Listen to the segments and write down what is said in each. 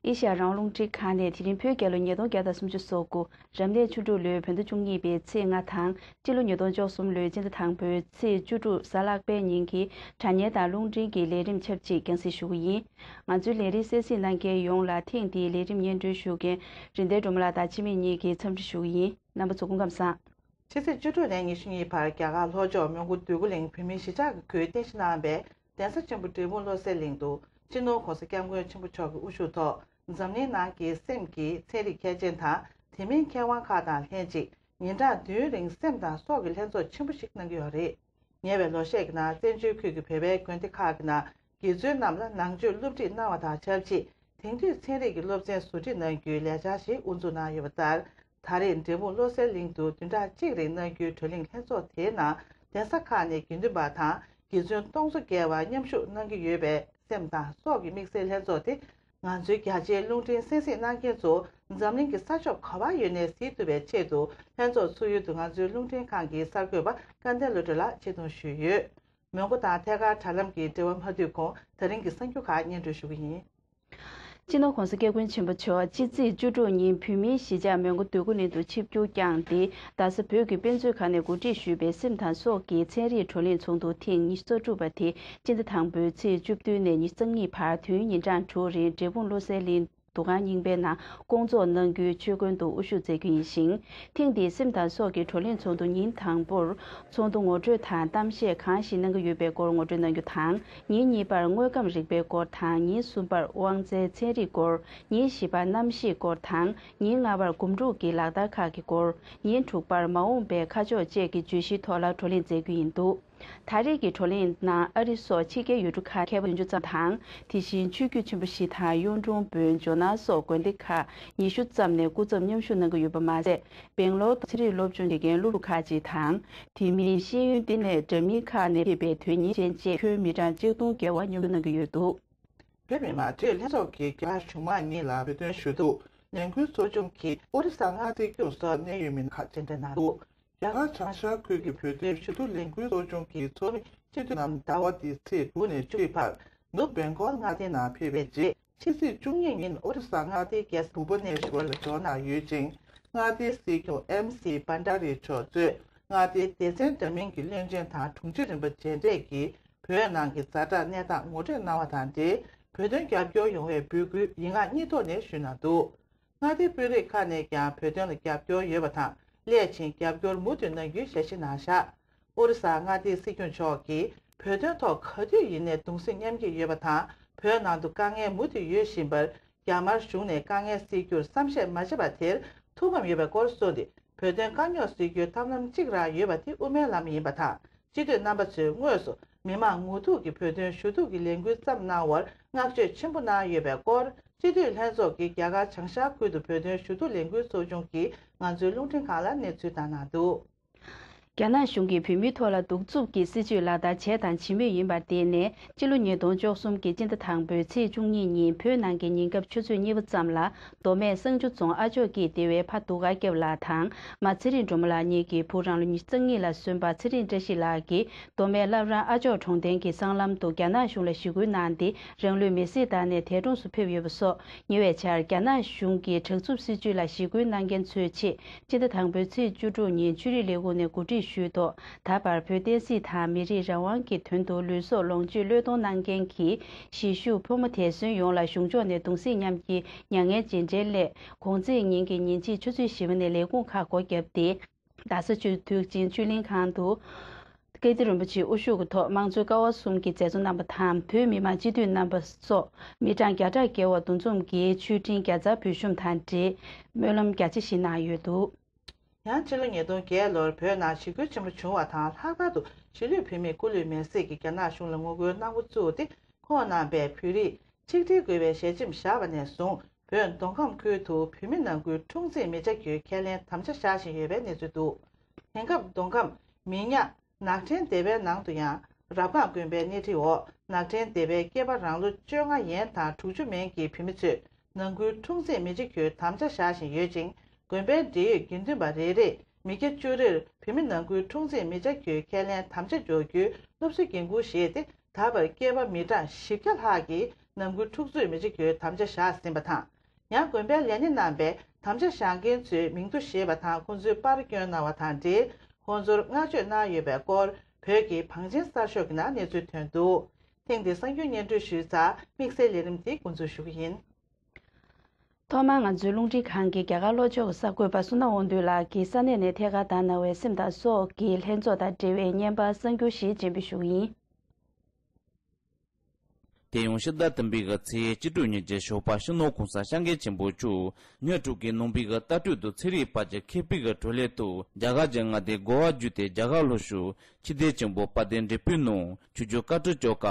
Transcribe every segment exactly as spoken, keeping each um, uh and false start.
ཨེ་ཤ་ཡ་རང་དབང་རླུང་འཕྲིན་ཁང་ནས། དེ་རིང་བོད་རྒྱལ་ལོ་ཉིས་སྟོང་བརྒྱ་དང་སུམ་ཅུ་སོ་དགུ། རབ་གནས་ཆུ་འབྲུག་ལོའི་བོད་ཟླ་བཅུ་གཉིས་པའི་ཚེས་ལྔ་དང་། སྤྱི་ལོ་ཉིས་སྟོང་བཅུ་གསུམ་ལོའི་སྤྱི་ཟླ་དང་པོའི་ཚེས་བཅུ་དྲུག་གཟའ་ལྷག་པའི་ཉིན་གྱི་དྲ་བརྙན་དང་རླུང་འཕྲིན་གྱི་ལས་རིམ་ཆབས་ཅིག་རྒྱང་སྲིང་ཞུ་གི་ཡིན། ང་ཚོའི་ལས་རིམ་གསན་གཟིགས་གནང་མཁན་ཡོངས་ལ་ཐེངས་འདིའི་ལས་རིམ་སྙན་སྒྲོན་ཞུ་མཁན་རིན་ལྡན་སྒྲོལ་མ་ལགས་དང་འཆི་མེད་གཉིས་ཀྱིས་འཚམས་འདྲི་ཞུ་གི་ཡིན། རྣམ་པ་ཚོ་སྐུ་ཁམས་བཟང་། ཕྱི་ཚེས་བཅུ་དྲུག་ནས་ཉི་ཤུ་གཉིས་བར་རྒྱ་གར་ལྷོ་ཕྱོགས་མོན་གྷོ་འདོད་རྒུ་གླིང་བོད་མིའི་གཞིས་ཆགས་ཀྱི་ཁུལ་རྟེན་གཞི་གནང་བའི་གདན་ས་ཆེན་པོ་འབྲས་སྤུངས་བློ་གསལ་གླིང་དུ་སྤྱི་ནོར་༸གོང་ས་༸སྐྱབས་མགོན་ཆེན་པོ་མཆོག་གི་དབུ་བཞུགས་ཐོག་འཛམ་གླིང་ནང་གི་སེམས་ཀྱི་ཚན་རིག་མཁས་ཅན་དང་། དེ་མིན་མཁས་དབང་ཁག་དང་ལྷན་ཅིག་ཉིན་གྲངས་བདུན་རིང་སེམས་དང་སྲོག་གི་ལྷན་ཚོགས་ཆེན་པོ་ཞིག་གནང་གི་ཡོད་རེད། ཉེ་བའི་ལོ་ཤས་ཀྱི་ནང་བཙན་བྱོལ་ཁུལ་གྱི་བོད་པའི་དགོན་སྡེ་ཁག་གི་ནང་དགེ་ཚུལ་རྣམས་ལ་ནང་ཆོས་སློབ་ཁྲིད་གནང་བ་དང་ཆབས་ཅིག་དེང་དུས་ཚན་རིག་གི་སློབ་ཚན་བཟོ་ཁྲིད་གནང་རྒྱུའི་ལས་འཆར་ཞིག་དབུ་འཛུགས་གནང་ཡོད་པ་ལྟར། ད་རེས་འབྲས་སྤུངས་བློ་གསལ་གླིང་དུ་བདུན་ཕྲག་གཅིག་རིང་གནང་རྒྱུའི་བགྲོ་གླེང་ལྷན་ཚོགས་དེའི་ནང་གདན་ས་ཁག་ནས་དགེ་འདུན་པ་དང་དགེ་ཚུལ་སྟོང་ཚོ་བརྒལ་བ་མཉམ་ཞུགས་གནང་གི་ཡོད་པས། སེམས་དང་སྲོག་གི་དམིགས་བསལ་ལྷན་ཚོགས་དེ་ང་ཚོའི་རྒྱ་ཆེའི་རླུང་འཕྲིན་གསན་གཟིགས་གནང་མཁན་ཚོ་འཛམ་གླིང་གི་ས་ཕྱོགས་ག་བར་ཡོད་ནའི་གཟིགས་ཐུབ་པའི་ཆེད་དུ། ལྷན་ཚོགས་ཚུགས་ཡུལ་དུ་ང་ཚོའི་རླུང་འཕྲིན་ཁང་གི་གསར་འགོད་པ་སྐལ་ལྡན་བློ་གྲོས་ལགས་ཆེད་གཏོང་ཞུས་ཡོད། མོན་གྷོ་དང་ཐད་ཀར་དྲ་ལམ་གྱི་འབྲེལ་བ་མ་མཐུད་གོང་། ད་རིང་གི་གསར་འགྱུར་ཁག་སྙན་སྒྲོན་ཞུ་གི་ཡིན། སྤྱི་ནོར་༸གོང་ས་༸སྐྱབས་མགོན་ཆེན་པོ་མཆོག་ཕྱི་ཚེས་བཅུ་དྲུག་ཉིན་བོད་མིའི་གཞིས་ཆགས་མོན་གྷོ་འདོད་རྒུ་གླིང་དུ་ཆིབས་བསྒྱུར་བསྐྱངས་ཏེ། རྡ་ས་བོད་ཀྱི་དཔེ་མཛོད་ཁང་ནས་གོ་སྒྲིག་ཞུས་པའི་སེམས་དང་སྲོག་གི་ཚན་རིག་བགྲོ་གླེང་ཚོགས་འདུ་ཐེངས་ཉི་ཤུ་རྩ་དྲུག་པ་དེ་སྤྱི་ཟླ་དང་པོའི་ཚེས་བཅུ་བདུན་ནས་ཉི་ཤུ་རྩ་གཉིས་བར་དུས་ཡུན་ཉིན་གྲངས་དྲུག་རིང་འབྲས་སྤུངས་བློ་གསལ་གླིང་འདུ་ཁང་རྙིང་པའི་ནང་སྐོང་ཚོགས་གནང་རྒྱུའི་ཆོད་དོན་དུ་དབུ་བཞུགས་མཛད་རྒྱུ་ཡིན་ཞིང་། ཐེངས་འདིའི་སེམས་དང་སྲོག་གི་བགྲོ་གླེང་ཚོགས་འདུ་ཉིན་དང་པོར་ཚོགས་འདུ་ངོ་སྤྲོད་དང་གཏམ་བཤད་གང་ཞིག་གནང་གི་ཡོད་པའི་སྐོར་ངོ་སྤྲོད་གནང་རྒྱུ་དང་། ཉིན་གཉིས་པར་དངོས་ཁམས་རིག་པའི་སྐོར་དང་། ཉིན་གསུམ་པར་དབང་རྩའི་ཚན་རིག་སྐོར། ཉིན་བཞི་པར་གནམ་གཤིས་སྐོར་དང་། ཉིན་ལྔ་པར་སྒོམ་སྒྲུབ་ཀྱི་ལག་བསྟར་ཁག་གི་སྐོར། ཉིན་དྲུག་པར་མ་འོངས་པའི་ཁ་ཕྱོགས་བཅས་ཀྱི་བརྗོད་གཞིའི་ཐོག་ལ་བགྲོ་གླེང་མཛད་རྒྱུ་ཡིན་འདུག་ད་རེས་ཀྱི་བགྲོ་གླེང་ནང་ཨ་རི་སོགས་ཕྱི་རྒྱལ་ཡུལ་གྲུ་ཁག་མཁས་པ་བདུན་ཅུ་ཙམ་དང་། དེ་བཞིན་ཆོས་བརྒྱུད་ཆེན་པོ་བཞི་དང་། གཡུང་དྲུང་བོན། ཇོ་ནང་སོགས་དགོན་སྡེ་ཁག་ཉི་ཤུ་ཙམ་ནས་སྐུ་ཚབ་མཉམ་ཞུགས་གནང་གི་ཡོད་པ་མ་ཟད། སྦེང་ལོར་དུ་ཚན་རིག་སློབ་སྦྱོང་བྱེད་མཁན་སློབ་ཕྲུག་ཁག་ཅིག་དང་། དེ་མིན་ཤེས་ཡོན་ལྟེ་གནས་འདྲ་མིན་ཁག་ནས་ཕེབས་པའི་དོན་གཉེར་ཅན་བཅས་ཁྱོན་མི་གྲངས་ཆིག་སྟོང་བརྒལ་བ་མཉམ་ཞུགས་གནང་གི་ཡོད་འདུག་བོད་མི་མང་སྤྱི་འཐུས་ལྷན་ཚོགས་ཀྱིས་རྒྱ་གཞུང་མང་གཉིས་ལ་བོད་དོན་ཞུ་གཏུག་ལས་འགུལ་གཙོ་སྐྱོང་གིས་ཨོ་རི་ས་མངའ་སྡེའི་དཀྱུས་སུ་གནད་ཡོད་མི་སྣ་ཁག་མཇལ་འཕྲད་གནང་འདུག་རྒྱ་གར་བྱང་ཤར་ཁུལ་གྱི་བོད་དོན་ཞུ་གཏུག་ལས་འགུལ་གཙོ་སྐྱོང་གི་ཚོགས་མི་སྤྱི་འཐུས་རྣམས་ཟླ་བ་འདིའི་ཚེས་དྲུག་ནས་བཅུ་བར་ནུབ་སྦེང་གོལ་མངའ་སྡེའི་ནང་ཕེབས་པའི་རྗེས། ཕྱི་ཚེས་བཅུ་གཉིས་ཉིན་ཨོ་རི་ས་མངའ་སྡེའི་རྒྱལ་ས་བྷུ་བ་ནེ་ཤྭར་ལ་འབྱོར་གནང་ཡོད་ཅིང་། མངའ་སྡེའི་སྲིད་སྐྱོང་ཨེམ་སི་བྷན་ཌ་རི་མཆོག་གཙོས་མངའ་སྡེའི་སྡེ་ཚན་འདྲ་མིན་གྱི་བློན་ཆེན་དང་དྲུང་ཆེ་རིམ་པ་མཇལ་འཕྲད་ཀྱིས། བོད་ནང་གི་ཛ་དྲག་གནས་སྟངས་ངོ་སྤྲོད་གནང་བ་དང་འབྲེལ། བོད་དོན་རྒྱབ་སྐྱོར་ཡོང་བའི་འབོད་སྐུལ་ཡིག་ངག་གཉིས་ཐོག་ནས་ཞུས་གནང་འདུག་མངའ་སྡེའི་དཔོན་རིགས་ཁག་ནས་ཀྱང་བོད་དོན་ལ་རྒྱབ་སྐྱོར་ཡོད་པ་དང་། སླད་ཕྱིན་རྒྱབ་སྐྱོར་མུ་མཐུད་གནང་རྒྱུའི་ཞལ་བཞེས་གནང་བཞག་ཨོ་རི་ས་མངའ་སྡེའི་སྲིད་སྐྱོང་མཆོག་གིས་བོད་དོན་ཐོག་ག་དུས་ཡིན་ནའི་གདུང་སེམས་མཉམ་སྐྱེད་ཡོད་པ་དང་། བོད་ནང་དུ་དཀའ་ངལ་མུ་མཐུད་ཡོད་བཞིན་པར། རྒྱ་དམར་གཞུང་ནས་དཀའ་ངལ་སེལ་རྒྱུར་བསམ་ཤེས་མ་བྱས་པ་དེར་ཐུགས་ཕམ་ཡོད་པའི་སྐོར་གསུངས་ཏེ། བོད་དོན་དཀའ་རྙོག་སེལ་རྒྱུའི་ཐབས་ལམ་གཅིག་རང་ཡོད་པ་དེ་དབུ་མའི་ལམ་ཡིན་པ་དང་། སྤྱི་འཐུས་རྣམ་པ་ཚོས་དངོས་སུ་མི་མང་ངོ་ཐུག་གིས་བོད་དོན་ཞུ་གཏུག་གི་ལས་འགུལ་བརྩམས་གནང་བར་བསྔགས་བརྗོད་ཆེན་པོ་གནང་ཡོད་པའི་སྐོར། སྤྱི་འཐུས་ལྷན་ཚོགས་ཀྱིས་རྒྱ་གར་བྱང་ཤར་ཁུལ་དུ་བོད་དོན་ཞུ་གཏུག་ལས་འགུལ་ཚོགས་ཆུང་གིས་ང་ཚོའི་རླུང་འཕྲིན་ཁང་ལ་གནས་ཚུལ་བཏང་གནང་འདུག་རྒྱ་ནག་གཞུང་གིས་བོད་མིའི་ཐོག་ལ་གདུག་རྩུབ་ཀྱི་སྲིད་བྱུས་ལག་བསྟར་བྱས་དང་བྱེད་མུས་ཡིན་པར་བརྟེན་ནས། སྤྱི་ལོ་ཉིས་སྟོང་བཅུ་གསུམ་གྱི་སྤྱི་ཟླ་དང་པོའི་ཚེས་བཅུ་གཉིས་ཉིན་བོད་ནང་གི་ཉིན་རྒྱབ་ཆུ་ཚོད་གཉིས་པ་ཙམ་ལ། མདོ་སྨད་གསང་ཆུ་རྫོང་ཨ་ཅོག་སྐྱིད་སྡེ་བའི་ཕ་སྡུག་དཀར་སྐྱབས་ལགས་དང་། མ་ཚེ་རིང་སྒྲོལ་མ་ལགས་གཉིས་ཀྱི་བུ་རང་ལོ་ཉི་ཤུ་རྩ་གཉིས་ལ་སོན་པ་ཚེ་རིང་བཀྲ་ཤིས་ལགས་ཀྱིས། མདོ་སྨད་བླ་བྲང་ཨ་ཅོག་གྲོང་རྡལ་གྱི་སྲང་ལམ་དུ་རྒྱ་ནག་གཞུང་ལ་ཞི་རྒོལ་གནང་སྟེ། རང་ལུས་མེར་སྲེག་བཏང་ནས་འདས་གྲོངས་སུ་ཕེབས་ཡོད་པ་སོགས། ཉེ་བའི་ཆར་རྒྱ་ནག་གཞུང་གི་དྲག་རྩུབ་སྲིད་བྱུས་ལ་ཞི་རྒོལ་གནང་མཁན་ཚོའི་ཆེད། སྤྱི་ཟླ་དང་པོའི་ཚེས་བཅུ་དྲུག་ཉིན་ཆོས་རིག་ལས་ཁུངས་ནས་གོ་སྒྲིག་ཞུས་ཐོག་ད་བར་བོད་བསྟན་སྲིད་དང་མི་རིགས་རང་དབང་གི་དོན་དུ་ལུས་སྲོག་ལོངས་སྤྱོད་བློས་གཏོང་གནང་མཁན་གྱི་གཞིས་བཞུགས་ཕོ་མོ་དད་གསོན་ཡོངས་ལ་གཞུང་ཕྱོགས་ནས་གདུང་སེམས་མཉམ་སྐྱེད་མྱ་ངན་རྗེས་དྲན་སླད། གོང་ཚེས་ཉིན་གྱི་ཉིན་ཕྱེད་ཆུ་ཚོད་བཞི་པ་ནས་ལས་ཁུངས་ཁག་སྒོ་བརྒྱབ་སྟེ། རྡ་ས་ཆུ་དུག་ཅན་ཆོས་གླིང་ཁང་དུ། ཀིརྟི་རིན་པོ་ཆེའི་དབུ་བཞུགས་ཀྱི་ཐོག་དམངས་གཙོའི་ཀ་བ་གསུམ་གྱི་མཛད་གཙོ་རྣམ་པ་དང་བོད་མི་མང་སྤྱི་འཐུས་རྣམ་པ་སོགས་མི་གྲངས་བརྒྱ་ཕྲག་བརྒལ་བ་འདུ་འཛོམས་ཀྱིས་མཆོད་སྤྲིན་བརྒྱ་རྩར་འབུལ་ཤོམ་དང་འབྲེལ་སྨོན་ལམ་རྒྱ་ཆེ་ཞིག་གནང་ཡོད་འདུག་ཡང་ཕྱི་ལོ་ཉིས་སྟོང་བརྒྱད་ལོར་བོད་ནང་ཞི་རྒོལ་ཆེན་པོ་བྱུང་བ་དང་ལྷག་པར་དུ་གཞིས་ལུས་བོད་མིས་སྐུ་ལུས་མེར་སྲེག་གིས་རྒྱ་ནག་གཞུང་ལ་ངོ་རྒོལ་གནང་འགོ་བཙུགས་ཏེ། ཁོང་རྣམ་པས་བོད་རིགས་ཆིག་སྒྲིལ་དགོས་པའི་ཞལ་ཆེམས་བཞག་པ་ནས་བཟུང་བོད་མདོ་ཁམས་ཁུལ་དུ་བོད་མི་ནང་ཁུལ་འཁྲུག་འཛིང་མི་བྱ་རྒྱུའི་ཁས་ལེན་དམ་བཅའ་བཞག་བཞིན་ཡོད་པའི་གནས་ཚུལ་འདུག་དེང་སྐབས་མདོ་ཁམས་མི་ཉག་ནག་ཕྲན་སྡེ་བའི་ནང་དུ་ཡང་རབ་སྒང་དགོན་པའི་སྣེ་ཁྲིད་འོག་ནག་ཕྲན་སྡེ་བའི་སྐྱེས་པ་རང་ལོ་བཅོ་ལྔ་ཡན་དང་དྲུག་ཅུ་མན་གྱི་བོད་མི་ཚོས་ནང་ཁུལ་འཁྲུག་འཛིང་མི་བྱ་རྒྱུའི་དམ་བཅའ་བཞག་བཞིན་ཡོད་ཅིང་། དགོན་པའི་འབྲེལ་ཡོད་དགེ་འདུན་པ་རེ་རེས་མི་སྐྱ་བཅུ་རེར་བོད་མི་ནང་ཁུལ་འཁྲུག་འཛིང་མི་བྱ་རྒྱུའི་ཁས་ལེན་དམ་བཅའ་འཇོག་རྒྱུའི་སློབ་གསོའི་འགན་འཁུར་བཞེས་ཏེ། ད་བར་སྐྱེས་པ་མི་གྲངས་བཞི་བརྒྱ་ལྷག་གིས་ནང་ཁུལ་འཁྲུག་རྩོད་མི་བྱ་རྒྱུའི་དམ་བཅའ་བཞག་ཟིན་པ་དང་ ཡང་དགོན་པའི་ལས་སྣེ་རྣམ་པས་དམ་བཅའ་བཞག་མཁན་ཚོའི་མིང་ཐོ་བཞེས་པ་དང་ཁོང་ཚོའི་པར་བསྐྱོན་གནང་བ་དང་འབྲེལ་ཁོང་ཚོར་བསྔགས་བརྗོད་གནང་ཡོད་པའི་སྐོར་བོད་ཀྱི་བང་ཆེན་གསར་ཤོག་གི་ནང་གནས་ཚུལ་ཐོན་འདུག་ཐེངས་འདིའི་གསར་འགྱུར་སྙན་སྒྲོན་ཞུས་ཚར། དམིགས་བསལ་ལས་རིམ་དེ་འགོ་འཛུགས་ཞུ་གི་ཡིན། ཐོག་མར་ང་ཚོའི་རླུང་འཕྲིན་ཁང་གི་རྒྱ་གར་ལྷོ་ཕྱོགས་ཀྱི་གསར་འགོད་པ་བསོད་ནམས་དབང་འདུས་ལགས་ཀྱིས་ས་གནས་ནས་ཐད་ཀར་བཏང་གནང་བའི་སེམས་དང་སྲོག་གི་ལྷན་ཚོགས་དང་འབྲེལ་བའི་བརྙན་པར་གསར་འགྱུར་ཞིག་སྤྱན་འབུལ་ཞུ་གི་ཡིན། དེ་ཡང་ཕྱི་ཟླ་བདུན་པའི་གི་ཚེས་བཅུ་དྲུག་ཉིན་གྱི་ཞོགས་པ་སྤྱི་ནོར་༸གོང་ས་༸སྐྱབས་མགོན་ཆེན་པོ་མཆོག་ཉིན་དྲུག་གི་ནང་པའི་གི་ལྟ་གྲུབ་དང་ཚན་རིག་བར་གྱི་མཁས་པའི་གི་གྲོས་ལས་ཐོག་རྒྱ་གར་གྱི་མངའ་སྡེ་གོ་བ་བརྒྱུད་དེ་རྒྱ་གར་ལྷོ་ཕྱོགས་ཆོས་སྡེ་ཆེན་པོ་དཔལ་ལྡན་འབྲས་སྤུངས་ནང་ཆོས་རྒྱལ་བཀའ་དྲིན་བསྐྱངས་ཀ་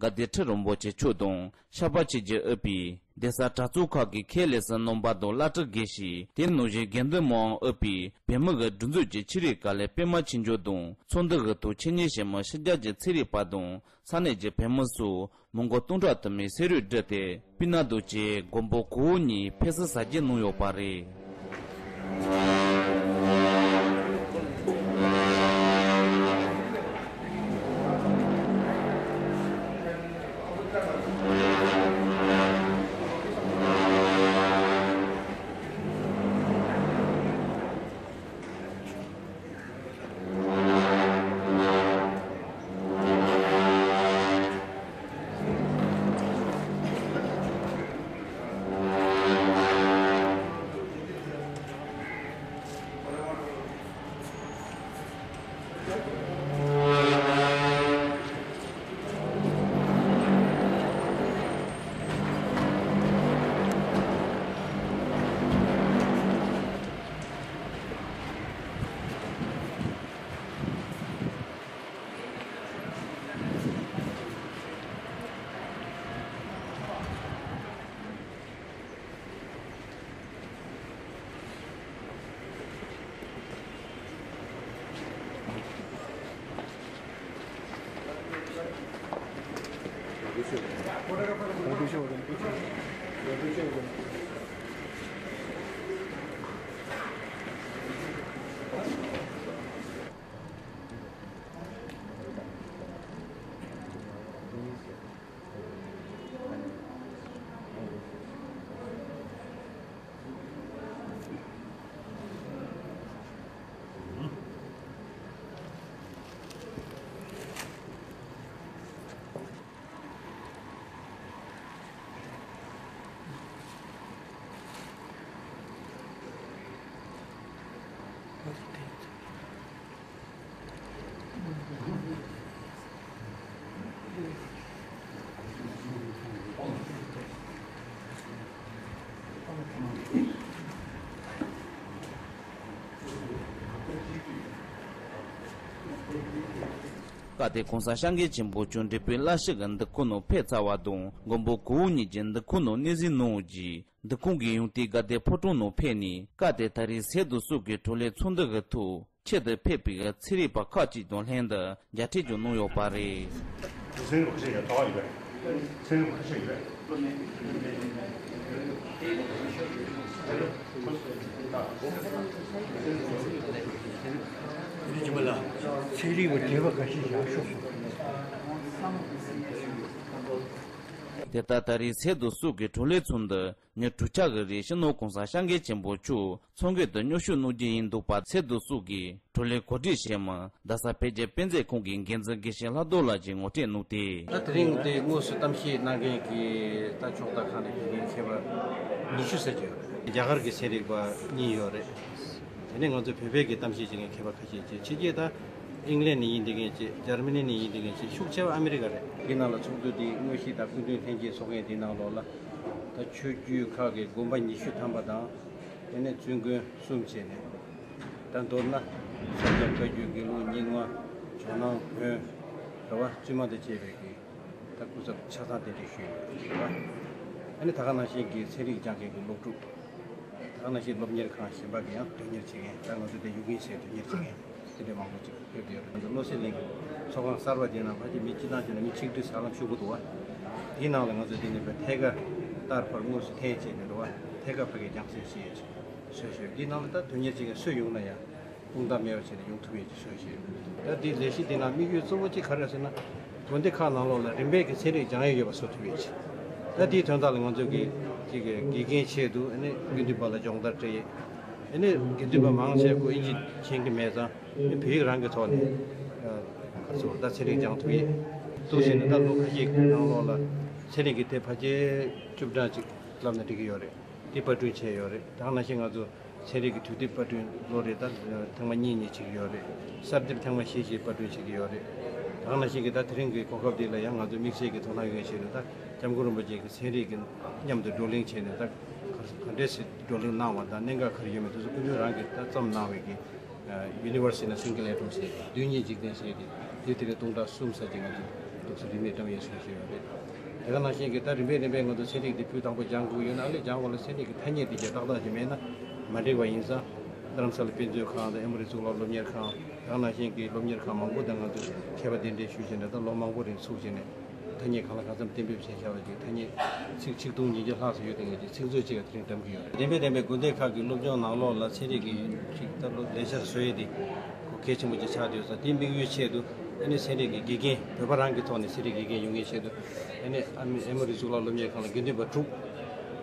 དགའ་ལྡན་ཁྲི་རིན་པོ་ཆེ་མཆོག་དང་། ཤར་པ་ཆོས་རྗེ་དབུས་པའི་གདན་ས་གྲྭ་ཚང་ཁག་གི་ཁས་ལེན་ས་རྣམ་པ་དང་བླ་སྤྲུལ་དགེ་བཤེས། དེ་ནང་བཞིན་དགེ་འདུན་མང་དབུས་པའི་བོད་མི་གི་སྒྲིག་འཛུགས་ཀྱི་ཆོས་རིག་དཀའ་ལས་པད་མ་ཆོས་འབྱོར་དང་། ཚོགས་འདུ་གི་ཐོག་ཆེད་གཉེར་བྱེད་མི་ཕྱི་རྒྱལ་གྱི་ཚན་རིག་པ་དང་ས་གནས་ཀྱི་བོད་མི་སོགས་མི་མགོ་སྟོང་ཕྲག་དུ་མས་གསོལ་རས་བསྒྲུབས་ཏེ་སྤུས་ནག་དང་བཅས་མགོན་པོ་གོ་བོ་ཉིད་ཕེབས་བསུ་གཟབ་རྒྱས་གནང་ཡོད་པ་རེད། སྐབས་དེར་༸གོང་ས་༸སྐྱབས་མགོན་ཆེན་པོ་མཆོག་འབྲས་སྤུངས་བླ་གཞི་གི་འདུ་ཁང་ནང་ཕེབས་ཚར་བ་དང་། མགོན་པོ་གོ་བོ་ཉིད་ཀྱིས་འདུ་ཁང་ནང་གནས་གཟིམ་གནང་བའི་རྗེས། འདུ་ཁང་གི་ཡང་སྟེང་དགའ་ལྡན་ཕོ་བྲང་ནང་ཕེབས་ནས། སྐབས་དེར་ད་རེས་ཟས་དང་གསོལ་གྱི་གྲོས་ལས་ཚོགས་འདུ་གི་ཐོག་ཆེད་དུ་ཕེབས་པའི་ཚན་རིག་པ་ཁག་ཅིག་དང་ལྷན་དུ་མཇལ་འཕྲད་ཀྱང་གནང་ཡོད་པ་རེད། ཚན་རིག་པ་ཁ་ཤས་ཡོད། ད་ཡོད་པས། ཚན་རིག་པ་ཁ་ཤས་ཡོད་པས། ཚན་རིག་པ་དྲེགས་པ་ཁ་ཤས་བཞག་ཤོག་ཟེར། དེ་ལྟར་ད་རེས་ཟས་དང་གསོལ་གྱི་གྲོས་ལས་ཚོགས་འདུ་ཉིན་དྲུག་ཆ་གི་རིང་སྤྱི་ནོར་༸གོང་ས་༸སྐྱབས་མགོན་ཆེན་པོ་མཆོག་ཚོགས་མགོན་དུ་མཉམ་ཞུགས་གནང་རྒྱུ་ཡིན་འདུག་པ། ཟས་དང་གསོལ་གྱི་གྲོས་ལས་གོ་སྒྲིག་བྱས་མི་རྡ་ས་བོད་རྒྱ་དཔེ་མཛོད་ཁང་གི་འགན་འཛིན་དགེ་བཤེས་ལྷག་རྡོར་ལགས་ཀྱིས་ངོ་སྤྲོད་གནང་སྟེ། ད་དེ་རིང་དེ་དངོས་སུ་གཏམ་བཤད་གནང་མཁན་གྱི་ད་ཕྱོགས་མཐའ་ཁག་ནས་ཕེབས་མཁན་མཁས་པ་ཉི་ཤུ་ཟེར་གྱི་ཡོད་རེད། རྒྱ་གར་གྱི་ཚན་རིག་པ་གཉིས་ཡོད་རེད། དེ་ནས་ང་ཚོ་བོད་པའི་གི་གཏམ་བཤད་བྱེད་མཁན་མཁས་པ་ཁ་ཤས་ཀྱིས། ཕྱི་རྒྱལ་ད་ཨིང་ལན་ནས་ཡིན་བསྡད་མཁན་ཅིག་འཇར་མ་ནི་ནས་ཡིན་བསྡད་མཁན་ཅིག་ཤུགས་ཆེ་བ་ཨ་མི་རི་ཀ་རེད། དེ་ནང་ལ་ཚོགས་འདུ་འདི་དངོས་གཞི་དང་སྐུ་མདུན་ལྷན་རྒྱས་ཚོགས་མཁན་དེ་ནང་ལོགས་ལ་ད་ཆོས་བརྒྱུད་ཁག་གི་དགོན་པ་ཉི་ཤུ་ཐམ་པ་དང་། དེ་ནས་བཙུན་དགོན་གསུམ་བྱས་ནས། ད་མདོར་ན་ས་སྐྱ་བཀའ་བརྒྱུད་དགེ་ལུགས་རྙིང་མ་ཇོ་ནང་བོན་རེད་བ། བཙུན་མ་དང་བཅས་པའི་གི་ད་སྐུ་ཚབ་ཆ་ཚང་གདན་འདྲེན་ཞུས་ཡོད་རེད་བ། ཨ་ནི་ད་ག་ནང་བཞིན་གྱི་ཚན་རིག་སྦྱང་མཁན་གྱི་སློབ་ཕྲུག་ད་ག་ནང་བཞིན་སློབ་གཉེར་ཁང་གཞན་པ་གི་ཡང་དོན་གཉེར་བྱེད་མཁན། ད་ང་ཚོ་དེ་ཡུ་གིན་སའི་དོན་གཉེར་བྱེད་མཁན་དེ་འདྲ་མང་པོ་ཅིག་ཕེབས་ཡོད་རེད། ང་ཚོ་བློ་གསལ་གླིང་གི་ཚོགས་ཁང་གསར་པ་དེ་ནང་ཕལ་ཆེར་མི་སྤྱི་བཏང་བྱས་ན་མི་ཆིག་ཁྲི་ཧ་ལམ་ཞུ་གི་འདུག་བ། དེའི་ནང་ལ་ང་ཚོ་དེ་ནས་ཕར་ཐད་ཀར་ལྟར་ཕར་དངོས་སུ་འཐེན་བྱས་ནས་འགྲོ་བ། ཐད་ཀར་ཕ་གིར་སྦྱང་བརྩོན་བྱས་ཡོད་ཅིག་བཟོས་ཤོག་དེའི་ནང་ལ་ད་དོན་གཉེར་བྱེད་མཁན་སུ་ཡོང་ན་ཡང་དཔུང་རྟགས་མེད་པ་བྱས་ནས་ཡོང་ཐུབ་ཡོད་ཅིག་བཟོས་ཤོག་ད་དེའི་ལས་གཞི་དེ་ནང་དམིགས་ཡུལ་གཙོ་བོ་གཅིག་ག་རེ་རེད་ཟེར་ན། དགོན་སྡེ་ཁག་ནང་ལོགས་ལ་རིམ་པས་ཀྱི་ཚན་རིག་སྦྱང་ཡས་ཡོད་པ་བཟོ་ཐུབ་ཡོད་ཅིག་ད་དེའི་དོན་དག་ལ་ང་ཚོས་ཀྱི་ ཅིག་གི་དགེ་རྒན་ཆེད་དུ་ཨ་ནི་དགེ་འདུན་པ་ལ་སྦྱོང་བརྡར་སྤྲད་ཡས། ཨ་ནི་དགེ་འདུན་པ་མང་ཆེ་ཁོ་ཨིན་ཇི་མཁྱེན་གྱི་མེད་ཙང་ཨ་ནི་བོད་ཡིག་རང་གི་ཐོག་ནས་ཨ་ག་རེ་ཟེར་ད་ཚན་རིག་སྦྱང་ཐུབ་ཡས། འདུག་བྱས་ནས་ད་ལོ་ཁ་ཤས་ནང་ལོགས་ལ་ཚན་རིག་གི་དེབ་ཕལ་ཆེར་བཅུ་གྲངས་ཅིག་བསླབ་ན་འགྲིག་གི་ཡོད་རེད། དེ་པར་སྐྲུན་བྱས་ཡོད་རེད། ད་ག་ནང་བཞིན་ང་ཚོ་ཚན་རིག་གི་དུས་དེབ་པར་སྐྲུན་ལོ་རེ་ད་ཐེངས་མ་གཉིས་གཉིས་བྱེད་ཀྱི་ཡོད་རེད། གསར་དེབ་ཐེངས་མ་བཞི་བཞི་པར་སྐྲུན་བྱེད་ཀྱི་ཡོད་རེད། ད་ག་ནང་བཞིན་གྱི་ད་དེ་རིང་གི་གོ་སྐབས་འདི་ལ་ཡང་ང་ཚོ་དམིགས་བསལ་གྱི་དོ་སྣང་ཡོད་བྱས་ནས་ད་སྐྱབས་མགོན་རིན་པོ་ཆེ་གི་ཚན་རིག་གི་མཉམ་དུ་བགྲོ་གླེང་བྱས་ནས་ད་ག་ག་འདྲས་སེ་བགྲོ་གླེང་གནང་བ་དང་གནད་འགག་ག་རེ་ཡོད་མེད་དེ་ཚོ་སྐུ་མདུན་རང་གིས་ད་བརྩམས་གནང་བའི་གི་Universe in a Single Atom ཞེས་ཏེ་རྡུལ་སྙེད་འཇིག་རྟེན་ཞེས་ཏེ་དེ་དེ་ལས་སྟོང་ཕྲག་གསུམ་ཙམ་ཅིག་ང་ཚོས་འདུག་སེ་རིན་མེད་བཀྲམ་ཡས་བཟོས་བཞིན་ཡོད་རེད། དེ་ག་ནང་བཞིན་གྱི་ད་རིམ་པས་རིམ་པས་ང་ཚོ་ཚན་རིག་འདི་ཕུལ་དང་པོ་སྦྱང་དགོས་ཡོད་ན་ཨ་ལས་སྦྱང་བ་ལ་ཚན་རིག་གི་ཐ་སྙད་དེ་གྱ་ཏག་ཏག་ཅིག་མེད་ན་མ་འགྲིག་པ་ཡིན་ཙང་། རྡ་རམ་ས་ལ་དཔེ་མཛོད་ཁང་དང་ཨེ་མོ་རི་གཙུག་ལག་སློབ་གཉེར་ཁང་དེ་ག་ནང་བཞིན་གྱི་སློབ་གཉེར་ཁང་མང་པོ་དང་ང་ཚོས་མཁས་པ་གདན་འདྲེན་ཞུས་བཞིན་རེད། ད་ལོ་མང་པོ་རིང་ཚུགས་བཞིན་ནས། ཐ་སྙད་གང་ལ་གང་འཚམ་གཏན་འབེབས་བྱས་བཞག་པ་ཅིག་ཐ་སྙད་ཚིག་ཆིག་སྟོང་ཉིས་བརྒྱ་ལྷག་ཙམ་ཡོད་དེ་ངས་ཀྱི་ཚིག་མཛོད་ཅིག་ལ་དེ་རིང་བཀྲམ་གྱི་ཡོད་རེད། རིམ་པས་རིམ་པས་དགོན་སྡེ་ཁག་གི་སློབ་སྦྱོང་ནང་ལོགས་ལ་ཚན་རིག་གི་ཅིག་ལྟ་བུ་ལས་འཆར་བཟོ་ཡས་དེ་ཁོ་གལ་ཆེན་པོ་ཅིག་ཆགས་བསྡད་ཡོད་ཙང་དེའི་དམིགས་ཡུལ་ཆེད་དུ་ཨ་ནི་ཚན་རིག་གི་དགེ་རྒན་བོད་པ་རང་གི་ཐོག་ནས་ཚན་རིག་དགེ་རྒན་ཡོང་ངེས་ཆེད་དུ་ཨ་ནི་ཨ་མི་ཨེ་མོ་རི་གཙུག་ལག་སློབ་གཉེར་ཁང་ལ་དགེ་འདུན་པ་དྲུག་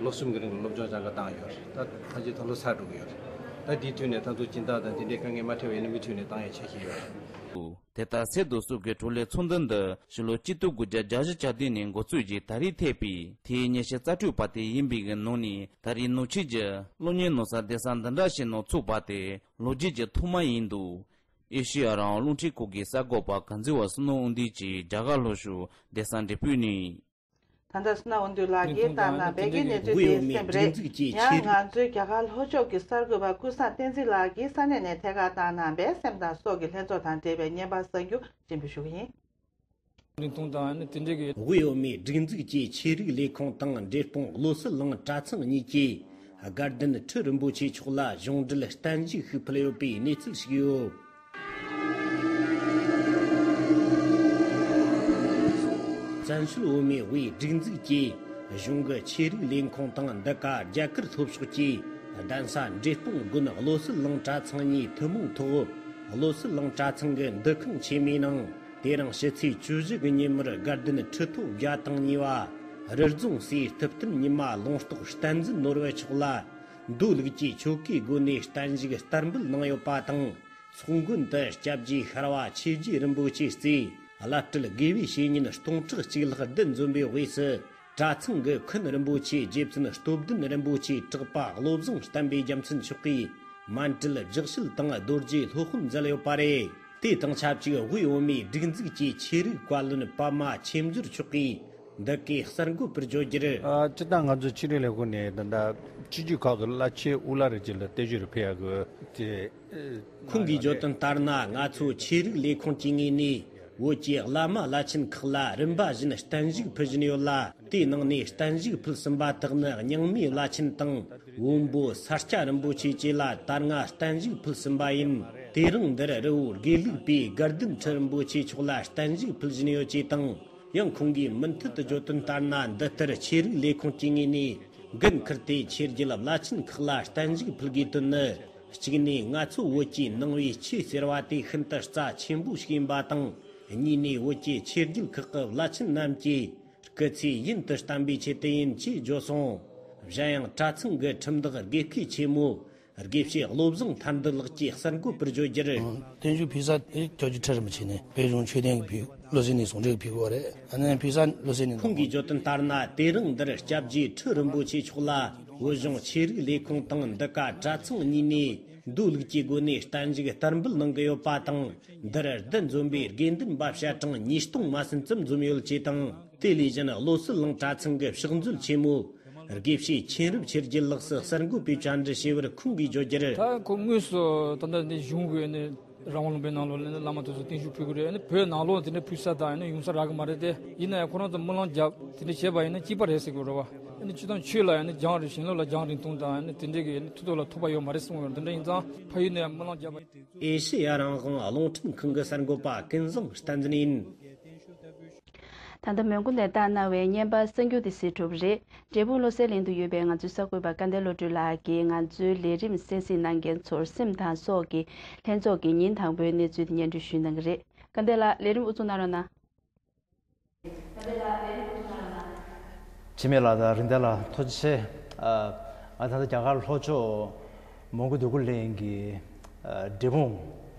ལོ་གསུམ་གྱི་རིང་ལ་སློབ་སྦྱོང་སྦྱང་ག་བཏང་ཡོད་རེད། ད་ཕལ་ཆེར་ད་ལོ་ཚར་འགྲོ་གི་ཡོད་རེད། ད་དེའི་དུས་ནས་ད་དུང་སྦྱིན་བདག་དང་དེ་འདྲའི་དཀའ་ངལ་མ་འཕྲད་པ་ཡིན་ན་མུ་མཐུད་ནས་བཏང་ཡས་བྱེད་བཞིན་ཡོད་རེད། དེ་ལྟར་སེ་རྡོ་སོགས་ཀྱི་བགྲོ་གླེང་ཚོགས་འདུ་འདི་ཕྱི་ལོ་གཅིག་སྟོང་དགུ་བརྒྱ་གྱ་བདུན་ནས་འགོ་བཙུགས་ཀྱིས་ད་རེས་ཐེག་པའི་དེའི་ཉི་ཤུ་རྩ་དྲུག་པ་དེ་ཡིན་པའི་ནང་ནས་ད་རེས་ནུབ་ཕྱོགས་ཀྱི་སློབ་གཉེར་གནང་ས་སྡེ་ཚན་འདི་འདྲ་ཞིག་ནང་ཚུད་པ་དེ་ལོ་རྒྱུས་ཀྱི་ཐོག་མ་ཡིན་འདུག་ཨེ་ཤེ་ཡ་རང་དབང་རླུང་འཕྲིན་ཁང་གི་གསར་འགོད་པ་གངས་འཛིན་པ་བསོད་ནམས་དབང་འདུས་ཀྱིས་རྒྱ་གར་ལྷོ་ཕྱོགས་སྡེ་ཚན་འབྲས་སྤུངས་ནས། ད་ལྟ་བསོད་ནམས་དབང་འདུས་ལགས་ཀྱིས་བཏང་གནང་བོད་ཀྱི་གནས་ཚུལ་དེ་གསན་པ་རེད། ཡང་ང་ཚོའི་རྒྱ་གར་ལྷོ་ཕྱོགས་ཀྱི་གསར་འགོད་པ་ཀུན་བཟང་བསྟན་འཛིན་ལགས་ཀྱིས་ས་གནས་ནས་ཐད་ཀར་བཏང་གནང་བའི་སེམས་དང་སྲོག་གི་ལྷན་ཚོགས་དང་འབྲེལ་བའི་བརྙན་པར་གསར་འགྱུར་སྤྱན་འབུལ་ཞུ་གི་ཡིན། རིང་ཐུང་དང་ནི་དེ་འབྲེལ་གྱི། དབུས་བོད་མིའི་སྒྲིག་འཛུགས་ཀྱི་ཆོས་རིག་ལས་ཁུངས་དང་འབྲས་སྤུངས་བློ་གསལ་གླིང་གྲྭ་ཚང་གཉིས་ཀྱིས་དགའ་ལྡན་ཁྲི་རིན་པོ་ཆེ་མཆོག་ལ་གཞུང་འབྲེལ་བརྟན་བཞུགས་ཤིག་ཕུལ་ཡོད་པའི་གནས་ཚུལ་ཞིག་ཡོད། བཙན་བྱོལ་བོད་མིའི་དབུས་སྒྲིག་འཛུགས་ཀྱིས་གཞུང་གི་ཆོས་རིག་ལས་ཁུངས་དང་འདི་ག་རྒྱ་གར་ལྷོ་ཕྱོགས་ཀྱི་གདན་ས་འབྲས་སྤུངས་དགོན་བློ་གསལ་གླིང་གྲྭ་ཚང་གཉིས་ཐུན་མོང་ཐོག་བློ་གསལ་གླིང་གྲྭ་ཚང་གི་འདུ་ཁང་ཆེན་མོའི་ནང་། དེ་རིང་ཕྱི་ཚེས་བཅུ་བཞི་གི་ཉིན་མོར་དགའ་ལྡན་ཁྲི་ཐོག་བརྒྱ་དང་གཉིས་པ་རི་རྫོང་སྲས་ཐུབ་བསྟན་ཉི་མ་ལུང་རྟོགས་བསྟན་འཛིན་ནོར་བུ་མཆོག་ལ་མདོ་ལུགས་ཀྱི་ཆོ་གའི་སྒོ་ནས་བརྟན་བཞུགས་བསྟར་འབུལ་གནང་ཡོད་པ་དང་། ཚོགས་མགོན་དུ་སྐྱབས་རྗེ་ཤར་བ་ཆོས་རྗེ་རིན་པོ་ཆེ་གཙོས་བླ་སྤྲུལ་དགེ་བའི་བཤེས་གཉེན་སྟོང་ཕྲག་གཅིག་ལྷག་བདུན་འཛོམས་པའི་དབུས་སུ། གྲྭ་ཚང་གི་མཁན་རིན་པོ་ཆེ་རྗེ་བཙུན་སྟོབས་ལྡན་རིན་པོ་ཆེ་གྲགས་པ་བློ་བཟང་བསྟན་པའི་རྒྱལ་མཚན་མཆོག་གིས་མཎྜལ་ལྗགས་བཤད་དང་རྡོ་རྗེ་སློབ་དཔོན་མཛད་ཡོད་པ་རེད། དེ་དང་ཆབས་ཅིག་དབུས་བོད་མིའི་སྒྲིག་འཛུགས་ཀྱི་ཆོས་རིག་བཀའ་བློན་པདྨ་ཆོས་འཛོམས་མཆོག་གིས་འདི་གའི་གསར་འགོད་པར་བརྗོད་རྒྱུར། ཨ། སྤྱིར་བཏང་ང་ཚོ་ཆོས་རིག་ལས་ཁུངས་ནས་ད་ལྟ་སྤྱི་རྒྱུ་ཁག་གི་བླ་ཆེན་དབུ་བླ་རེ་ཅིག་ལ་བརྟན་བཞུགས་རེ་ཕུལ་ཡག་གི་དེ། ཁོང་གིས་བརྗོད་དོན་ལྟར་ན་ང་ཚོ་ཆོས་རིག་ལས་ཁུངས་ཀྱི་ངོས་ནས་བོད་ཀྱི་བླ་མ་བླ་ཆེན་ཁག་ལ་རིམ་པ་བཞིན་བརྟན་བཞུགས་ཕུལ་བཞིན་ཡོད་ལ། དེའི་ནང་ནས་བརྟན་བཞུགས་ཕུལ་ཟིན་པ་དག་ནི་རྙིང་མའི་བླ་ཆེན་དང་བོན་པོ་ས་སྐྱ་རིན་པོ་ཆེ་བཅས་ལ་ད་སྔ་བརྟན་བཞུགས་ཕུལ་ཟིན་པ་ཡིན། དེ་རིང་འདིར་རི་བོ་དགེ་ལུགས་པའི་དགའ་ལྡན་ཁྲི་རིན་པོ་ཆེ་མཆོག་ལ་བརྟན་བཞུགས་ཕུལ་བཞིན་ཡོད་ཅེས་དང་། ཡང་ཁོང་གིས་མུ་མཐུད་དུ་བརྗོད་དོན་ལྟར་ན་འདི་ལྟར་ཆོས་རིག་ལས་ཁུངས་ཀྱི་ངོས་ནས་འགན་འཁུར་ཏེ་ཆོས་བརྒྱུད་བླ་ཆེན་ཁག་ལ་བརྟན་བཞུགས་ཕུལ་དགོས་དོན་ནི། གཅིག་ནས་ང་ཚོ་བོད་ཀྱི་ནང་པའི་ཆོས་ཟེར་བ་དེ་ཤིན་ཏུ་རྩ་ཆེན་པོ་ཞིག་ཡིན་པ་དང་། གཉིས་ནས་བོད་ཀྱི་ཆོས་བརྒྱུད་ཁག་གི་བླ་ཆེན་རྣམས་ཀྱིས་སྐུ་ཚེ་ཡུན་དུ་བརྟན་པའི་ཆེད་དུ་ཡིན་ཅེས་བརྗོད་སོང་། གཞན་ཡང་གྲྭ་ཚང་གི་ཁྲིམས་བདག་དགེ་བཤེས་ཆེན་མོ་དགེ་བཤེས་བློ་བཟང་ཐར་འདོད་ལགས་ཀྱིས་གསར་འགོད་པར་བརྗོད་རྒྱུར། བརྟན་བཞུགས་ཕུལ་ས་དེ་སྐྱབས་རྗེ་ཁྲི་རིན་པོ་ཆེ་ནས་བོད་གཞུང་ཆོས་ལྡན་གྱི་ཕུལ། བློ་གསལ་ནས་ཟུང་འབྲེལ་ཕུལ་དགོས་རེད། ཨ་ནི་ཕུལ་ས་བློ་གསལ་ནས། ཁོང་གིས་བརྗོད་དོན་ལྟར་ན་དེ་རིང་འདིར་སྐྱབས་རྗེ་ཁྲི་རིན་པོ་ཆེ་མཆོག་ལ་བོད་གཞུང་ཆོས་རིག་ལས་ཁུངས་དང་འདི་ག་གྲྭ་ཚང་གཉིས་ནས་མདོ་ལུགས་ཀྱི་སྒོ་ནས་བརྟན་བཞུགས་བསྟར་འབུལ་གནང་གི་ཡོད་པ་དང་། འདིར་བདུན་འཛོམས་པའི་དགེ་འདུན་པ་བཤད་གྲངས་ཉིས་སྟོང་མ་ཟིན་ཙམ་འཛོམས་ཡོད་ཅེས་དང་། དེ་ལས་གཞན་བློ་གསལ་གླིང་གྲྭ་ཚང་གི་ཕྱག་མཛོད་ཆེན་མོ་དགེ་བཤེས་མཁྱེན་རབ་ཆོས་རྒྱལ་ལགས་སུ་གསར་འགོད་པས་བཅར་འདྲི་བྱས་པར་ཁོང་གིས་བརྗོད་རྒྱུར། ད་ཁོ་དངོས་སུ་ད་ལྟ་འདི་གཞུང་གི་ནི། རང་དབང་ལུང་པའི་ནང་ལོགས་ལ་ནི་བླ་མ་དེ་ཚོ་བརྟན་བཞུགས་ཕུལ་གི་རེད། ཨ་ནི་བོད་ནང་ལོགས་དེ་འདྲའི་ཕུལ་ས་དང་ཨ་ནི་ཡོང་ས་རག་གི་མ་རེད་དེ། ཡིན་ན་ཡང་ཁོ་རང་ཚོ་སྨོན་ལམ་རྒྱབ་དེ་འདྲ་བྱས་པ་ཡིན་ན་གཅིག་པ་རེད་ཟེར་གི་རེད་བ། ཨ་ནི་སྤྱིར་བཏང་ཆོས་ལ་ཡང་ནི་རྒྱང་རིང་ཞེན་ལོག་ལ་རྒྱང་རིང་ཐུང་དང་ཨ་ནི་དེ་འདྲའི་གི་ཨ་ནི་མཐུ་སྟོབས་ལ་ཐོགས་པ་ཡོད་མ་རེད་གསུངས་ཡོད། དེ་འདྲ་ཡིན་ཙང་ཕ་ཡུལ་ནས་སྨོན་ལམ་རྒྱབ་པ། ཨེ་ཤེ་ཡ་རང་དབང་རླུང་འཕྲིན་ཁང་གི་གསར་འགོད་པ་ཀུན་བཟང་བསྟན་འཛིན་ཡིན། ད་ལྟ་མོན་གྷོ་ནས་བཏང་གནང་བའི་བརྙན་པར་གསར་འགྱུར་འདི་གཟིགས་གྲུབ་རེད། འབྲས་སྤུངས་བློ་གསལ་གླིང་དུ་ཡོད་པའི་ང་ཚོའི་གསར་འགོད་པ་སྐལ་ལྡན་བློ་གྲོས་ལགས་ཀྱིས་ང་ཚོའི་ལས་རིམ་གསན་གཟིགས་གནང་མཁན་ཚོར་སེམས་དང་སྲོག་གི་ལྷན་ཚོགས་ཀྱི་ཉིན་དང་པོའི་གནས་ཚུལ་དེ་སྙན་སྒྲོན་ཞུས་གནང་གི་རེད། སྐལ་ལྡན་ལགས་ལས་རིམ་དབུ་འཛུགས་གནང་རོགས་གནང་། འཆི་མེད་ལགས་དང་རིག་ལྡན་ལགས་ཐུགས་རྗེ་ཆེ། ཨ་ང་ད་ལྟ་རྒྱ་གར་ལྷོ་ཕྱོགས་མོན་གྷོ་འདོད་རྒུ་གླིང་གི་ཨ་འབྲས་སྤུངས་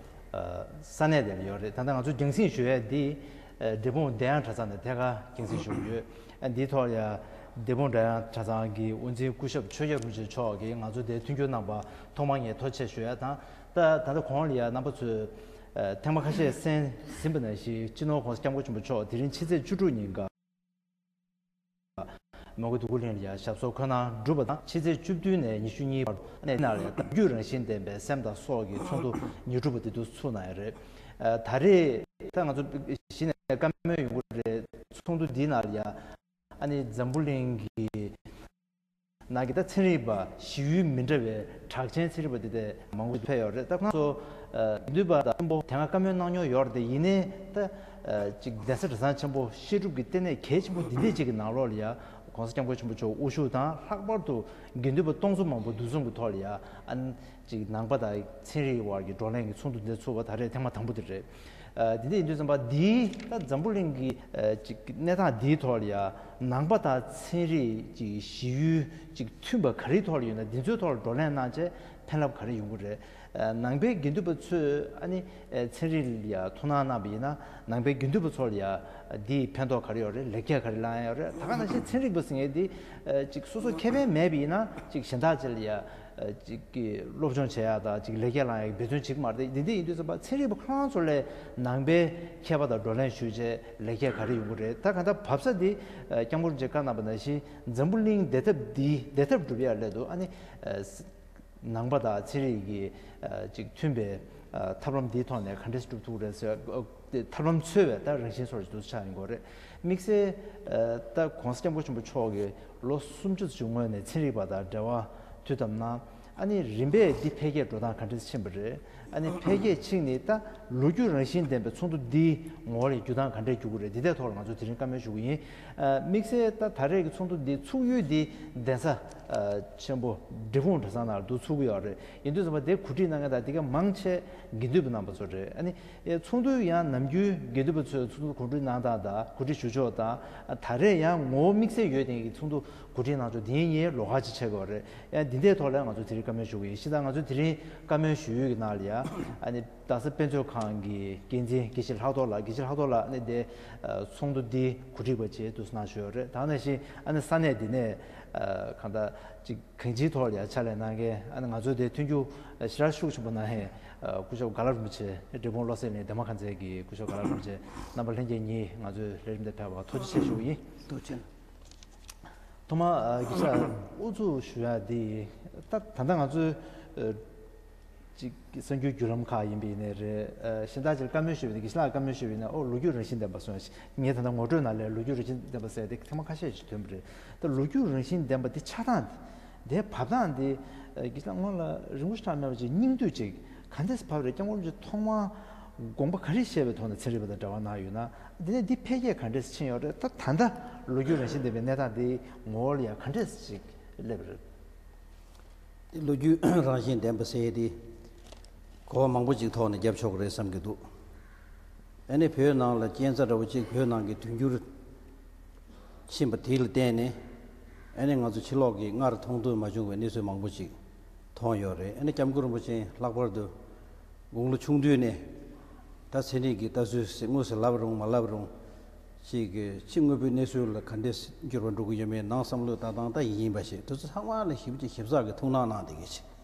ཨ་ས་གནས་དེར་ཡོད་རེད། ད་ལྟ་ང་ཚོ་རྒྱང་སྲིང་ཞུ་ཡས་འདི་ཨ་འབྲས་སྤུངས་བདེ་དབྱངས་གྲྭ་ཚང་ནས་ཐད་ཀར་རྒྱང་སྲིང་ཞུ་གི་ཡོད། ཨ་འདིའི་ཐོག་ལ་ཡ་འབྲས་སྤུངས་བདེ་དབྱངས་གྲྭ་ཚང་གི་དབུ་འཛིན་སྐུ་ཞབས་ཆོས་རྒྱལ་རིན་པོ་ཆེ་མཆོག་གིས་ང་ཚོ་དེར་མཐུན་འགྱུར་གནང་པ་ཐོག་མར་ངས་ཐུགས་རྗེ་ཆེ་ཞུ་ཡས་དང་། ད་ད་ལྟ་གོང་ལ་ཡ་རྣམ་པ་ཚོས་ཨ་ཐེངས་མ་ཁ་ཤས་གསན་ཟིན་པ་ནང་བཞིན་སྤྱི་ནོར་༸གོང་ས་༸སྐྱབས་མགོན་ཆེན་པོ་མཆོག་དེ་རིང་ཕྱི་ཚེས་བཅུ་དྲུག་ཉིན་ཀ་མོན་གྷོ་འདོད་རྒུ་གླིང་ལ་ཡང་ཞབས་སོར་འཁོད་གནང་གྲུབ་པ་དང་། ཕྱི་ཚེས་བཅུ་བདུན་ནས་ཉི་ཤུ་གཉིས་བར་གནས་ནང་ལ་ཡང་ལོ་རྒྱུས་རང་བཞིན་ལྡན་པའི་སེམས་དང་སྲོག་གི་ཚོགས་འདུ་ཉེར་དྲུག་པ་དེ་དུས་ཚུགས་གནང་ཡོད་རེད། ཨ་ད་རེས་ད་ང་ཚོ་གཞི་ནས་བཀའ་མོལ་ཡོང་གི་རེད། ཚོགས་འདུ་འདིའི་ནང་ལ་ཡང་ཨ་ནི་འཛམ་བུ་གླིང་གི་ནང་གི་ད་ཚན་རིག་པ་གཞི་ཡུལ་མི་འདྲ་བའི་གྲགས་ཅན་ཚན་རིག་པ་དེ་དེ་མང་པོ་ཕེབས་ཡོད་རེད། ད་ང་ཚོ་ཨ་དགེ་འདུན་པ་དང་ཆེན་པོ་དེ་སྔ་བཀའ་མོལ་གནང་མྱོང་ཡོད་རེད་དེ། ཡིན་ནའི་ད་ཨ་ཅིག་གདན་ས་གྲྭ་ཚང་ཆེན་པོ་བཤད་སྒྲུབ་ཀྱི་ལྟེ་གནས་གལ་ཆེན་པོ་འདི་འདྲས་ཅིག་གི་ནང་ལོགས་ལ་ཡ་༸གོང་ས་༸སྐྱབས་མགོན་ཆེན་པོ་མཆོག་དབུ་བཞུགས་དང་། ལྷག་པར་དུ་དགེ་འདུན་པ་སྟོང་ཚོ་མང་པོ་འདུ་འཛོམས་ཀྱི་ཐོག་ལ་ཡ་ཨ་ཅིག་ནང་པ་དང་ཚན་རིག་དབར་གྱི་བགྲོ་གླེང་གི་ཚོགས་འདུ་འདི་ཚུགས་པ་ད་རེས་ཐེངས་མ་དང་པོ་དེ་རེད། ཨ་འདི་འདྲ་ཡིན་དུས་ཙམ་པ་འདིའི་ད་འཛམ་བུ་གླིང་གི་ཨ་ཅིག་གནས་སྟངས་འདིའི་ཐོག་ལ་ཡ་ནང་པ་དང་ཚན་རིག་ཅིག་གཞི་ཡུལ་ཅིག་མཐུན་པ་ག་རེའི་ཐོག་ལ་ཡོད་ན་འདི་ཚོའི་ཐོག་ལ་བགྲོ་གླེང་གནང་བྱས་ཕན་རླབས་ག་རེ་ཡོང་གི་རེད། ཨ་ནང་པའི་དགེ་འདུན་པ་ཚོས་ཨ་ནི་ཨ་ཚན་རིག་ལ་ཡ་ཐུགས་སྣང་གནང་བ་ཡིན་ན་ནང་པའི་དགེ་འདུན་པ་ཚོ་ལ་ཡ་འདིའི་ཕན་ཐོགས་ག་རེ་ཡོད་རེད། ལེགས་སྐྱེས་ག་རེ་བླང་ཡ་ཡོད་རེད། ད་ག་ནང་བཞིན་ཚན་རིག་པ་ཟེར་མཁན་འདི་ཨ་ཅིག་སོ་སོ་ཁེ་ཕན་མེད་པ་ཡིན་ན་ཅིག་གཞན་དག་ཅིག་ལ་ཡ་ཨ་ཅིག་གི་སློབ་སྦྱོང་བྱེད་ཡག་དང་ཅིག་ལེགས་སྐྱེས་བླང་ཡག་གི་འབད་བརྩོན་བྱེད་ཀྱི་མ་རེད། འདི་འདྲ་ཡིན་དུས་ཙམ་པ་ཚན་རིག་པ་ཁོ་རང་ཚོ་ལས་ནང་པའི་མཁས་པ་དང་བགྲོ་གླེང་ཞུས་བྱས་ལེགས་སྐྱེས་ག་རེ་ཡོང་གི་རེད། ད་གང་ལྟར་བབས་ས་འདི་ཨ་སྐྱབས་མགོན་རིན་པོ་ཆེས་བཀའ་གནང་པ་ནང་བཞིན་འཛམ་བུ་གླིང་བདེ་ཐབས་འདི་བདེ་ཐབས་སྒྲུབ་ཡག་སླད་དུ་ཨ་ནི་ཨ་ནང་པ་དང་ཚན་རིག་གི་ཨ་ཅིག་མཐུན་པའི་ཨ་ཐབས་ལམ་འདིའི་ཐོག་ནས་ག་འདྲས་སྒྲུབ་ཐུབ་ཀྱི་རེད་ཟེར། ཨ་ཐབས་ལམ་འཚོལ་བའི་ད་རང་བཞིན་སོགས་ཀྱི་འདུག་ཆགས་ཡིན་དགོས་རེད། དམིགས་བསལ་ཨ་ད་༸གོང་ས་༸སྐྱབས་མགོན་ཆེན་པོ་མཆོག་གིས་ལོ་སུམ་ཅུ་ཙམ་སྔོན་ནས་ཚན་རིག་པ་དང་འབྲེལ་བ་མཐུད་ཐབས་གནང་། ཨ་ནི་རིམ་པས་འདི་འཕེལ་རྒྱས་འགྲོ་སྟངས་ག་འདྲས་ཕྱིན་པ་རེད། ཨ་ནི་འཕེལ་རྒྱས་ཕྱིན་ནས་ད་ལོ་རྒྱུས་རང་བཞིན་ལྡན་པའི་ཚོགས་འདུ་འདིའི་ངོ་བོ་ལ་འགྱུར་སྟངས་ག་འདྲས་འགྱུར་གྱི་རེད། འདི་དེའི་ཐོག་ལ་ང་ཚོས་དེ་རིང་བཀའ་མོལ་ཞུ་གི་ཡིན། ཨ་དམིགས་བསལ་ད་ད་རེས་ཀྱི་ཚོགས་འདུ་འདི་ཚུགས་ཡུལ་འདི་གདན་ས་ཨ་ཆེན་པོ་འབྲས་སྤུངས་གྲྭ་ཚང་ནང་ལ་འདུ་ཚུགས་ཀྱི་ཡོད་རེད། ཡིན་དུས་ཙམ་པ་དེ་གོ་སྒྲིག་གནང་མཁན་དང་དེ་ག་མང་ཆེ་དགེ་འདུན་པ་རྣམ་པ་ཚོ་རེད། ཨ་ནི་ཨེ་ཚོགས་འདུ་ཡང་ནམ་རྒྱུན་དགེ་འདུན་པ་ཚོས་ཚོགས་འདུ་གོ་སྒྲིག་གནང་སྟངས་དང་གོ་སྒྲིག་ཞུ་ཕྱོགས་དང་། ཨ་ད་རེས་ཡང་ངོ་བོ་དམིགས་བསལ་ཡོད་མཁན་གྱི་ཚོགས་འདུ་གོ་སྒྲིག་གནང་ཕྱོགས་འདི་ངས་ལོགས་ཀ་ཅིག་ཆགས་ཀྱི་ཡོད་རེད། ཡང་འདི་འདྲའི་ཐོག་ལ་ང་ཚོ་དེ་རིང་བཀའ་མོལ་ཞུ་གི་ཡིན། གཞི་ད་ང་ཚོ་དེ་རིང་བཀའ་མོལ་ཞུ་ཡུལ་གྱི་ནང་ལ་ཡ་ཨ་ནི་རྡ་ས་དཔེ་མཛོད་ཁང་གི་འགན་འཛིན་དགེ་བཤེས་ལྷག་རྡོར་ལགས། དགེ་བཤེས་ལྷག་རྡོར་ལགས་ཨ་ནི་དེ་ཨ་ཚོགས་འདུ་འདི་གོ་སྒྲིག་པ་བྱས་འདུག་གནང་ཞུས་ཡོད་རེད། ད་ག་ནང་བཞིན་ཨ་ནི་ས་གནས་འདི་ནས་ཨ་གང་ལྟར་ཅིག་གང་ཅིའི་ཐོག་ལ་ཡང་ཕྱག་ལས་གནང་མཁན་ཨ་ནི་ང་ཚོའི་དེ་མཐུན་འགྱུར་ཞེ་དྲག་ཤུགས་ཆེན་པོ་གནང་མཁན་སྐུ་ཞབས་དགའ་ལགས་རིན་པོ་ཆེ། འབྲས་སྤུངས་བློ་གསལ་གླིང་འདན་མ་མཁར་མཛེས་ཀྱི་སྐུ་ཞབས་དགའ་ལགས་རིན་པོ་ཆེ། རྣམ་པ་ལྷན་རྒྱས་ཉིད་ང་ཚོའི་ལས་རིམ་དེ་ཕེབས་པར་ཐུགས་རྗེ་ཆེ་ཞུ་གི་ཡིན། ཐུགས་རྗེ་ཆེ། ཐོག་མར་དགེ་བཤེས་ཨུ་ཚུགས་ཞུ་ཡག་འདི་ད་ད་ལྟ་ང་ཚོའི་ཅིག་གསར་འགྱུར་བརྒྱུད་ལམ་ཁག་ཡིན་པ་ཡིན་ནའི་རེད། ཨ་གཞན་དག་ཅིག་བཀའ་མོལ་ཞུས་པ་ཡིན་ན། དགེ་བཤེས་ལགས་བཀའ་མོལ་ཞུས་པ་ཡིན་ན། ཨོ་ལོ་རྒྱུས་རང་བཞིན་ལྡན་པ་གསུངས་ཤག་ངས་ད་ལྟ་ངོ་སྤྲོད་ནང་ལ་ལོ་རྒྱུས་རང་བཞིན་ལྡན་པ་ཟེར་དེ་ཐེངས་མ་ཁ་ཤས་ཤིག་ཐོན་པ་རེད། ད་ལོ་རྒྱུས་རང་བཞིན་ལྡན་པ་འདི་ཆགས་སྟངས་འདི་དེའི་བབ་སྟངས་འདི་ཨ་དགེ་བཤེས་ལགས་སྔོན་ལ་རིན་པོ་ཆེ་ཁྲ་མེད་པ་ཅིག་སྙིང་བསྡུས་ཅིག་ག་འདྲས་བབས་རེད། སྐྱབས་མགོན་རིན་པོ་ཆེ་ཐོག་མར་དགོངས་པ་ག་རེ་བཞེས་པའི་ཐོག་ནས་ཚན་རིག་པ་དང་འབྲེལ་བ་གནང་ཡོད་ན། དེ་ནས་འདི་འཕེལ་རྒྱས་ག་འདྲས་ཕྱིན་ཡོད་རེད། ད་ད་ལྟ་ལོ་རྒྱུས་རང་བཞིན་ལྡན་པའི་གནས་སྟངས་འདི་ངོ་བོ་ལ་ཡང་ག་འདྲས་ཅིག་སླེབས་རེད། དེ་ལོ་རྒྱུས་རང་བཞིན་ལྡན་པ་ཟེར་ཡས་དེ་གོ་བ་མང་པོ་ཅིག་ཐོག་ནས་བརྒྱབ་ཆོག་གི་རེད་བསམ་གྱི་འདུག་ཨ་ནི་བོད་ནང་ལ་རྐྱེན་རྩ་འདྲ་བོ་ཅིག་བོད་ནང་གི་དུས་འགྱུར་ཕྱིན་པ་དེ་ལ་བརྟེན་ནས་ཨ་ནི་ང་ཚོ་ཕྱི་ལོགས་ཀྱི་སྔར་མཐོང་ཐོས་མ་བྱུང་བའི་གནས་ཚུལ་མང་པོ་ཅིག་མཐོང་ཡོད་རེད། ཨ་ནི་སྐྱབས་མགོན་རིན་པོ་ཆེ་ལྷག་པར་དུ་དགུང་ལོ་ཆུང་དུས་ནས་ད་ཚན་རིག་གི་ལྟ་ཚུལ་ཟེར་དངོས་སུ་ལབ་རུང་མ་ལབ་རུང་། ཅིག་གི་ཕྱི་དངོས་པོའི་གནས་ཚུལ་ལ་ག་འདྲས་འགྱུར་བ་འགྲོ་གི་ཡོད་མེད་ནང་བསམ་བློ་བཏང་སྟངས་ད་ཡིན་པ་ཞིག་དེ་ཚོ་ཚང་མ་ལ་ཞིབ་ཅིག་ཞིབ་ཚགས་ཀྱི་ཐུགས་སྣང་གནང་བསྡད་མཁན་ཞིག་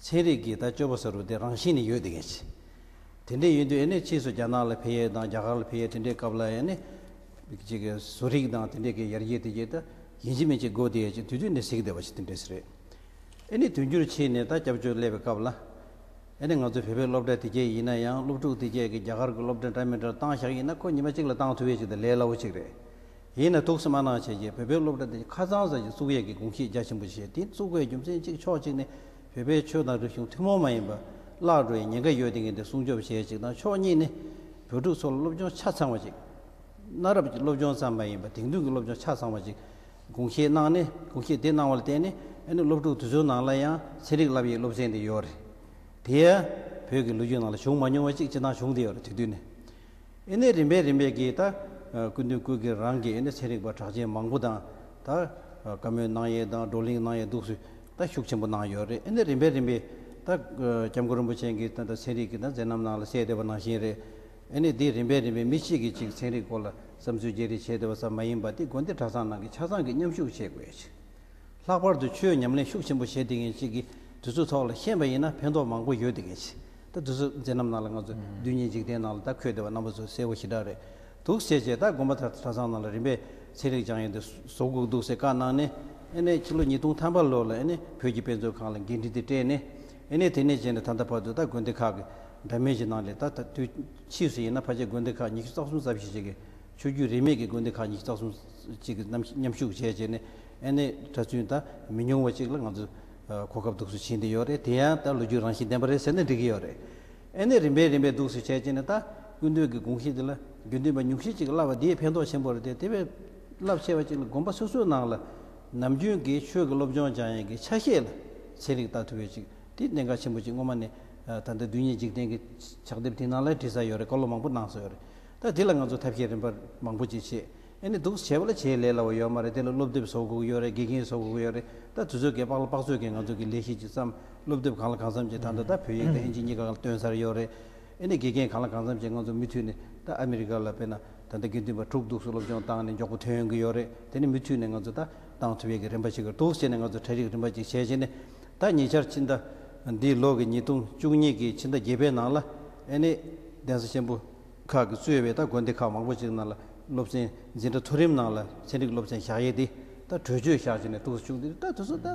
ཚན་རིག་གི་ད་སྤྱོད་པ་ཟེར་རུང་དེ་རང་བཞིན་ནས་ཡོད་བསྡད་མཁན་ཞིག་དེ་འདྲས་ཡིན་དུས་ཨ་ནི་ཕྱིས་སུ་རྒྱ་ནག་ལ་ཕེབས་ཡས་དང་རྒྱ་གར་ལ་ཕེབས་ཡས་དེ་འདྲའི་སྐབས་ལ་ཨ་ནི་ཅིག་གི་བཟོ་རིག་དང་དེ་འདྲས་ཀྱི་ཡར་རྒྱས་དེ་གྱད་ད་ཡིན་གཅིག་མིན་གཅིག་དགོས་བསྡད་ཡས་ཅིག་དུས་དུས་ནས་གཟིགས་བསྡད་པ་ཞིག་དེ་འདྲས་རེད། ཨ་ནི་དུས་འགྱུར་ཕྱིན་ནས་ད་སྐྱབས་བཅོལ་སླེབས་པའི་སྐབས་ལ། ཨ་ནི་ང་ཚོ་བོད་པའི་སློབ་གྲྭ་དེ་གྱད་ཡིན་ན་ཡང་སློབ་ཕྲུག་དེ་གྱད་ཀྱིས་རྒྱ་གར་གྱི་སློབ་གྲྭ་འདྲ་མི་འདྲ་བཏང་བཞག་ཡིན་ན་ཁོ་ཉི་མ་གཅིག་ལ་བཏང་ཐུབ་ཡས་ཅིག་དང་ལས་སླ་བོ་ཅིག་རེད། ཡིན་ན་ཐུགས་སུ་མ་གནང་བྱས་ཀྱི་བོད་པའི་སློབ་གྲྭ་དེ་ཁ་ཚང་ས་ཅིག་བཙུགས་ཡས་ཀྱི་དགོངས་བཞེས་རྒྱ་ཆེན་པོ་བྱས། དེ་བཙུགས་པའི་རྒྱུ་མཚན་གཅིག་ཕྱོགས་གཅིག་ནས་བོད་པའི་ཆོས་དང་རིག་གཞུང་ཐུན་མོང་མ་ཡིན་པ་བརླག་འགྲོ་ཡས་ཉེན་ཁ་ཡོད་དེ་ངས་དེ་སྲུང་སྐྱོབ་བྱས་ཅིག་དང་། ཕྱོགས་གཉིས་ནས་བོད་ཕྲུག་ཚོ་ལ་སློབ་སྦྱོང་ཆ་ཚང་བ་ཅིག་གནའ་རབས་ཀྱི་སློབ་སྦྱོང་ཙམ་མ་ཡིན་པར་དེང་དུས་ཀྱི་སློབ་སྦྱོང་ཆ་ཚང་བ་ཅིག་དགོངས་བཞེས་གནང་ནས། དགོངས་བཞེས་དེ་གནང་བ་ལ་བརྟེན་ནས་ཨ་ནི་སློབ་ཕྲུག་དེ་ཚོའི་ནང་ལ་ཡང་ཚན་རིག་བསླབ་ཡས་སློབ་ཚན་དེ་ཡོད་རེད། དེ་ཡང་བོད་ཀྱི་ལོ་རྒྱུས་ནང་ལ་བྱུང་མ་མྱོང་བ་ཅིག་སྤྱིར་བཏང་བྱུང་བསྡད་ཡོད་རེད་དེ་དུས་ནས། ཨ་ནི་རིམ་པས་རིམ་པས་ཀྱིས་ད་སྐུ་མདུན་སྐུ་སྒེར་རང་གིས་ཨ་ནི་ཚན་རིག་པ་གྲགས་ཅན་མང་པོ་དང་ ད་བཀའ་མོལ་གནང་ཡས་དང་བགྲོ་གླེང་གནང་ཡས་འདུག་སེ་ད་ཤུགས་ཆེན་པོ་གནང་ཡོད་རེད། ཨ་ནི་རིམ་པས་རིམ་པས་ད་སྐྱབས་མགོན་རིན་པོ་ཆེ་གིས་ད་ད་ཚན་རིག་གི་ད་མཛད་རྣམ་ནང་ལ་གསལ་བསྡད་པ་ནང་བཞིན་རེད། ཨ་ནི་འདི་རིམ་པས་རིམ་པས་མི་གཅིག་གིས་གཅིག་ཚན་རིག་སྐོར་ལ་བསམ་ཚུལ་བརྗེ་རེས་བྱས་བསྡད་པ་ཙམ་མ་ཡིན་པ། དེ་དགོན་སྡེ་གྲྭ་ཚང་ནང་གི་ཆ་ཚང་གིས་མཉམ་ཞུགས་བྱེད་དགོས་ཡ་ཅིག་ལྷག་པར་དུ་ཆོས་ཉམས་ལེན་ཤུགས་ཆེན་པོ་བྱེད་བསྡད་མཁན་ཅིག་གིས་དུས་ཚོད་ཐོག་ལ་ཤེས་པ་ཡིན་ན་ཕན་ཐོགས་མང་པོ་ཡོད་བསྡད་མཁན་ཅིག་ད་དུས་ཚོད་མཛད་རྣམ་ནང་ལ་ང་ཚོ་རྡུལ་སྙེད་འཇིག་རྟེན་ནང་ལ་ད་འཁོད་བསྡད་པ་རྣམ་པ་ཚོ་གསལ་པོ་ཞེ་དྲག་རེད་འདུག་ཟེར་བྱས། ད་དགོན་པ་གྲྭ་ཚང་ནང་ལ་རིམ་པས་ཚན་རིག་སྦྱང་ཡས་འདི་བཟོ་དགོས་འདུག་ཟེར་བཀའ་གནང་ནས། ཨ་ནས་ཕྱི་ལོ་ཉིས་སྟོང་ཐམ་པ་ལོ་ལ་ཨ་ནས་བོད་ཀྱི་དཔེ་མཛོད་ཁང་ལ་འགན་འཁྲི་འདི་སྤྲད་ནས། ཨ་ནས་དེ་ནས་བྱས་ནས་ད་ལྟ་བར་དུ་ད་དགོན་སྡེ་ཁག་གི་འདྲ་མིན་གྱི་ནང་ལས་ད་ད་དུས་ཕྱིས་སུ་ཡིན་ན་ཕལ་ཆེར་དགོན་སྡེ་ཁག་ཉི་ཤུ་རྩ་གསུམ་ཙམ་ཞིག་ཅིག་གི་ཆོས་བརྒྱུད་རིས་མེད་ཀྱི་དགོན་སྡེ་ཁག་ཉི་ཤུ་རྩ་གསུམ་ཅིག་གི་མཉམ་མཉམ་ཞུགས་བྱས་བྱས་ནས། ཨ་ནི་གྲྭ་བཙུན་ད་མི་ཉུང་བ་ཅིག་ལ་ང་ཚོས་གོ་སྐབས་འདུག་སེ་བྱིན་བསྡད་ཡོད་རེད། དེ་ཡང་ད་ལོ་རྒྱུས་རང་བཞིན་ལྡན་པ་རེད་ཟེར་ན་འགྲིག་གི་ཡོད་རེད། ཨ་ནི་རིམ་པས་རིམ་པས་འདུག་སེ་བྱས་བྱས་ནས་ད་སྐུ་མདུན་གྱི་དགོངས་གཞི་འདི་ལ་དགེ་འདུན་པ་ཉུང་ཤས་ཅིག་གིས་བསླབ་པ་འདིས་ཕན་ཐོགས་ཆེན་པོ་རེད་དེ། དེ་བས་རླབས་ཆེ་བ་ཅིག་ལ་དགོན་པ་སོ་སོའི་ནང་ལ་ནམ་རྒྱུན་གྱི་ཆོས་ཀྱི་སློབ་སྦྱོང་སྦྱང་ཡས་ཀྱི་ཆ་ཤས་ལ་ཚན་རིག་ལྟ་ཐུབ་ཡས་ཅིག་དེ་གནད་འགག་ཆེན་པོ་ཅིག་སྔོན་མ་ནས་ད་ལྟ་རྡུལ་སྙེད་འཇིག་རྟེན་གྱི་ཕྱག་དེབ་དེ་ནང་ལ་བྲིས་ཚར་ཡོད་རེད། བཀའ་སློབ་མང་པོ་གནང་སོང་ཡོད་རེད། ད་དེ་ལ་ང་ཚོ་ཐབས་ཤེས་རིམ་པ་མང་པོ་ཅིག་བྱས། ཨ་ནི་འདུག་བྱས་པ་ལ་བྱས་ལས་སླ་བོ་ཡོད་མ་རེད། དེ་ལ་སློབ་དེབ་བཟོ་དགོས་ཀྱི་ཡོད་རེད། དགེ་རྒན་བཟོ་དགོས་ཀྱི་ཡོད་རེད། ད་དུས་ཚོད་ཀྱི་དཔག་ལ་དཔག་ཚོད་ཀྱིས་ང་ཚོ་གི་ལས་གཞི་ཅིག་བརྩམས། སློབ་དེབ་གང་ལ་གང་འཚམ་ཅིག་ད་ལྟ་ད་བོད་ཡིག་དང་ཨིན་ཇི་གཉིས་ཀ་ལ་བཏོན་ཚར་ཡོད་རེད། ཨ་ནི་དགེ་རྒན་གང་ལ་གང་འཚམ་ཅིག་ང་ཚོ་མུ་མཐུད་ནས་ད་ཨ་མི་རི་ཀ་ལ་དཔེར་ན་ད་ལྟ་དགེ་འདུན་པ་དྲུག་འདུག་སེ་སློབ་སྦྱོང་བཏང་ནས་མགྱོགས་པོ་ཐོན་ཡོང་གི་ཡོད་རེད། དེ་ནི་མུ་མཐུད་ནས་ང་ཚོ་ད་བཏང་ཐུབ་ཡས་ཀྱི་རིམ་པ་ཞིག་གི་འདུག་བྱས་ནས་ང་ཚོ་གྲ་སྒྲིག་རིམ་པ་ཅིག་བྱས་བྱས་ནས། ད་ཉེ་ཆར་ཕྱི་ཟླ་འདིའི་ལོ་གི་ཉིས་སྟོང་བཅུ་གཉིས་ཀྱི་ཕྱི་ཟླ་བརྒྱད་པའི་ནང་ལ་ཨ་ནི་གདན་ས་ཆེན་པོ་ཁག་གིས་གཙོས་པའི་ད་དགོན་སྡེ་ཁག་མང་པོ་ཅིག་ནང་ལ་སློབ་ཚན་འཛིན་གྲྭ་མཐོ་རིམ་ནང་ལ་ཚན་རིག་སློབ་ཚན་བཞག་ཡས་དེ་ད་གྲོས་ཆོད་བཞག་བྱས་ནས་འདུག་སེ་བྱུང་། དེ་ད་དེ་ཚོ་ད་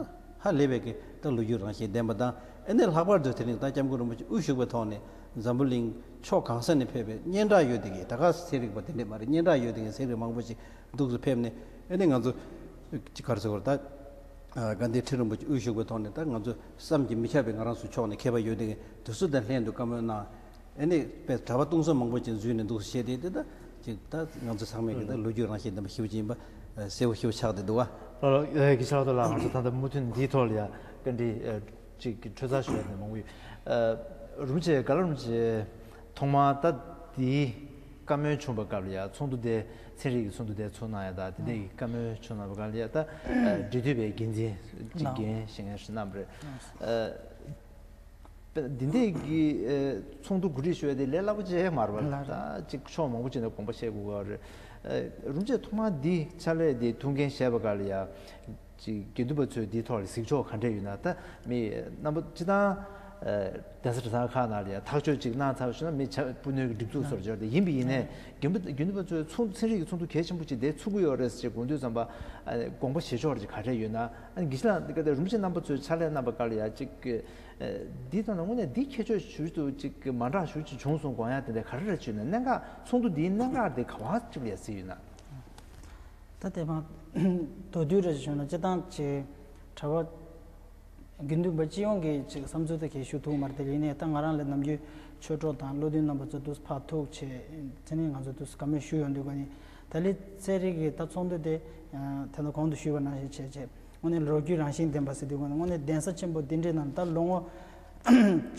ཧ་ལས་པའི་གི་ད་ལོ་རྒྱུས་རང་བཞིན་ལྡན་པ་དང་། ཨ་ནི་ལྷག་པར་དུ་དེ་རིང་ད་སྐྱབས་མགོན་རིན་པོ་ཆེ་དབུ་བཞུགས་པའི་ཐོག་ནས་འཛམ་བུ་གླིང་ཕྱོགས་གང་ས་ནས་ཕེབས་པའི་སྙན་གྲགས་ཡོད་བསྡད་མཁན། ད་ག་ཚན་རིག་པ་དེ་འདྲས་མ་རེད། སྙན་གྲགས་ཡོད་བསྡད་མཁན་ཚན་རིག་མང་པོ་ཅིག་འདུག་སེ་ཕེབས་ནས། ཨ་ནི་ང་ཚོ་ཅིག་ག་རེ་ཟེར་དགོས་རེད། ད་དགའ་ལྡན་ཁྲི་རིན་པོ་ཆེ་དབུ་བཞུགས་པའི་ཐོག་ནས་ད་ང་ཚོ་བསམ་གྱིས་མི་ཁྱབ་པའི་ང་རང་ཚོའི་ཕྱོགས་ནས་མཁས་པ་ཡོད་བསྡད་མཁན་དེ་ཚོ་དང་ལྷན་དུ་བཀའ་མོལ་གནང་། ཨ་ནི་དཔེ་གྲྭ་པ་སྟོང་ཚོ་མང་པོ་ཅིག་འཛུལ་ནས་འདུག་སེ་བྱས་ཏེ། དེ་ད་ཅིག་ད་ང་ཚོ་ཚང་མས་ཀྱི་ད་ལོ་རྒྱུས་རང་བཞིན་ལྡན་པ་ཞེ་པོ་ཅིག་ཡིན་པ་གསལ་པོ་ཞེ་པོ་ཆགས་བསྡད་འདུག་བ། ལགས་ལགས། ཨེ། དགེ་ཆེ་ལགས། ད་ལ་ང་ཚོ་ད་ལྟ་མུ་མཐུད་འདིའི་ཐོག་ལ་ཡ་བཀའ་འདྲི་ཨེ་ཅིག་གི་འཕྲོས་ཚར་ཞུ་ཡ་དེ་མང་པོ་ཡོད། ཨེ། རིན་པོ་ཆེ། དགའ་ལགས་རིན་པོ་ཆེ། ཐོག་མར་ད་འདིའི་བཀའ་མོལ་བྱུང་བའི་སྐབས་ལ་ཡ་ཚོགས་འདུ་དེ་ཚན་རིག་གི་ཚོགས་འདུ་དེ་ཚོགས་གནང་ཡ་ད་དེ་འདྲའི་བཀའ་མོལ་བྱུང་གནང་བའི་སྐབས་ལ་ཡ་ད་ཨེ་འབྲེལ་མཐུད་པའི་འགན་འཛིན་ཅིག་ལགས། འགན་བཞེས་མཁན་ཞིག་གནང་བ་རེད། ཨེ། འདི་འདྲའི་གི་ཨེ་ཚོགས་འདུ་གོ་སྒྲིག་ཞུ་ཡ་དེ་ལས་སླ་པོ་ཅིག་མ་རེད་པ། ལགས་རེད། ད་ཅིག་ཕྱོགས་མང་པོ་ཅིག་ནས་དགོངས་པ་བཞེས་དགོས་ཀྱི་རེད། ཨེ། རིན་པོ་ཆེ་ཐོག་མར་འདི་ཕྱག་ལས་འདི་ཐུགས་འགན་བཞེས་པའི་སྐབས་ལ་ཡ་ཅིག་དགེ་འདུན་པ་ཚོས་འདིའི་ཐོག་ལ་གཟིགས་ཕྱོགས་ག་འདྲས་ཡོད་ན། ད་མི་རྣམ་པ་སྤྱིར་བཏང་ཨེ་གདན་ས་གྲྭ་ཚང་ཁག་ནང་ལ་ཡ་ཐག་གཅོད་ཅིག་གནང་ཚར་བ་ཞུ་ན་མི་བྱ་སྤུ་ནུས་ཀྱི་སྒྲིག་འཛུགས་སོར་འབྱོར་ཏེ་ཡིན་པ་ཡིན་ནའི་དགེ་འདུན་དགེ་འདུན་པ་ཚོས་ཚོགས་ཚན་རིག་གི་ཚོགས་འདུ་གལ་ཆེན་པོ་ཅིག་འདིར་ཚུགས་ཀྱི་ཡོད་རེད་ཟེར་དགོངས་དུས་ཙམ་པ་ཨེ་དགོངས་པ་བཞེས་ཕྱོགས་ཅིག་ག་འདྲས་ཡོད་ན། ཨ་ནི་དགེ་བཤེས་ལགས་འདི་ག་དེ་རིན་པོ་ཆེ་རྣམ་པ་ཚོས་ཕྱག་ལས་གནང་བའི་སྐབས་ལ་ཡ་ཅིག་ཨེ་འདི་དང་དངོས་གནས་འདི་ཁྱད་ཆོས་ཞུ་དུ་ཅིག་མ་འདྲ་ཞུ་ཅིག་བྱུང་སོང་དགོངས་ཡ་དེ་འདྲ་ག་རེ་རེད་བྱུང་ན། གནད་འགག་ཚོགས་འདུ་འདིའི་གནད་འགག་དེ་ག་བ་ཅིག་ལ་ཡ་གཟིགས་ཡོད་ན། ད་དེ་མ་མདོར་བསྡུས་རེ་བྱུང་ན་སྤྱིར་བཏང་ཅིག་གྲྭ་པ་དགེ་འདུན་པ་སྤྱི་ཡོངས་ཀྱི་ཅིག་བསམ་ཚུལ་དེ་གས་ཞུ་ཐུབ་མ་རེད། དེ་ཡིན་ནའི་ད་ང་རང་ལས་ནམ་རྒྱུན་ཆོས་གྲོགས་དང་བློ་མཐུན་རྣམ་པ་ཚོ་དུས་ཕར་ཐུག་བྱས་དེ་ནས་ང་ཚོ་དུས་བཀའ་མོལ་ཞུ་ཡོང་དུས་ག་ནི་ད་ལི་ཚན་རིག་གི་ད་ཚོགས་འདུ་དེ་ད་ལྟ་གོང་དུ་ཞུས་པ་ནང་བཞིན་བྱས་བྱས། དངོས་གནས་ལོ་རྒྱུས་རང་བཞིན་ལྡན་པ་ཟེར་དུས་དངོས་གནས་གདན་ས་ཆེན་པོ་འདི་འདྲའི་ནང་ད་ལོ་ངོ་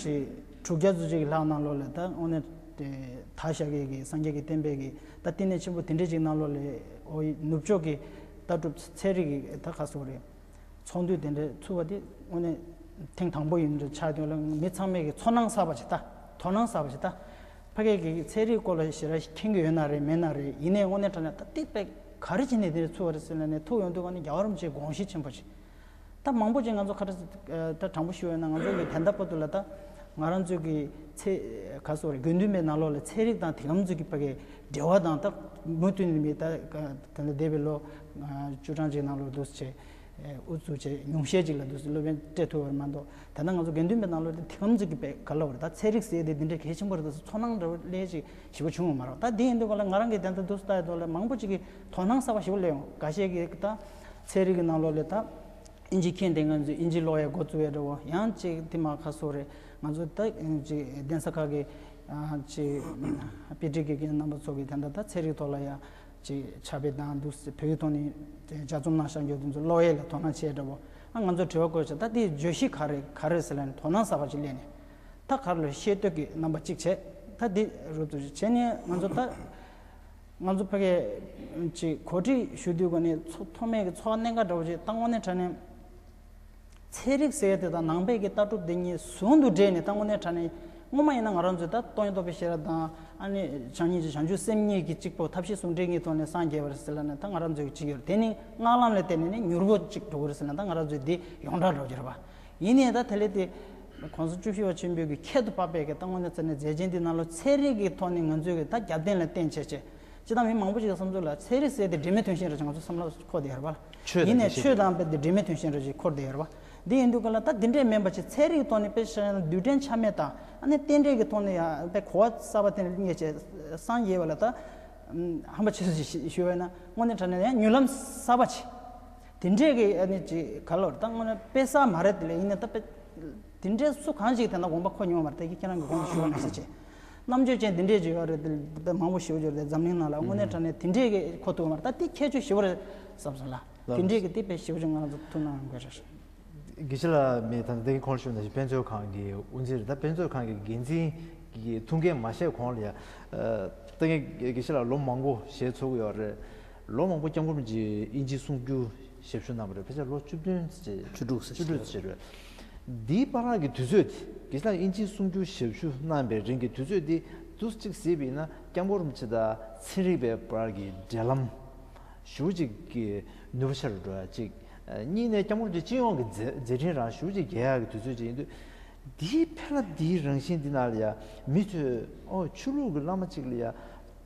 ཅིག་དྲུག་བརྒྱ་ཙམ་ཅིག་གི་ལྷག་ནང་ལོགས་ལ་ད་དངོས་གནས་དེ་དར་ཤར་གྱི་གི་སངས་རྒྱས་ཀྱི་བསྟན་པའི་གི་ད་བསྟི་གནས་ཆེན་པོ་དེ་འདྲའི་ཅིག་ནང་ལོགས་ལ་ཨོ་ནུབ་ཕྱོགས་ཀྱི་ལྟ་གྲུབ་ཚན་རིག་གི་ད་ག་ཟེར་དགོས་རེད། ཚོགས་འདུ་དེ་འདྲ་ཚུགས་པ་དེ་དངོས་གནས་ཐེངས་དང་པོ་ཡིན་འདྲ་ཆགས་དུས་ལ་མི་ཚང་མས་ཀྱི་ཚོར་སྣང་གསར་པ་ཞིག་ད་དོ་སྣང་གསར་པ་ཞིག་ད་ཕ་གི་གི་ཚན་རིག་སྐོར་ལ་ཞེ་དྲག་མཁྱེན་གྱི་ཡོད་ན་རེད་མེད་ན་རེད། ཡིན་ནའི་དངོས་གནས་དྲང་གནས་ད་ལྟའི་དཔེ་ག་རེ་བྱས་ནས་དེ་འདྲ་ཚུགས་པ་རེད་ཟེར་ལབ་ནས་ཐུག་ཡོང་དུས་ག་ནས་རྒྱལ་བ་རིན་པོ་ཆེའི་དགོངས་གཞི་ཆེན་པོ་ཞིག་ད་མང་པོ་ཅིག་ང་ཚོ་ག་རེ་ད་དྲང་པོ་ཞུ་ཡོད་ན་ང་ཚོ་གི་དེ་འདྲ་བར་དུ་ལ་ད་ང་རང་ཚོ་གི་ཚེ་ག་སོ་རེད་དགེ་འདུན་པའི་ནང་ལོགས་ལ་ཚན་རིག་དང་དེ་གམ་ཚོ་གི་ཕ་གི་འབྲེལ་བ་དང་ད་མུ་མཐུད་ནས་མི་ད་དེ་འདྲ་འདས་པའི་ལོ་བཅུ་གྲངས་ཅིག་ནང་ལོགས་འདུག་སེ་བྱས། ཨུ་ཚུགས་བྱས་ཉུང་ཤས་ཅིག་ལ་འདུག་སེ་སློབ་ཡོན་སྤྲད་ཐུབ་པ་མ་གཏོགས། ད་ལྟ་ང་ཚོ་དགེ་འདུན་པའི་ནང་ལོགས་དེ་དེ་གམ་ཚིག་གི་དཔེ་ག་ལ་བར་ད་ཚན་རིག་ཟེར་དེ་འདི་འདྲའི་གལ་ཆེན་པོ་རེད་ད་ཚོར་སྣང་འདྲ་བོ་ལས་ཅིག་ཞེ་པོ་བྱུང་བ་མ་རེད། ད་འདི་ཡིན་དུས་ག་ལ་ང་རང་གི་དེ་འདྲ་འདུག་སེ་ལྟ་ཡི་དོ་ལ་མང་པོ་ཅིག་གིས་དོ་སྣང་གསར་པ་ཞེ་པོ་སླེབས་ཡོང་། འགའ་ཤས་ཀྱིས་ད་ཚན་རིག་གི་ནང་ལོགས་ལ་ད་ཨིན་ཇི་མཁྱེན་ཏེ་ང་ཚོས་ཨིན་ཇི་ཀློག་ཡ་འགོ་བཙུགས་ཡ་འདྲ་བོ་ཡང་ཅིག་དེ་མ་ཁ་སོ་རེད། ང་ཚོ་ད་ཅིག་གདན་ས་ཁག་གི་ཅིག་དཔེ་ཁྲིད་ཀྱི་རྣམ་པ་ཚོ་གིས་དེ་འདྲ་ད་ཚན་རིག་ཐོག་ལ་ཡ། ཅིག་ཕྱག་དཔེ་དང་འདུག་སེ་བོད་ཡིག་ཐོག་ནས་ལྗགས་རྩོམ་གནང་བཞག་རྒྱུ་དེ་ཚོ་ཀློག་ཡས་ལ་དོ་སྣང་བྱས་འདྲ་བོ། ཨ་ང་ཚོ་དྲི་བ་བཀོད་བྱས་ད་དེའི་བརྗོད་གཞི་ག་རེ་ག་རེ་ཟེར་ལབ་ནས་དོ་སྣང་གསར་པ་ཅིག་སླེབས་ནས། ད་ག་རེ་ལ་ཤེས་འདོད་ཀྱི་རྣམ་པ་གཅིག་བྱས། ད་འདི་རུབ་ཏུ་བྱས་ནས་ང་ཚོ་ད་ ང་ཚོ་ཕ་གི་ཅིག་གོ་སྒྲིག་ཞུ་དུས་གོ་ནས་ཚོ་ཐོག་མའི་གི་ཚོགས་གནད་འགག་འདྲ་བོ་ཅིག་ད་དངོས་གནས་དྲང་གནས་ཚན་རིག་ཟེར་དེ་དང་ནང་པའི་གི་ལྟ་གྲུབ་དེ་གཉིས་ཟུང་དུ་འབྲེལ་ནས་ད་དངོས་གནས་དྲང་གནས་སྔོན་མ་ཡིན་ན་ང་རང་ཚོས་ད་སྟོང་ཉིད་རྟོགས་པའི་ཤེས་རབ་དང་ཨ་ནི་བྱམས་སྙིང་རྗེ་བྱང་ཆུབ་སེམས་གཉིས་ཀྱི་གཅིག་པོ་ཐབས་ཤེས་ཟུང་འབྲེལ་གཉིས་ཐོག་ནས་སངས་རྒྱས་པ་རེད་ཟེར་ལབ་ནས་ད་ང་རང་ཚོའི་གཅིག་ཡོད་རེད། དེ་ནི་སྔགས་ལམ་ལ་བརྟེན་ནས་ནི་མྱུར་པོ་གཅིག་འགྲོ་གི་རེད་ཟེར་ན་ད་ང་རང་ཚོས་འདི་ཡོངས་གྲགས་འགྲོ་གི་རེད་པ། ཡིན་ནའི་ད་དེ་ལས་དེ་གོང་ས་བཅུ་བཞི་པ་ཆེན་པོའི་གི་ཁྱད་དུ་འཕགས་པའི་གི་ད་དངོས་གནས་བྱས་ན་མཛད་ཆེན་འདི་ནང་ལོ་ཚན་རིག་གི་ཐོག་ནས་ང་ཚོའི་གི་ད་རྒྱབ་རྟེན་ལ་བརྟེན་བྱས་བྱས་ཅི་ད་མི་མང་པོ་ཞིག་གི་བསམ་ཚུལ་ལ་ཚན་རིག་ཟེར་དེ་འབྲེལ་མེད་དོན་གཞན་རེད་ཅེས་ང་ཚོ་བསམ་བློ་འཁོར་བསྡད་ཡོད་རེད་པ། ཆོས་དང་ཡིན་ནའི་དེ་ཆོས་བཤད་དང་དཔེ་དེ་འབྲེལ་མེད་དོན་གཞན་རེད་ཅེས་འཁོར་བསྡད་ཡོད་རེད་པ། འདི་ཡིན་དུས་ག་ལ་ད་འདི་འདྲས་མིན་པ་ཅིག་ཚན་རིག་ཐོག་ནས་དཔེ་བཤད་ན་རྡུལ་ཕྲན་ཆ་མེད་དང་ཨ་ནི་རྟེན་འབྲེལ་གྱི་ཐོག་ནས་ཡང་དཔེ་གོ་བ་གསར་པ་དེ་རྙེད་བྱས་སངས་རྒྱས་པ་ལ་ད་ཧམ་པ་ཆེ་ཤོས་ཞུ་བས་ན་དངོས་གནས་དྲང་གནས་ཡང་མྱུར་ལམ་གསར་པ་ཅིག་དེ་འདྲས་ཀྱི་ཨ་ནི་ཅིག་ག་ལོར་ད་དངོས་གནས་དཔེ་གསར་མ་རེད། དེ་ལས་ཡིན་ན་ད་དཔེ་དེ་འདྲས་སུ་གང་ཞིག་དེ་ན་དགོངས་པ་འཁོར་མྱོང་བ་རེད། དེ་གི་ཁྱེད་རང་གི་དགོངས་པ་ཞུ་བ་ན་ཟེར་ཅེས་རྣམ་དཔྱོད་ཅན་དེ་འདྲས་ཅིག་ཡོད་རེད། དེ་དཔེ་མང་པོ་ཞེ་པོ་ཅིག་ཡོད་རེད། འཛམ་གླིང་ནང་ལ་དངོས་གནས་དྲང་གནས་དེ་འདྲས་ཀྱི་འཁོར་ཐུབ་མ་རེད། ད་དེ་ཁྱད་ཆོས་ཞེ་པོ་རེད་བསམ་སོང་ལ། དེ་འདྲས་ཀྱི་དེ་དཔེ་ཞེ་པོ་ཅིག་ང་རང་ཚོ་ཐུགས་སྣང་ཡོང་གི་རེད། དགེ་བཤེས་ལགས་མི་ད་ལྟ་དེ་གི་ཁོང་ལ་ཞུ་ན་དཔེ་མཛོད་ཁང་གི་དབུ་འཛིན་རེད། ད་དཔེ་མཛོད་ཁང་གི་འགན་འཛིན་གྱི་ཐུགས་འགན་མ་བཞེས་གོང་ལ་ཡ། ད་ངས་དགེ་བཤེས་ལགས་ལོ་མང་པོ་ཞལ་འཚོ་གི་ཡོད་རེད། ལོ་མང་པོ་སྐྱབས་མགོན་རིན་པོ་ཆེ་དབྱིན་ཇིའི་གསུང་སྒྱུར་ཞབས་ཞུ་གནང་བ་རེད། ཕལ་ཆེར་ལོ་བཅུ་བདུན་ཙམ་བཅུ་དྲུག་ཙམ་བཅུ་དྲུག་ཙམ་རེད། འདིའི་བར་གྱི་དུས་ཚོད་དེ་དགེ་བཤེས་ལགས་དབྱིན་ཇིའི་གསུང་སྒྱུར་ཞབས་ཞུ་གནང་བའི་རིང་གི་དུས་ཚོད་དེ་དུས་གཅིག་གཟིགས་པ་ཡིན་ན་སྐྱབས་མགོན་རིན་པོ་ཆེ་དང་ཚན་རིག་པའི་བར་གྱི་འབྲེལ་ལམ་ཞེ་པོ་ཅིག་གི་ནུས་པ་ཆེ་རུ་འགྲོ་ཡ་གཅིག་གཉིས་ནས་སྐྱབས་མགོན་རིན་པོ་ཆེ་སྤྱི་ཡོངས་ཀྱི་མཛད་མཛད་འཕྲིན་རང་ཞེ་པོ་ཅིག་རྒྱས་ཡག་གི་དུས་ཚོད་ཅིག་ཡིན་དུས། འདིའི་ཕན་རླབས་འདིའི་རང་བཞིན་འདི་ནང་ལ་ཡ་མི་ཚོས་ཨོ་ཆོས་ལུགས་ཀྱི་བླ་མ་གཅིག་ལ་ཡ་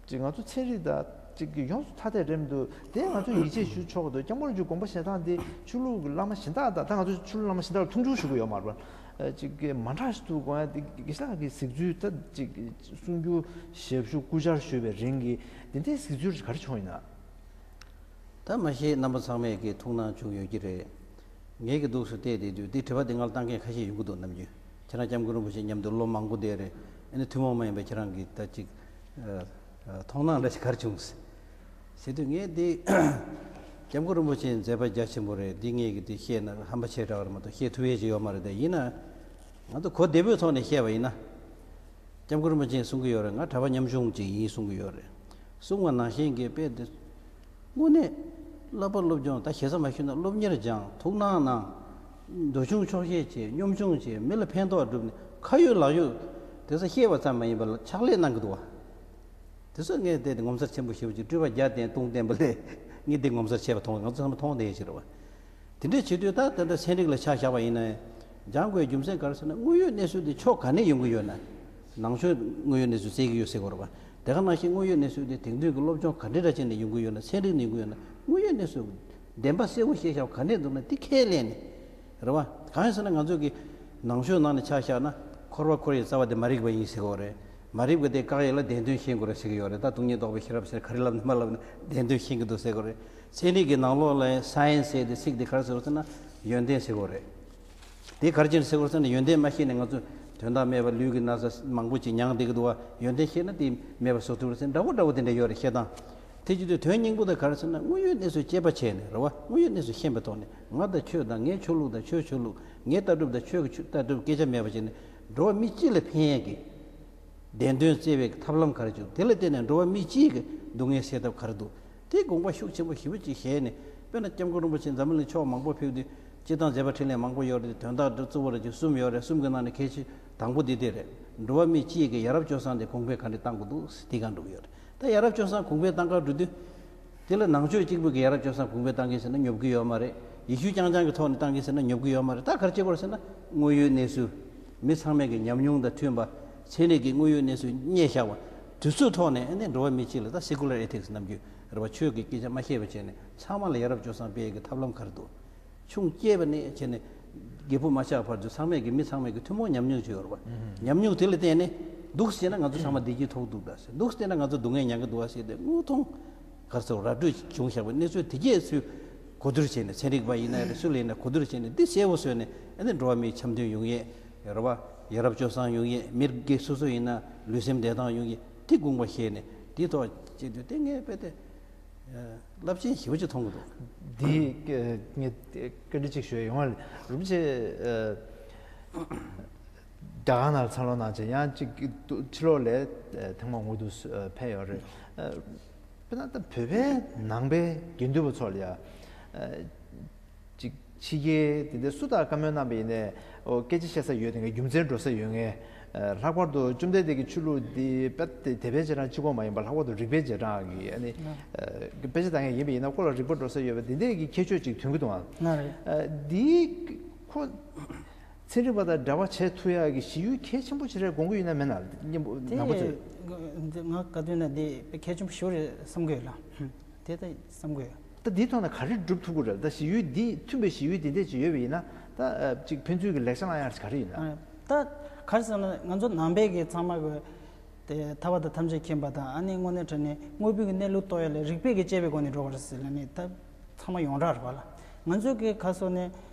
ཅིག་ང་ཚོ་ཚན་རིག་དང་ཅིག་གི་ཡོངས་སུ་ཐ་དད་རེད་མི་འདུག་དེ་ང་ཚོས་ཡིད་ཆེས་ཞུ་ཆོག་གི་འདུག་སྐྱབས་མགོན་རིན་པོ་ཆེའི་དགོངས་པ་བཞེས་སྟངས་འདི་ཆོས་ལུགས་ཀྱི་བླ་མ་གཞན་དག་དང་ད་ང་ཚོ་ཆོས་ལུགས་བླ་མ་གཞན་དག་ལ་མཐོང་ཆུང་ཞུ་གི་ཡོད་མ་རེད་པ། ཅིག་གི་མ་འདྲ་ཞིག་འདུག་དགོངས་ཡ་འདི་དགེ་བཤེས་ལགས་ཀྱི་གཟིགས་ཚུལ་ད་ཅིག་གསུང་སྒྱུར་ཞབས་ཞུ་སྐུ་བཅར་ཞུས་པའི་རིང་གི་འདི་འདྲའི་གཟིགས་ཚུལ་ག་རེ་བྱུང་ཡིན་ན། ད་མ་གཞི་རྣམ་པ་ཚང་མས་ཀྱི་ཐུགས་སྣང་བྱུང་ཡོད་ཀྱི་རེད། ངས་ཀྱི་འདུག་སེ་བལྟས་བསྡད་དུས་འདི་དྲི་བ་འདི་ང་ལ་བཏང་མཁན་ཁ་ཤས་ཡོང་གི་འདུག་ནམ་རྒྱུན་ཁྱེད་རང་སྐྱབས་མགོན་རིན་པོ་ཆེ་མཉམ་དུ་ལོ་མང་པོ་བསྡད་རེད། ཨ་ནི་ཐུན་མོང་མ་ཡིན་པའི་ཁྱེད་རང་གི་ད་ཅིག་ཨ་ཨ་མཐོང་སྣང་འདྲ་ཞིག་ག་རེ་བྱུང་ཟེར་དུས་ངས་འདི་སྐྱབས་མགོན་རིན་པོ་ཆེའི་མཛད་པ་རྒྱ་ཆེན་པོ་རེད། འདི་ངས་ཀྱི་འདི་བཤད་ན་ཧམ་པ་ཆེ་དྲགས་རེད་མ་གཏོགས་བཤད་ཐུབ་ཡས་ཅིག་ཡོད་མ་རེད། དེ་ཡིན་ན་ང་ཚོ་གོ་བདེ་པོའི་ཐོག་ནས་བཤད་པ་ཡིན་ན། སྐྱབས་མགོན་རིན་པོ་ཆེས་གསུང་གི་ཡོད་རེད། ང་གྲྭ་པ་ཉམ་ཆུང་ཅིག་ཡིན་གསུང་གི་ཡོད་རེད། གསུང་བ་ནང་བཞིན་གྱི་དཔེ་འདི་དངོས་གནས་བསླབ་པ་སློབ་སྦྱོང་ད་ཞེ་ས་མ་ཞུས་ན་སློབ་གཉེར་སྦྱངས་ཐུགས་སྣང་གནང་། འདུལ་སྦྱོང་ཆོག་ཤེས་བྱས་སྙོམས་ཆུང་བྱས་མི་ལ་ཕན་ཐོགས་བསྒྲུབས་ནས་ཁ་ཡོད་ལག་ཡོད་དེ་ཚོ་བཤད་པ་ཙམ་མ་ཡིན་པར་ཕྱག་ལས་གནང་གི་འདུག་བ། དེ་ཚོ་ངས་བལྟས་ཏེ་ངོ་མཚར་ཆེན་པོ་ཞེ་པོ་ཅིག་སྤྲུལ་པ་བརྒྱ་བསྟན་སྟོང་བསྟན་པ་ལས་ངས་འདི་ངོ་མཚར་ཆེ་བ་མཐོང་། ང་ཚོ་ཚང་མ་མཐོང་བསྡད་ཡོད་ཅིག་རེད་བ། དེ་འདྲའི་བྱེད་དུས་ད་ད་ལྟ་ཚན་རིག་ལ་ཆ་བཞག་པ་ཡིན་ན་སྦྱང་དགོས་རྒྱུ་མཚན་ག་རེ་ཟེར་ན་དངོས་ཡོད་གནས་ཚུལ་དེ་ཕྱོགས་ག་ནས་ཡོང་གི་ཡོད་ན། ནང་ཆོས་དངོས་ཡོད་གནས་ཚུལ་བཙལ་གྱི་ཡོད་ཟེར་དགོས་རེད་བ། དེ་ག་ནང་བཞིན་དངོས་ཡོད་གནས་ཚུལ་དེ་དེང་དུས་ཀྱི་སློབ་སྦྱོང་ག་འདྲ་འདྲ་བྱས་ནས་ཡོང་གི་ཡོད་ན་ཚན་རིག་ནས་ཡོང་གི་ཡོད་ན་དངོས་ཡོད་གནས་ཚུལ་བདེན་པ་གསལ་པོ་ཤེས་བཞག་ག་ནས་འདུག་ན་དེ་ཁས་ལེན་ནས། རེད་བ། གང་ཡིན་ཟེར་ན་ང་ཚོ་གི་ནང་ཆོས་ནང་ནས་ཆ་བཞག་ན་འཁོར་བ་འཁོར་བའི་རྩ་བ་དེ་མ་རིག་པ་ཡིན་ཟེར་གྱི་ཡོད་རེད། མ་རིག་པ་དེ་བཀག་ཡས་ལ་བདེན་དོན་ཤེས་དགོས་རེད་ཟེར་གྱི་ཡོད་རེད། ད་སྟོང་ཉིད་རྟོགས་པའི་ཤེས་རབ་ཟེར་ག་རེ་ལབ་ན་མ་ལབ་ན་བདེན་དོན་ཤེས་ཀྱི་འདུག་ཟེར་གྱི་ཡོད་རེད། ཚན་རིག་གི་ནང་ལོགས་ལ་science་ཟེར་དེ་ཚིག་དེ་ག་རེ་ཟེར་བ་ཟེར་ན་ཡོན་ཏན་ཟེར་གྱི་ཡོད་རེད། དེ་ག་རེ་བྱས་ནས་ཟེར་དགོས་ཟེར་ན་ཡོན་ཏན་མ་ཤེས་ནས་ང་ཚོ་དོན་དག་མེད་པ་ལུས་ཀྱི་ན་ཚ་མང་པོ་ཅིག་མྱངས་བསྡད་ཀྱི་འདུག་བ། ཡོན་ཏན་ཤེས་ན་དེ་མེད་པ་བཟོ་ཐུབ་རེད་ཟེར་འདྲ་བོ་འདྲ་བོ་དེ་འདྲ་ཡོད་རེད་བཤད་སྟངས། དེ་བྱེད་དུས་དོན་སྙིང་པོ་དེ་ག་རེ་ཟེར་ན་དངོས་ཡོད་གནས་ཚུལ་དཔྱད་པ་བྱས་ནས་རེད་བ། དངོས་ཡོད་གནས་ཚུལ་ཤེས་པའི་ཐོག་ནས་ང་དང་ཁྱོད་དང་ངའི་ཆོས་ལུགས་དང་ཁྱོད་ཆོས་ལུགས་ངའི་ལྟ་གྲུབ་དང་ཁྱོད་ཀྱི་ལྟ་གྲུབ་སྐད་ཆ་མེད་པ་བྱས་ནས་འགྲོ་བ་མི་སྤྱི་ལ་ཕན་ཡས་ཀྱི་བདེན་དོན་བཙལ་བའི་ཐབས་ལམ་ག་རེ་བྱུང་། དེ་ལ་བརྟེན་ནས་འགྲོ་བ་མི་སྤྱིའི་གི་སྡུག་བསྔལ་སེལ་ཐབས་ག་རེ་འདུག་དེ་དགོངས་པ་ཤུགས་ཆེན་པོ་ཞེ་པོ་ཅིག་བཞེས་ནས་དཔེར་ན་སྐྱབས་མགོན་རིན་པོ་ཆེ་འཛམ་བུ་གླིང་ཕྱོགས་མང་པོ་ཕེབས་དུས་སྤྱིར་བཏང་མཛད་པ་འཕྲིན་ལས་མང་པོ་ཡོད་རེད། དོན་དག་འདི་གཙོ་བོ་རེད་ཅིག་གསུམ་ཡོད་རེད། གསུམ་གྱི་ནང་ནས་གལ་ཆེ་དང་པོ་འདི་དེ་རེད། འགྲོ་བ་མི་སྤྱིའི་གི་ཡ་རབས་སྤྱོད་བཟང་དེ་གོང་འཕེལ་ག་འདྲ་གཏང་དགོས་འདུག་དེ་ག་འགྲོ་གི་ཡོད་རེད། ད་ཡ་རབས་སྤྱོད་བཟང་གོང་འཕེལ་གཏང་གར་འགྲོ་དུས་དེ་ལ་ནང་ཆོས་གཅིག་པུ་གི་ཡ་རབས་སྤྱོད་བཟང་གོང་འཕེལ་གཏང་གི་ཟེར་ན་ཉོབ་གི་ཡོད་མ་རེད། ཡེ་ཤུ་རྐྱང་རྐྱང་གི་ཐོག་ནས་གཏང་གི་ཟེར་ན་ཉོབ་གི་ཡོད་མ་རེད། ད་ག་རེ་བྱེད་དགོས་རེད་ཟེར་ན་དངོས་ཡོད་གནས་ཚུལ་མི་ཚང་མས་གི་ཉམས་མྱོང་དང་མཐུན་པ་ཚན་རིག་གི་དངོས་ཡོད་གནས་ཚུལ་རྙེད་བཞག་པ་དེ་ཚོའི་ཐོག་ནས་ཨ་ནི་འགྲོ་བ་མི་སྤྱི་ལ་ད་secular ethics་ནམ་རྒྱུན་རེད་བ། ཆོས་ཀྱི་སྐད་ཆ་མ་བཤད་པ་བྱས་ནས་ཚང་མ་ལ་ཡ་རབས་སྤྱོད་བཟང་སྤེལ་གི་ཐབས་ལམ་ག་རེ་འདུག་ཆུང་སྐྱེས་པ་ནས་བྱས་ནས་རྒད་པོ་མ་ཆགས་བར་དུ་ཚང་མས་ཀྱི་མི་ཚང་མས་ཀྱི་ཐུན་མོང་ཉམས་མྱོང་ཅིག་ཡོད་རེད་པ། ཨུ་ཧུམ། ཉམས་མྱོང་དེ་ལ་བརྟེན་ནས་འདུག་ཟེར་ན་ང་ཚོ་ཚང་མ་བདེ་སྐྱིད་ཐོབ་འདུག་ད་ཟེར། འདུག་ཟེར་ན་ང་ཚོ་སྡུག་བསྔལ་མྱང་གི་འདུག་བ་ཟེར་ཏེ་དངོས་མཐོང་ག་ཚོད་ར་སྤྲོད་བྱུང་བཞག་པའི་གནས་ཚུལ་དེ་གས་ཚུལ་གོ་བསྡུར་བྱས་ནས་ཚན་རིག་པ་ཡིན་ན་རེད། སུ་ལ་ཡིན་ན་གོ་བསྡུར་བྱས་ནས་འདི་གསལ་པོ་བཟོས་ནས་ཨ་ནི་འགྲོ་བ་མིའི་འཆམ་མཐུན་ཡོང་ཡས་རེད་པ། ཡ་རབས་སྤྱོད་བཟང་ཡོང་ཡས། མི་སྒེར་སོ་སོ་ཡིན་ན་ལུས་སེམས་བདེ་ཐང་ཡོང་ཡས་དེ་དགོངས་པ་བཞེས་ནས་དེའི་ཐོག་བྱེད་དུས་དེ་ངས་དཔེ་དེ། རླབས་ཆེན་ཞེ་པོ་ཅིག་མཐོང་གི་འདུག་འདི་ངས་བཀའ་འདྲི་ཅིག་ཞུ་ཡ་ཡོང་བ་རིན་པོ་ཆེ། རྒྱ་གར་ནང་འཚར་ལོངས་གནང་བྱས་ཡང་ཅིག་ཕྱི་ལོགས་ལ་ཐེངས་མ་དངོས་སུ་ཕེབས་ཡོད་རེད། དཔེར་ན་ད་བོད་པའི་ནང་པའི་དགེ་འདུན་པ་ཚོ་ལ་ཡ། ཨ། ཅིག་ཕྱི་རྒྱལ་དེ་འདྲ་སུ་དང་བཀའ་མོལ་གནང་པ་ཡིན་ནའི། ཨོ། སྐད་ཆ་བཤད་ས་ཡོད་དེ་ངས་རྒྱུ་མཚན་འགྲོ་ས་ཡོད་ངས། ཨ། ལྷག་པར་དུ་བཅོམ་ལྡན་འདས་ཀྱི་ཆོས་ལུགས་འདི་དཔེ་དེ་དད་པའི་རྗེས་འབྲང་གཅིག་པོ་མ་ཡིན་པར་ལྷག་པར་དུ་རིགས་པའི་རྗེས་འབྲང་གི་ཨ་ནི། ཨ། དཔེ་ཆ་ལྟ་མཁན་ཡིན་པ་ཡིན་ན་ཁོ་ལ་རིག་པ་འགྲོ་ས་ཡོད་པ་དེ་འདྲས་ཀྱི་ཁྱད་ཆོས་ཅིག་ཐོན་གྱི་འདུག་ཨང་། ང་རེད། ཨ། འདི་ཁོ། ཚན་རིག་པ་དང་འབྲེལ་བ་བྱེད་ཐུབ་ཡག་གི་གཞི་ཡུལ་གལ་ཆེན་པོ་ཞིག་རེད་དགོངས་ཀྱི་ཡོད་ན་མེད་ན། སྙན་པོ་དེ་ནང་པ་ཚོས། ང་ག་དུས་ན་དེ་དཔེ་གལ་ཆེན་པོ་ཞིག་རེད་བསམ་གྱི་ཡོད་ལ། དེ་ལྟ་བསམ་གྱི་ཡོད། ད་འདིའི་ཐོག་ནས་ག་རེ་སྒྲུབ་ཐུབ་ཀྱི་རེད། ད་གཞི་ཡུལ་འདི་མཐུན་པའི་གཞི་ཡུལ་འདི་འདྲས་ཅིག་ཡོད་པ་ཡིན་ན། ད་ཅིག་ཕན་ཚུན་གྱི་ལེགས་ཆ་བླང་ཡག་ག་རེ་ཡིན་ན། ད་ག་རེ་ཟེར་ན་ང་ཚོ་ནང་པའི་གི་ཚང་མ་གི་དེ་ཐར་པ་དང་ཐམས་ཅད་མཁྱེན་པ་དང་ཨ་ནི་དངོས་གནས་དྲང་གནས་དངོས་པོའི་གི་གནས་ལུགས་རྟོགས་ཡ་ལ་རིགས་པས་གི་དཔྱད་པའི་སྒོ་ནས་འགྲོ་བ་རེད་ཟེར་ལ་ནི་ད་ཚང་མ་ཡོངས་གྲགས་རེད་པ་ལ། ང་ཚོ་གི་ག་སོ་ནི།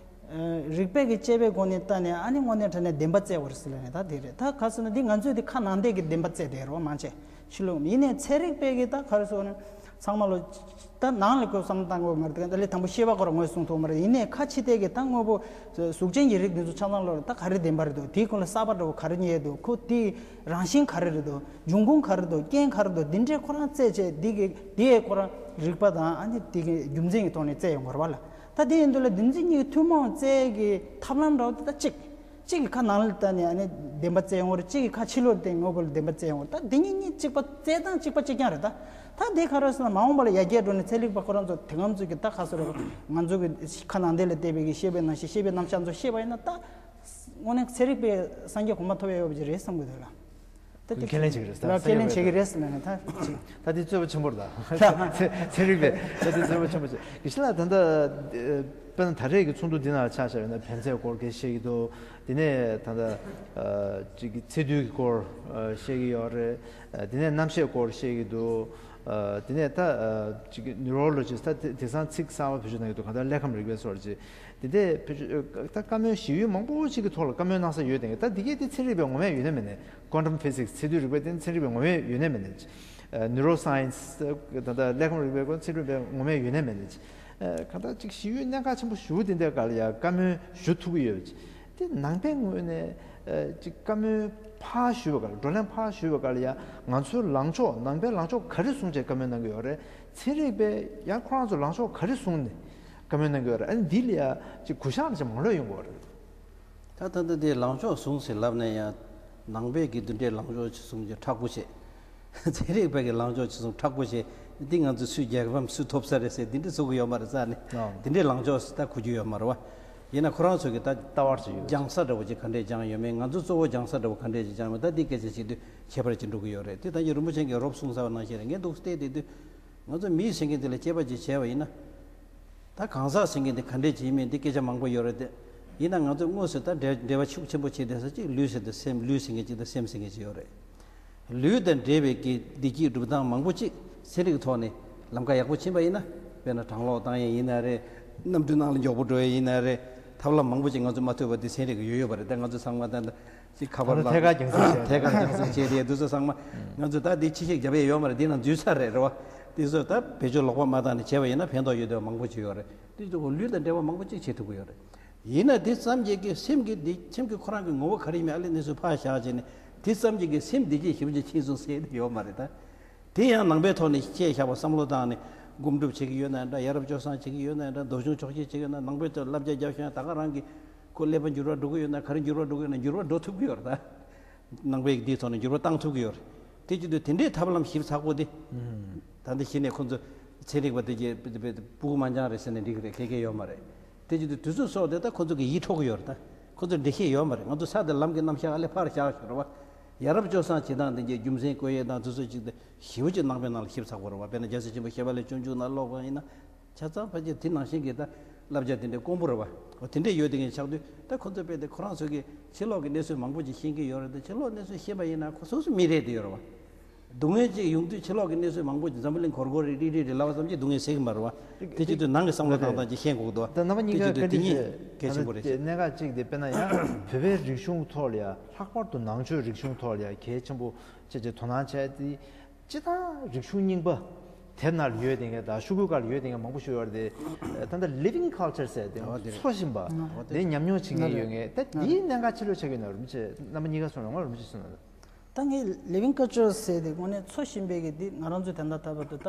ཨ། རིགས་པས་གི་དཔྱད་པའི་སྒོ་ནས་ལྟ་ནས་ཨ་ནི་དངོས་གནས་དྲང་གནས་བདེན་པ་བཙལ་བ་རེད་ཟེར་ལ་ནི་ད་དེ་རེད། ད་ག་སོ་ནི་འདི་ང་ཚོས་འདི་ཁ་ནང་བསྡད་གི་བདེན་པ་བཙལ་བསྡད་རེད་པ་མང་ཆེ་ཕྱི་ལོགས་ཡིན་ནའི་ཚན་རིག་པས་གི་ད་ག་རེ་ཟེར་ནི། ཚང་མ་ལོ། ད་ནང་ལ་ཁོས་བསམ་བློ་བཏང་དགོས་མ་རེད། ད་ལས་དང་པོ་ཤེས་པ་ཁོ་རང་ངོས་བཟུང་ཐུབ་མ་རེད། ཡིན་ནའི་ཁ་ཕྱི་བལྟས་ཀྱི་ད་དངོས་པོ་གཟུགས་ཅན་གྱི་རིགས་འདི་ཚོ་ཆ་ཚང་ལོ་ད་ག་རེ་བདེན་པ་རེད་འདུག་དེའི་ཁོ་ལ་གསར་པ་འདྲ་བོ་ག་རེ་རྙེད་འདུག་ཁོ་དེའི་རང་བཞིན་ག་རེ་རེད་འདུག་འབྱུང་ཁུངས་ག་རེ་འདུག་རྐྱེན་ག་རེ་འདུག་འདི་འདྲའི་ཁོ་རང་བཙལ་བྱས་འདི་གི་འདི་ཡས་ཁོ་རང་རིགས་པ་དང་ཨ་ནི་འདི་གི་རྒྱུ་མཚན་གྱི་ཐོག་ནས་བཙལ་ཡོང་དགོས་རེད་པ་ལ། ད་དེ་ཡིན་དུས་ལ་འདི་འཛིན་གཉིས་ཐུན་མོང་བཙལ་གྱི་ཐབས་ལམ་འདྲ་བོ་དེ་ད་གཅིག་གཅིག་གིས་ཁ་ནང་ལ་བལྟས་ནས་ཨ་ནི་བདེན་པ་བཙལ་ཡོང་བ་རེད། གཅིག་གིས་ཁ་ཕྱི་ལོགས་བལྟས་དངོས་པོ་ལ་བདེན་པ་བཙལ་ཡོང་བ་རེད། ད་འདི་གཉིས་གཉིས་གཅིག་པ་བཙལ་སྟངས་གཅིག་པ་གཅིག་རྐྱང་རེད། ད་ད་འདི་ག་རེ་ཟེར་ན་མ་འོངས་པ་ལ་ཡར་རྒྱས་འགྲོ་ནས་ཚན་རིག་པ་ཁོ་རང་ཚོ་དེ་ང་ཚོ་གི་ད་ག་ཟེར་རོ། ང་ཚོ་གི་ཁ་ནང་བསྟན་ལ་བལྟས་པའི་གི་ཤེས་པའི་རྣམ་ཤེས་ཤེས་པའི་རྣམ་གཞག་ཚོ་ཤེས་པ་ཡིན་ན་ད་དངོས་གནས་ཚན་རིག་པའི་སངས་རྒྱས་གོང་མ་ཐོབ་ཡ་ཡོད་པ་ཅིག་རེད་བསམ་གི་འདུག་ལ། ད་དེ་ཁས་ལེན་བྱེད་ཀྱི་རེད། ད་ལ་ཁས་ལེན་བྱེད་ཀྱི་རེད་ཟེར་ན་ད་ཅིག་ད་དེ་རྩོད་པ་ཆེན་པོ་རེད། ད་ཚན་རིག་པས་ད་དེ་རྩོད་པ་ཆེན་པོ་བྱེད་ཀྱི་ཤི་ལ་ད་ལྟ་དཔེར་ན་ད་རེས་ཀྱི་ཚོགས་འདུ་འདི་ནང་ཆ་བཞག་ཡོད་ན་ཕན་ཚུན་སྐོར་གྱི་བཤད་ཀྱི་འདུག་དེ་ནས་ད་ལྟ་ཨ་ཅིག་གི་ཚེ་དུས་ཀྱི་སྐོར་ཨ་བཤད་ཀྱི་ཡོད་རེད། ཨ་དེ་ནས་རྣམ་ཤེས་སྐོར་བཤད་ཀྱི་འདུག་ཨ་དེ་ནས་ད་ཨ་ཅིག་གི་ནིའུ་རོ་ལོ་ཇི་སི་ད་དེ་དེང་སང་ཚིག་གསར་པ་བེད་སྤྱོད་གནང་གི་འདུག་གང་ལྟར་ཀླད་ཁམས་རིག་པའི་སྐོར་ཅིག་དེ་འདྲས་བེད་སྤྱོད་ད་བཀའ་མོལ་ཞིག་ཡུལ་མང་པོ་ཅིག་གི་ཐོག་ལ་བཀའ་མོལ་གནང་ས་ཡོད་དེ། ད་འདི་གས་དེ་ཚན་རིག་པའི་ངོ་མས་ཡོད་ན་མེད་ན། Quantum Physics ཚད་རྡུལ་རིག་པ་དེ་ཚན་རིག་པའི་ངོ་མས་ཡོད་ན་མེད་ན། ཨ་Neuroscience ད་ལྟ་ཀླད་ཁམས་རིག་པའི་སྐོར་ཚན་རིག་པའི་ངོ་མས་ཡོད་ན་མེད་ན། ཨ་གང་ལྟར་ཅིག་ཞིག་ཡུལ་གནད་འགག་ཆེན་པོ་ཞེ་པོ་དེ་འདྲའི་སྒང་ལ་ཡང་བཀའ་མོལ་ཞུ་ཐུབ་ཀྱི་ཡོད་པ་ཅིག་དེ་ནང་པའི་ངོས་ནས་ཨ་ཅིག་བཀའ་མོལ་ཕར་ཞུས་པའི་སྐབས་ལ། བགྲོ་གླེང་ཕར་ཞུས་པའི་སྐབས་ལ་ཡང་ང་ཚོའི་ལངས་ཕྱོགས་ནང་པའི་ལངས་ཕྱོགས་ག་རེ་བཟུང་བྱས་བཀའ་མོལ་གནང་གི་ཡོད་རེད། ཚན་རིག་པས་ཡང་ཁོ་རང་ཚོ་ལངས་ཕྱོགས་ག་རེ་བཟུང་ནས་བཀའ་མོལ་གནང་གི་ཡོད་རེད། ཨ་ནི་འདི་ལ་ཡང་ཅིག་གུ་ཡངས་ཅིག་མང་ལོས་ཡོང་གི་ཡོད་རེད། ད་ད་ལྟ་དེ་ལངས་ཕྱོགས་བཟུང་ཟེར་ལབ་ན་ཡང་ནང་པའི་གི་འདི་འདྲའི་ལངས་ཕྱོགས་ཅིག་བཟུང་ཅིག་མཁྲེགས་པོ་བྱས། ཚན་རིག་པའི་གི་ལངས་ཕྱོགས་ཅིག་བཟུང་མཁྲེགས་པོ་བྱས། འདི་ང་ཚོ་སུས་རྒྱལ་ཁམས་སུས་ཐོབ་ས་རེད་ཟེར་འདི་འདྲ་བཟོ་གི་ཡོད་མ་རེད་ས་ནས། ཨང་། འདི་འདྲའི་ལངས་ཕྱོགས་ད་གོ་རྒྱུ་ཡོད་མ་རེད་བ། ཡིན་ན་ཁོ་རང་ཚོ་གི་ད་ལྟ་བར་ཅིག་ཡོད། སྦྱང་ས་འདྲ་བོ་ཅིག་ག་འདྲས་སྦྱངས་ཡོད་མེད། ང་ཚོ་གཙོ་བོ་སྦྱང་ས་འདྲ་བོ་ག་འདྲས་ཅིག་སྦྱངས་ཡོད་མེད། ད་འདི་སྐད་ཆ་བྱེད་དུས་ཁྱད་པར་ཅིག་འགྲོ་གི་ཡོད་རེད། དེ་ད་ཡིན་རིན་པོ་ཆེ་གིས་རོབ་གསུངས་ཚར་བ་ནང་བཞིན་རེད། ངས་འདུག་བལྟས་བསྡད་དུས་ང་ཚོ་མི་ཟེར་མཁན་དེ་ལ་དཔྱད་པ་ཅིག་བྱས་པ་ཡིན་ན། ད་གང་ཟག་ཟེར་མཁན་དེ་ག་འདྲས་ཅིག་ཡིན་མིན་དེ་སྐད་ཆ་མང་པོ་ཡོད་རེད་དེ། ཡིན་ན་ང་ཚོས་དངོས་སུ་ད་འབྲེལ་འབྲེལ་བ་ཤུགས་ཆེན་པོ་བྱེད་བསྡད་ས་གཅིག་ལུས་ཟེར་དེ་སེམས། ལུས་ཟེར་མཁན་གཅིག་དང་སེམས་ཟེར་མཁན་གཅིག་ཡོད་རེད། ལུས་དང་འབྲེལ་བའི་གི་བདེ་སྐྱིད་སྒྲུབ་སྟངས་མང་པོ་གཅིག་ཚན་རིག་གི་ཐོག་ནས་ལམ་ཁ་ཡག་པོ་ཕྱིན་པ་ཡིན་ན། དཔེར་ན་གྲང་གློག་བཏང་ཡས་ཡིན་ན་རེད། གནམ་གྲུ་ནང་ལ་མགྱོགས་པོ་འགྲོ་ཡས་ཡིན་ན་རེད། ཐབས་ལམ་མང་པོ་གཅིག་ང་ཚོས་མ་ཐུབ་པ་དེ་ཚན་རིག་གི་ཡོད་ཡོད་པ་རེད། ད་ང་ཚོ་ཚང་མ་ད་ད། ཅིག་ཁ་པར་ད་ལ་ཐད་ཀར་རྒྱང་སྲིང་བྱས། ཐད་ཀར་རྒྱང་སྲིང་བྱས་ཏེ་འདུག་ས་ཚང་མ། ང་ཚོ་ད་འདི་ཕྱི་བཤིག་རྒྱབ་ཡས་ཡོད་མ་རེད། འདི་ནང་འཛུལ་ཚར་རེད། རེད་བ། འདི་ཚོ་ད་བེད་སྤྱོད་ལོག་པ་མ་བཏང་ནས་བྱས་པ་ཡིན་ན་ཕན་ཐོགས་ཡོད་དེ་མང་པོ་ཅིག་ཡོད་རེད། འདི་ཚོ་ལུས་དང་འབྲེལ་བ་མང་པོ་ཅིག་བྱེད་ཐུབ་ཀྱི་ཡོད་རེད། ཡིན་ན་འདི་ཙམ་གྱིས་ཀྱི་སེམས་ཀྱི་འདི་སེམས་ཀྱི་ཁོ་རང་གི་ངོ་བོ་ག་རེ་ཡིན་མིན་ཨ་ལས་གནས་ཚུལ་ཕར་བཞག་བྱས་ནས་འདི་ཙམ་གྱིས་ཀྱི་སེམས་བདེ་སྐྱིད་ཞེ་པོ་ཅིག་ཕྱིན་སོང་ཟེར་ཡས་དེ་ཡོད་མ་རེད་ད། དེ་ཡང་ནང་པའི་ཐོག་ནས་བཤད་བཞག་པ་བསམ་བློ་བཏང་ནས་སྒོམ་སྒྲུབ་བྱེད་ཀྱི་ཡོད་ན་འདྲ། ཡ་རབས་སྤྱོད་བཟང་བྱེད་ཀྱི་ཡོད་ན་འདྲ། ལྡོག་ཕྱོགས་འཁྱོག་བཤད་བྱེད་ཀྱི་ཡོད་ན། ནང་པའི་ཐོག་བསླབ་བྱ་རྒྱབ་ཤོག་ཡང་ད་ག་རང་གི་ཁོ་ཀླད་པ་འགྱུར་བ་འགྲོ་གི་ཡོད་ན། ག་རེ་འགྱུར་བ་འགྲོ་གི་ཡོད་ན་འགྱུར་བ་འགྲོ་ཐུབ་ཀྱི་ཡོད་རེད་ད། ནང་པའི་འདིའི་ཐོག་ནས་འགྱུར་བ་བཏང་ཐུབ་ཀྱི་ཡོད་རེད། དེ་བྱེད་དུས་དེ་འདྲའི་ཐབས་ལམ་ཞིབ་ཚགས་པོ་དེ། ཨུམ། ད་འདི་གཞི་ནས་ཁོ་ཚོ་ཚན་རིག་པ་དེ་གྱད་སྤུ་གུ་མ་འཇང་རེད་ཟེར་ནས་འགྲིག་གི་རེད། ཁེ་ཁེ་ཡོད་མ་རེད། དེ་བྱེད་དུས་དུས་ཚོད་སོགས་དེ་ད་ཁོ་ཚོ་གི་ཡིད་འཕྲོག་གི་ཡོད་རེད་ད། ཁོ་ཚོ་འགྲེལ་བཤད་ཡོད་མ་རེད། ང་ཚོ་ས་དང་ལམ་གྱི་རྣམ་གཞག་ཨ་ལས་ཕར་བཞག་ཞོར་བ། ཡ་རབས་སྤྱོད་བཟང་བྱེད་སྟངས་དེ་གྱད་རྒྱུ་མཚན་བཀོད་ཡས་དང་དུས་ཚོད་ཅིག་དེ་ཞེ་པོ་ཅིག་ནང་པའི་ནང་ལ་ཞིབ་ཚགས་པོ་རེད་བ། དཔེར་ན་རྒྱལ་སྲས་ཆེན་པོ་ཞི་བ་ལྷས་སྤྱོད་འཇུག་ནང་ཀློག་པ་ཡིན་ན། ཆ་ཚང་ཕལ་ཆེར་དེ་ནང་བཞིན་གྱི་ད་བསླབ་བྱ་དེ་འདྲའི་དཀོན་པོ་རེད་བ། འོ་དེ་འདྲས་ཡོད་དེ་ངས་ཆགས་དུས་ད་ཁོ་ཚོ་དཔེ་དེ་ཁོ་རང་ཚོ་གི་ཕྱི་ལོགས་ཀྱི་གནས་ཚུལ་མང་པོ་ཅིག་ཤེས་ཀྱི་ཡོད་རེད་དེ། ཕྱི་ལོགས་གནས་ཚུལ་ཤེས་པ་ཡིན་ན་ཁོ་སོ་སོ་མི་རེད་དེ་ཡོད་རེད་བ། སྡུག་བསྔལ་ཅིག་ཡོང་དུས་ཕྱི་ལོགས་ཀྱི་གནས་ཚུལ་མང་པོ་ཅིག་འཛམ་བུ་གླིང་སྒོར་སྒོར་རེ་རེ་རེ་ལབ་པ་ཙམ་གྱིས་སྡུག་བསྔལ་སེལ་གྱི་མ་རེད་བ། དེ་བྱེད་དུས་ནང་གི་བསམ་བློ་བཏང་སྟངས་ཅིག་ཤེས་དགོས་ཀྱི་འདུག་བ། ད་རྣམ་པ་གཉིས་ཀ་དེ་བྱེད་དུས་དེ་གཉིས་གལ་ཆེན་པོ་རེད་ཅེས། གནད་འགག་ཅིག་དེ་དཔེར་ན་ཡང་བོད་པའི་རིག་གཞུང་ཐོག་ལ་ཡང་ལྷག་པར་དུ་ནང་ཆོས་རིག་གཞུང་ཐོག་ལ་ཡང་གལ་ཆེན་པོ་བྱས་བྱས་དོ་སྣང་བྱས་ཏེ། སྤྱིར་བཏང་རིག་གཞུང་རྙིང་པ་དེབ་ནང་ལ་ཡོད་དེ་ངས་ད་ཤོག་གུའི་སྒང་ལ་ཡོད་དེ་ངས་མང་པོ་ཞུ་ཡོད་རེད་དེ། ད་ལྟ་living culture ཟེར་དེ་འོ་དེ་རེད། འཚོ་བཞིན་པ་འོ་དེ་དེ་རེད། ཉམས་མྱོང་བྱེད་མཁན་ཡོད་ངེས། ད་འདིའི་གནད་འགག་ཕྱི་ལོགས་ཆགས་ཀྱི་ཡོད་ན་རིན་པོ་ཆེ་རྣམ་པ་གཉིས་ཀ་གསུངས་ན་ངོ་རིན་པོ་ཆེ་གསུངས་ན། ད་ངས་ལི་བིང་ཀལ་ཅར་ཟེར་དེ་དངོས་གནས་འཚོ་བཞིན་པའི་གི་འདི་ང་རང་ཚོའི་དེ་འདྲ་ལྟ་བུ་དུ་ད་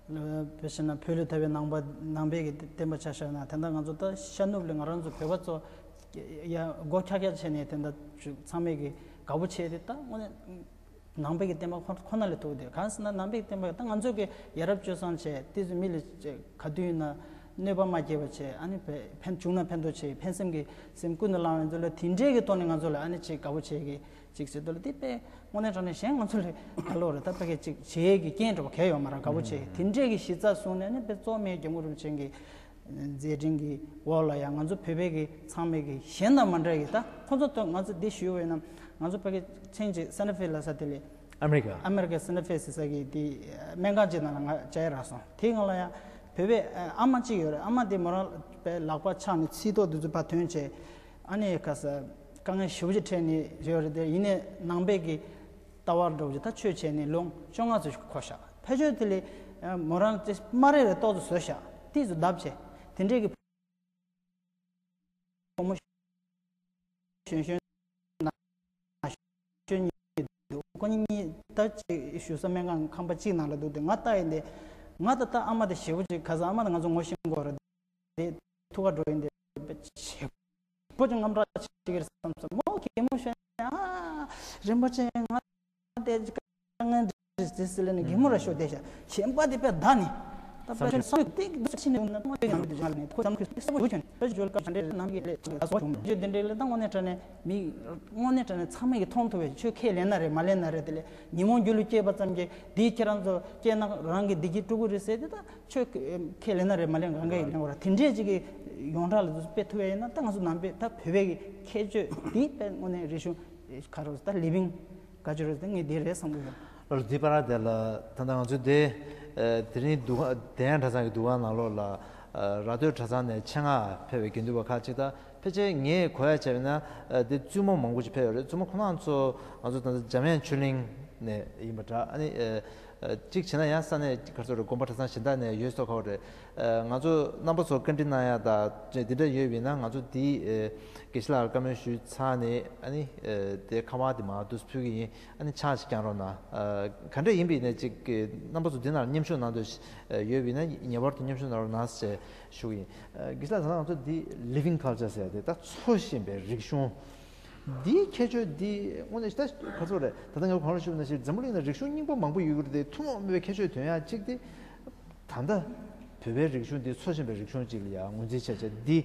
བོད་ཞེ་ན་བོད་ལུས་ཐར་པའི་ནང་པ་ནང་པའི་གི་བསྟན་པ་ཆ་བཞག་ན་དེ་འདྲ་ང་ཚོ་ད་ཤར་ནུབ་ལ་ང་རང་ཚོ་བོད་པ་ཚོ་ཡ་སྒོ་ཁྱག་ཁྱག་བྱས་ནས་དེ་འདྲ་ཚང་མས་གི་དགའ་པོ་བྱས་ཏེ་ད་དངོས་གནས། ནང་པའི་གི་བསྟན་པ་ཁོ་ཁོ་ན་ལས་ཐུག་དེ་གང་ཟེར་ན་ནང་པའི་གི་བསྟན་པ་ད་ང་ཚོ་གི་ཡ་རབས་སྤྱོད་བཟང་བྱས་དེ་ཚོ་མི་ལ་ག་དུས་ཡིན་ན་གནོད་པ་མ་སྐྱེལ་བ་བྱས་ཨ་ནི་ཕན་བྱུང་ན་ཕན་ཐོགས་བྱས་ཕན་སེམས་ཀྱི་སེམས་ཀུན་ཏུ་བསླང་བའི་ཚོ་ལ་དེ་འདྲའི་གི་ཐོག་ནས་ང་ཚོ་ལ་ཨ་ནི་ཅིག་དགའ་པོ་བྱས་གི་ཅིག་ཟེར་དུ་ལ་དེ་དཔེ་དངོས་གནས་དྲང་གནས་གཞན་ང་ཚོ་ལས་ག་ལོ་རེད་ད་ཕ་གི་ཅིག་བྱེད་ཀྱི་རྐྱེན་འགྲོ་བ་གལ་ཡོད་མ་རེད་དགའ་པོ་བྱས་དེ་འདྲའི་གི་གཞི་རྩ་བཟུང་ནས་ཨ་ནི་དཔེ་གཙོ་མེད་རྒྱལ་མོ་རིན་པོ་ཆེ་གི་མཛད་འཕྲིན་གྱི་འོག་ལ་ཡང་ང་ཚོ་བོད་པའི་གི་ཚང་མའི་གི་གཞན་དང་མ་འདྲ་གི་ད་ཁོ་ཚོ་ད་ང་ཚོ་འདི་ཞུས་པ་ཡིན་ན་ང་ཚོ་ཕ་གི་ཚན་གཅིག་སན་ཏ་ཧྥེ་ལ་ས་དེ་ལས་ཨ་མེ་རི་ཀ་ཨ་མེ་རི་ཀ་སན་ཏ་ཧྥེ་ཟེར་ས་གི་དེ་སྨན་ཁང་གཅིག་ནང་ལ་ང་བཅར་རག་སོང་དེ་ང་ལ་ཡང་བོད་པའི་ཨ་མ་གཅིག་ཡོད་རེད་ཨ་མ་དེ་མོ་རང་པའི་ལག་པ་ཆག་ནས་ཚིགས་ཐོག་དེ་ཚོ་ཕར་ཐོན་བྱས་ཨ་ནི་ཁ་ས་དཀའ་ངལ་ཞེ་པོ་ཅིག་འཕྲད་ནས་ཡོད་རེད་དེ་ཡིན་ནའི་ནང་པའི་གི་ལྟ་བ་འགྲོ་རྒྱུ་ད་ཆོས་བྱས་ནས་ལོ་བཅོ་ལྔ་ཙམ་འཁོར་ཤག་ཕལ་ཆེར་དེ་ལས་མོ་རང་ཅི་སྨ་རེ་རེ་ཏོག་ཙམ་བཟོས་ཤག་ཏིས་སུ་བརྡབ་བྱས་དེ་འདྲས་ཀྱི་བུ་མོ་གཞོན་གཞོན་ན་གཞོན་གཉིས་འདུག་ཁོ་གཉིས་ད་ཅིག་བཞུགས་ས་སྨན་ཁང་ཁང་པ་གཅིག་ནང་ལ་འདུག་དེ་ང་ལྟ་ཡིན་དེ་ང་ད་ལྟ་ཨ་མ་དེ་ཞེ་པོ་ཅིག་ག་ས་ཨ་མ་དེ་ང་ཚོ་ངོ་ཤེས་དགོས་རེད་དེ་ཐུག་ག་འགྲོ་ཡིན་དེ་ཞེ་པོ་ཅིག་དངངས་སྐྲག་བྱེད་ཀྱི་རེད་བསམ་སོང་མོ་གད་མོ་ཤོར་ནས་ཨ་རིན་པོ་ཆེ་ང་དེ་དཀའ་ངལ་འདི་ཟེར་ལས་ནས་གད་མོ་ར་ཤོར་བསྡད་ཤག་གཞན་པ་དེ་དཔེ་བདག་ནི་ད་དཔེ་ཆ་སང་དེ་འདུག་ཕྱི་ནས་ཡོང་ན་དམག་དེ་ཡང་དུ་སྦྱང་ནས་ཁོ་ཙམ་ཁོས་གསལ་པོ་ཡོད་ཀྱང་དཔེ་བརྗོད་སྐབས་འདྲེ་རྣམ་རྒྱལ་ལས་ལ་སོགས་བྱུང་བརྗོད་དེ་འདྲེ་ལས་ད་དངོས་གནས་དྲང་གནས་མི་དངོས་གནས་དྲང་གནས་ཚང་མས་ཀྱི་མཐོང་ཐུབ་པའི་ཆོས་ཁས་ལེན་ན་རེད་མ་ལེན་ན་རེད་དེ་ལས་ཉིན་མོ་རྒྱུ་ལུས་སྐྱེས་པ་ཙམ་གྱིས་དེའི་ཁྱེད་རང་ཚོ་སྐྱེས་ན་རང་གི་བདེ་སྐྱིད་སྤྲོད་ཀྱི་རེད་ཟེར་དེ་ད་ཆོས་ཁས་ལེན་ན་རེད་མ་ལེན་གང་ག་ཡིན་ལེན་བར་དེ་འདྲས་ཅིག་གི་ཡོངས་གྲགས་ལ་དཔེ་ཐུབ་ཡ་ཡིན་ན་ད་ང་ཚོ་ནང་པའི་ད་བོད་པའི་གི་ཁྱད་ཆོས་དེ་དཔེ་དངོས་གནས་རིག་གཞུང་ག་རེ་ད་ལི་བིང་ག་ཅི་རེད་ད་ངས་དེ་རེད་བསམ་གི་ཡོད། ལོ་འདི་པ་ར་དེ་ལ་ད་ལྟ་ང་ཚོའི་དེ་དེ་རིང་འདུ་ཁང་དེ་ཡང་གྲྭ་ཚང་གི་འདུ་ཁང་ནང་ལོགས་ལ་ར་སྟོད་གྲྭ་ཚང་ནས་ཆེད་མངགས་ཕེབས་པའི་དགེ་འདུན་པ་ཁག་ཅིག་དང་ཕལ་ཆེར་ངས་གོ་ཡ་བྱས་པ་ན་དེ་བཙུན་མོ་མང་པོ་ཅིག་ཕེབས་ཡོད་རེད། བཙུན་མོ་ཁོ་རང་ཚོ་ང་ཚོ་ད་ལྟ་འཇམ་དབྱངས་ཆོས་གླིང་ནས་ཡིན་པ་འདྲ། ཨ་ནི་གཅིག་བྱས་ན་ཡང་ས་གནས་ག་ཚོད་རེད་དགོན་པ་གྲྭ་ཚང་གཞན་དག་ནས་ཡོད་སོ་ཁ་བ་རེད། ང་ཚོ་རྣམ་པ་ཚོ་བཀའ་འདྲི་གནང་ཡ་དང་འདི་འདྲ་ཡོད་པ་ཡིན་ན་ང་ཚོ་འདི་དགེ་བཤེས་ལགས་བཀའ་མོལ་ཞུས་ཚར་ནས་ཨ་ནི་དེ་ཁ་པར་དེ་མར་དུ་ཕུལ་གྱི་ཡིན། ཨ་ནི་ཕྱག་ཅིག་བརྐྱང་རོགས་གནང་། ག་འདྲ་ཡིན་པ་ཡིན་ན་ཅིག་རྣམ་པ་ཚོ་འདི་ནང་མཉམ་ཞུགས་གནང་འདོད་ཡོད་པ་ཡིན་ན་ངེས་པར་དུ་མཉམ་ཞུགས་གནང་རོགས་གནང་ཞེས་ཞུ་གི་ཡིན། དགེ་བཤེས་ལགས་ད་ང་ཚོ་འདི་living culture ཟེར་ཡ་དེ་ད་འཚོ་བཞིན་པའི་རིག་གཞུང་། འདིའི་ཁྱད་ཆོས་འདི་དངོས་གནས་ད་ག་ཚོད་རེད། ད་ལྟ་ངས་གོང་ལ་ཞུས་པ་ནང་བཞིན་འཛམ་བུ་གླིང་ན་རིག་གཞུང་རྙིང་པ་མང་པོ་ཡོད་ཀྱི་རེད་དེ་ཐུན་མོང་མེད་པའི་ཁྱད་ཆོས་དོན་ཡ་གཅིག་དེ་ད་ལྟ་བོད་པའི་རིག་གཞུང་འདི་འཚོ་བཞིན་པའི་རིག་གཞུང་ཅིག་ལ་ཡང་ངོས་འཛིན་བྱས་བྱས་འདི་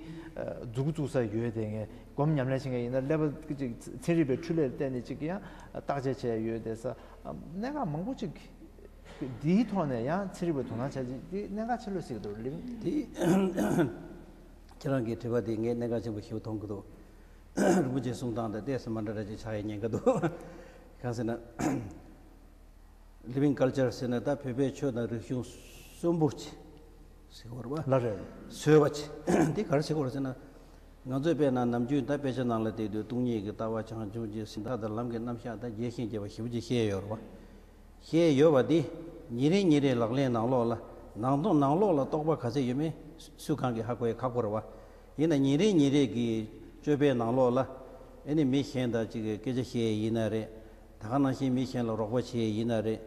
མཛུབ་གུ་བཙུགས་ས་ཡོད་དེ་ངས་སྒོམ་ཉམས་ལེན་བྱེད་མཁན་ཡིན་ན་ཀླད་པ་ཅིག་ཚན་རིག་པའི་འཕྲུལ་ལས་བརྟེན་ནས་ཅིག་ཡང་བརྟག་དཔྱད་བྱས་ཡོད་དེ་ས་གནད་འགག་མང་པོ་ཅིག་འདིའི་ཐོག་ནས་ཡང་ཚན་རིག་པའི་དོ་སྣང་བྱ་ཅིག་འདི་གནད་འགག་ཆེ་ལོས་ཟེར་གྱི་འདུག་ལིང་། འདི་ཁྱེད་རང་གི་དྲི་བ་འདི་ངས་གནད་འགག་ཆེན་པོ་ཞིག་མཐོང་གི་འདུག་རིན་པོ་ཆེ་གསུང་སྟངས་དང་ཏོག་ཙམ་མ་འདྲ་འདྲ་ཅིག་ཆགས་ཡ་ཉེན་ཁ་འདུག་གང་ཟེར་ན། Living culture ཟེར་ན་ད་བོད་པའི་ཆོས་དང་རིག་གཞུང་གསོན་པོ་ཆེ་ཟེར་བ་རེད་པ། ལགས་རེད། སོས་པ་ཆེ་འདི་ག་རེ་ཟེར་དགོས་རེད་ཟེར་ན། ང་ཚོའི་དཔེར་ན་ནམ་རྒྱུན་ད་དཔེ་ཆ་ནང་ལ་བལྟས་དུས་སྟོང་ཉིད་ཀྱི་ལྟ་བ་བྱང་ཆུབ་ཀྱི་སེམས་དག་དང་ལམ་གྱི་རྣམ་གཞག་དང་རྒྱས་ཤིང་རྒྱས་པ་ཞེ་པོ་ཅིག་བཤད་ཡོད་རེད་པ། བཤད་ཡོད་པ་འདི་ཉིན་རེ་ཉིན་རེའི་ལག་ལེན་ནང་ལོགས་ལ་ནང་དོན་ནང་ལོགས་ལ་རྟོགས་པ་ག་ཚད་ཡོད་མེད་སུ་གང་གིས་ཧ་གོ་ཡ་ཁག་པོ་རེད་པ། ཡིན་ན་ཉིན་རེ་ཉིན་རེ་གི་སྤྱོད་པའི་ནང་ལོགས་ལ་ཨེ་ནི་མི་གཞན་དང་ཅིག་སྐད་ཆ་བཤད་ཡ་ཡིན་ན་རེད། ད་ག་ནང་བཞིན་མི་གཞན་ལ་རོགས་པ་བྱེད་ཡ་ཡིན་ན་རེད།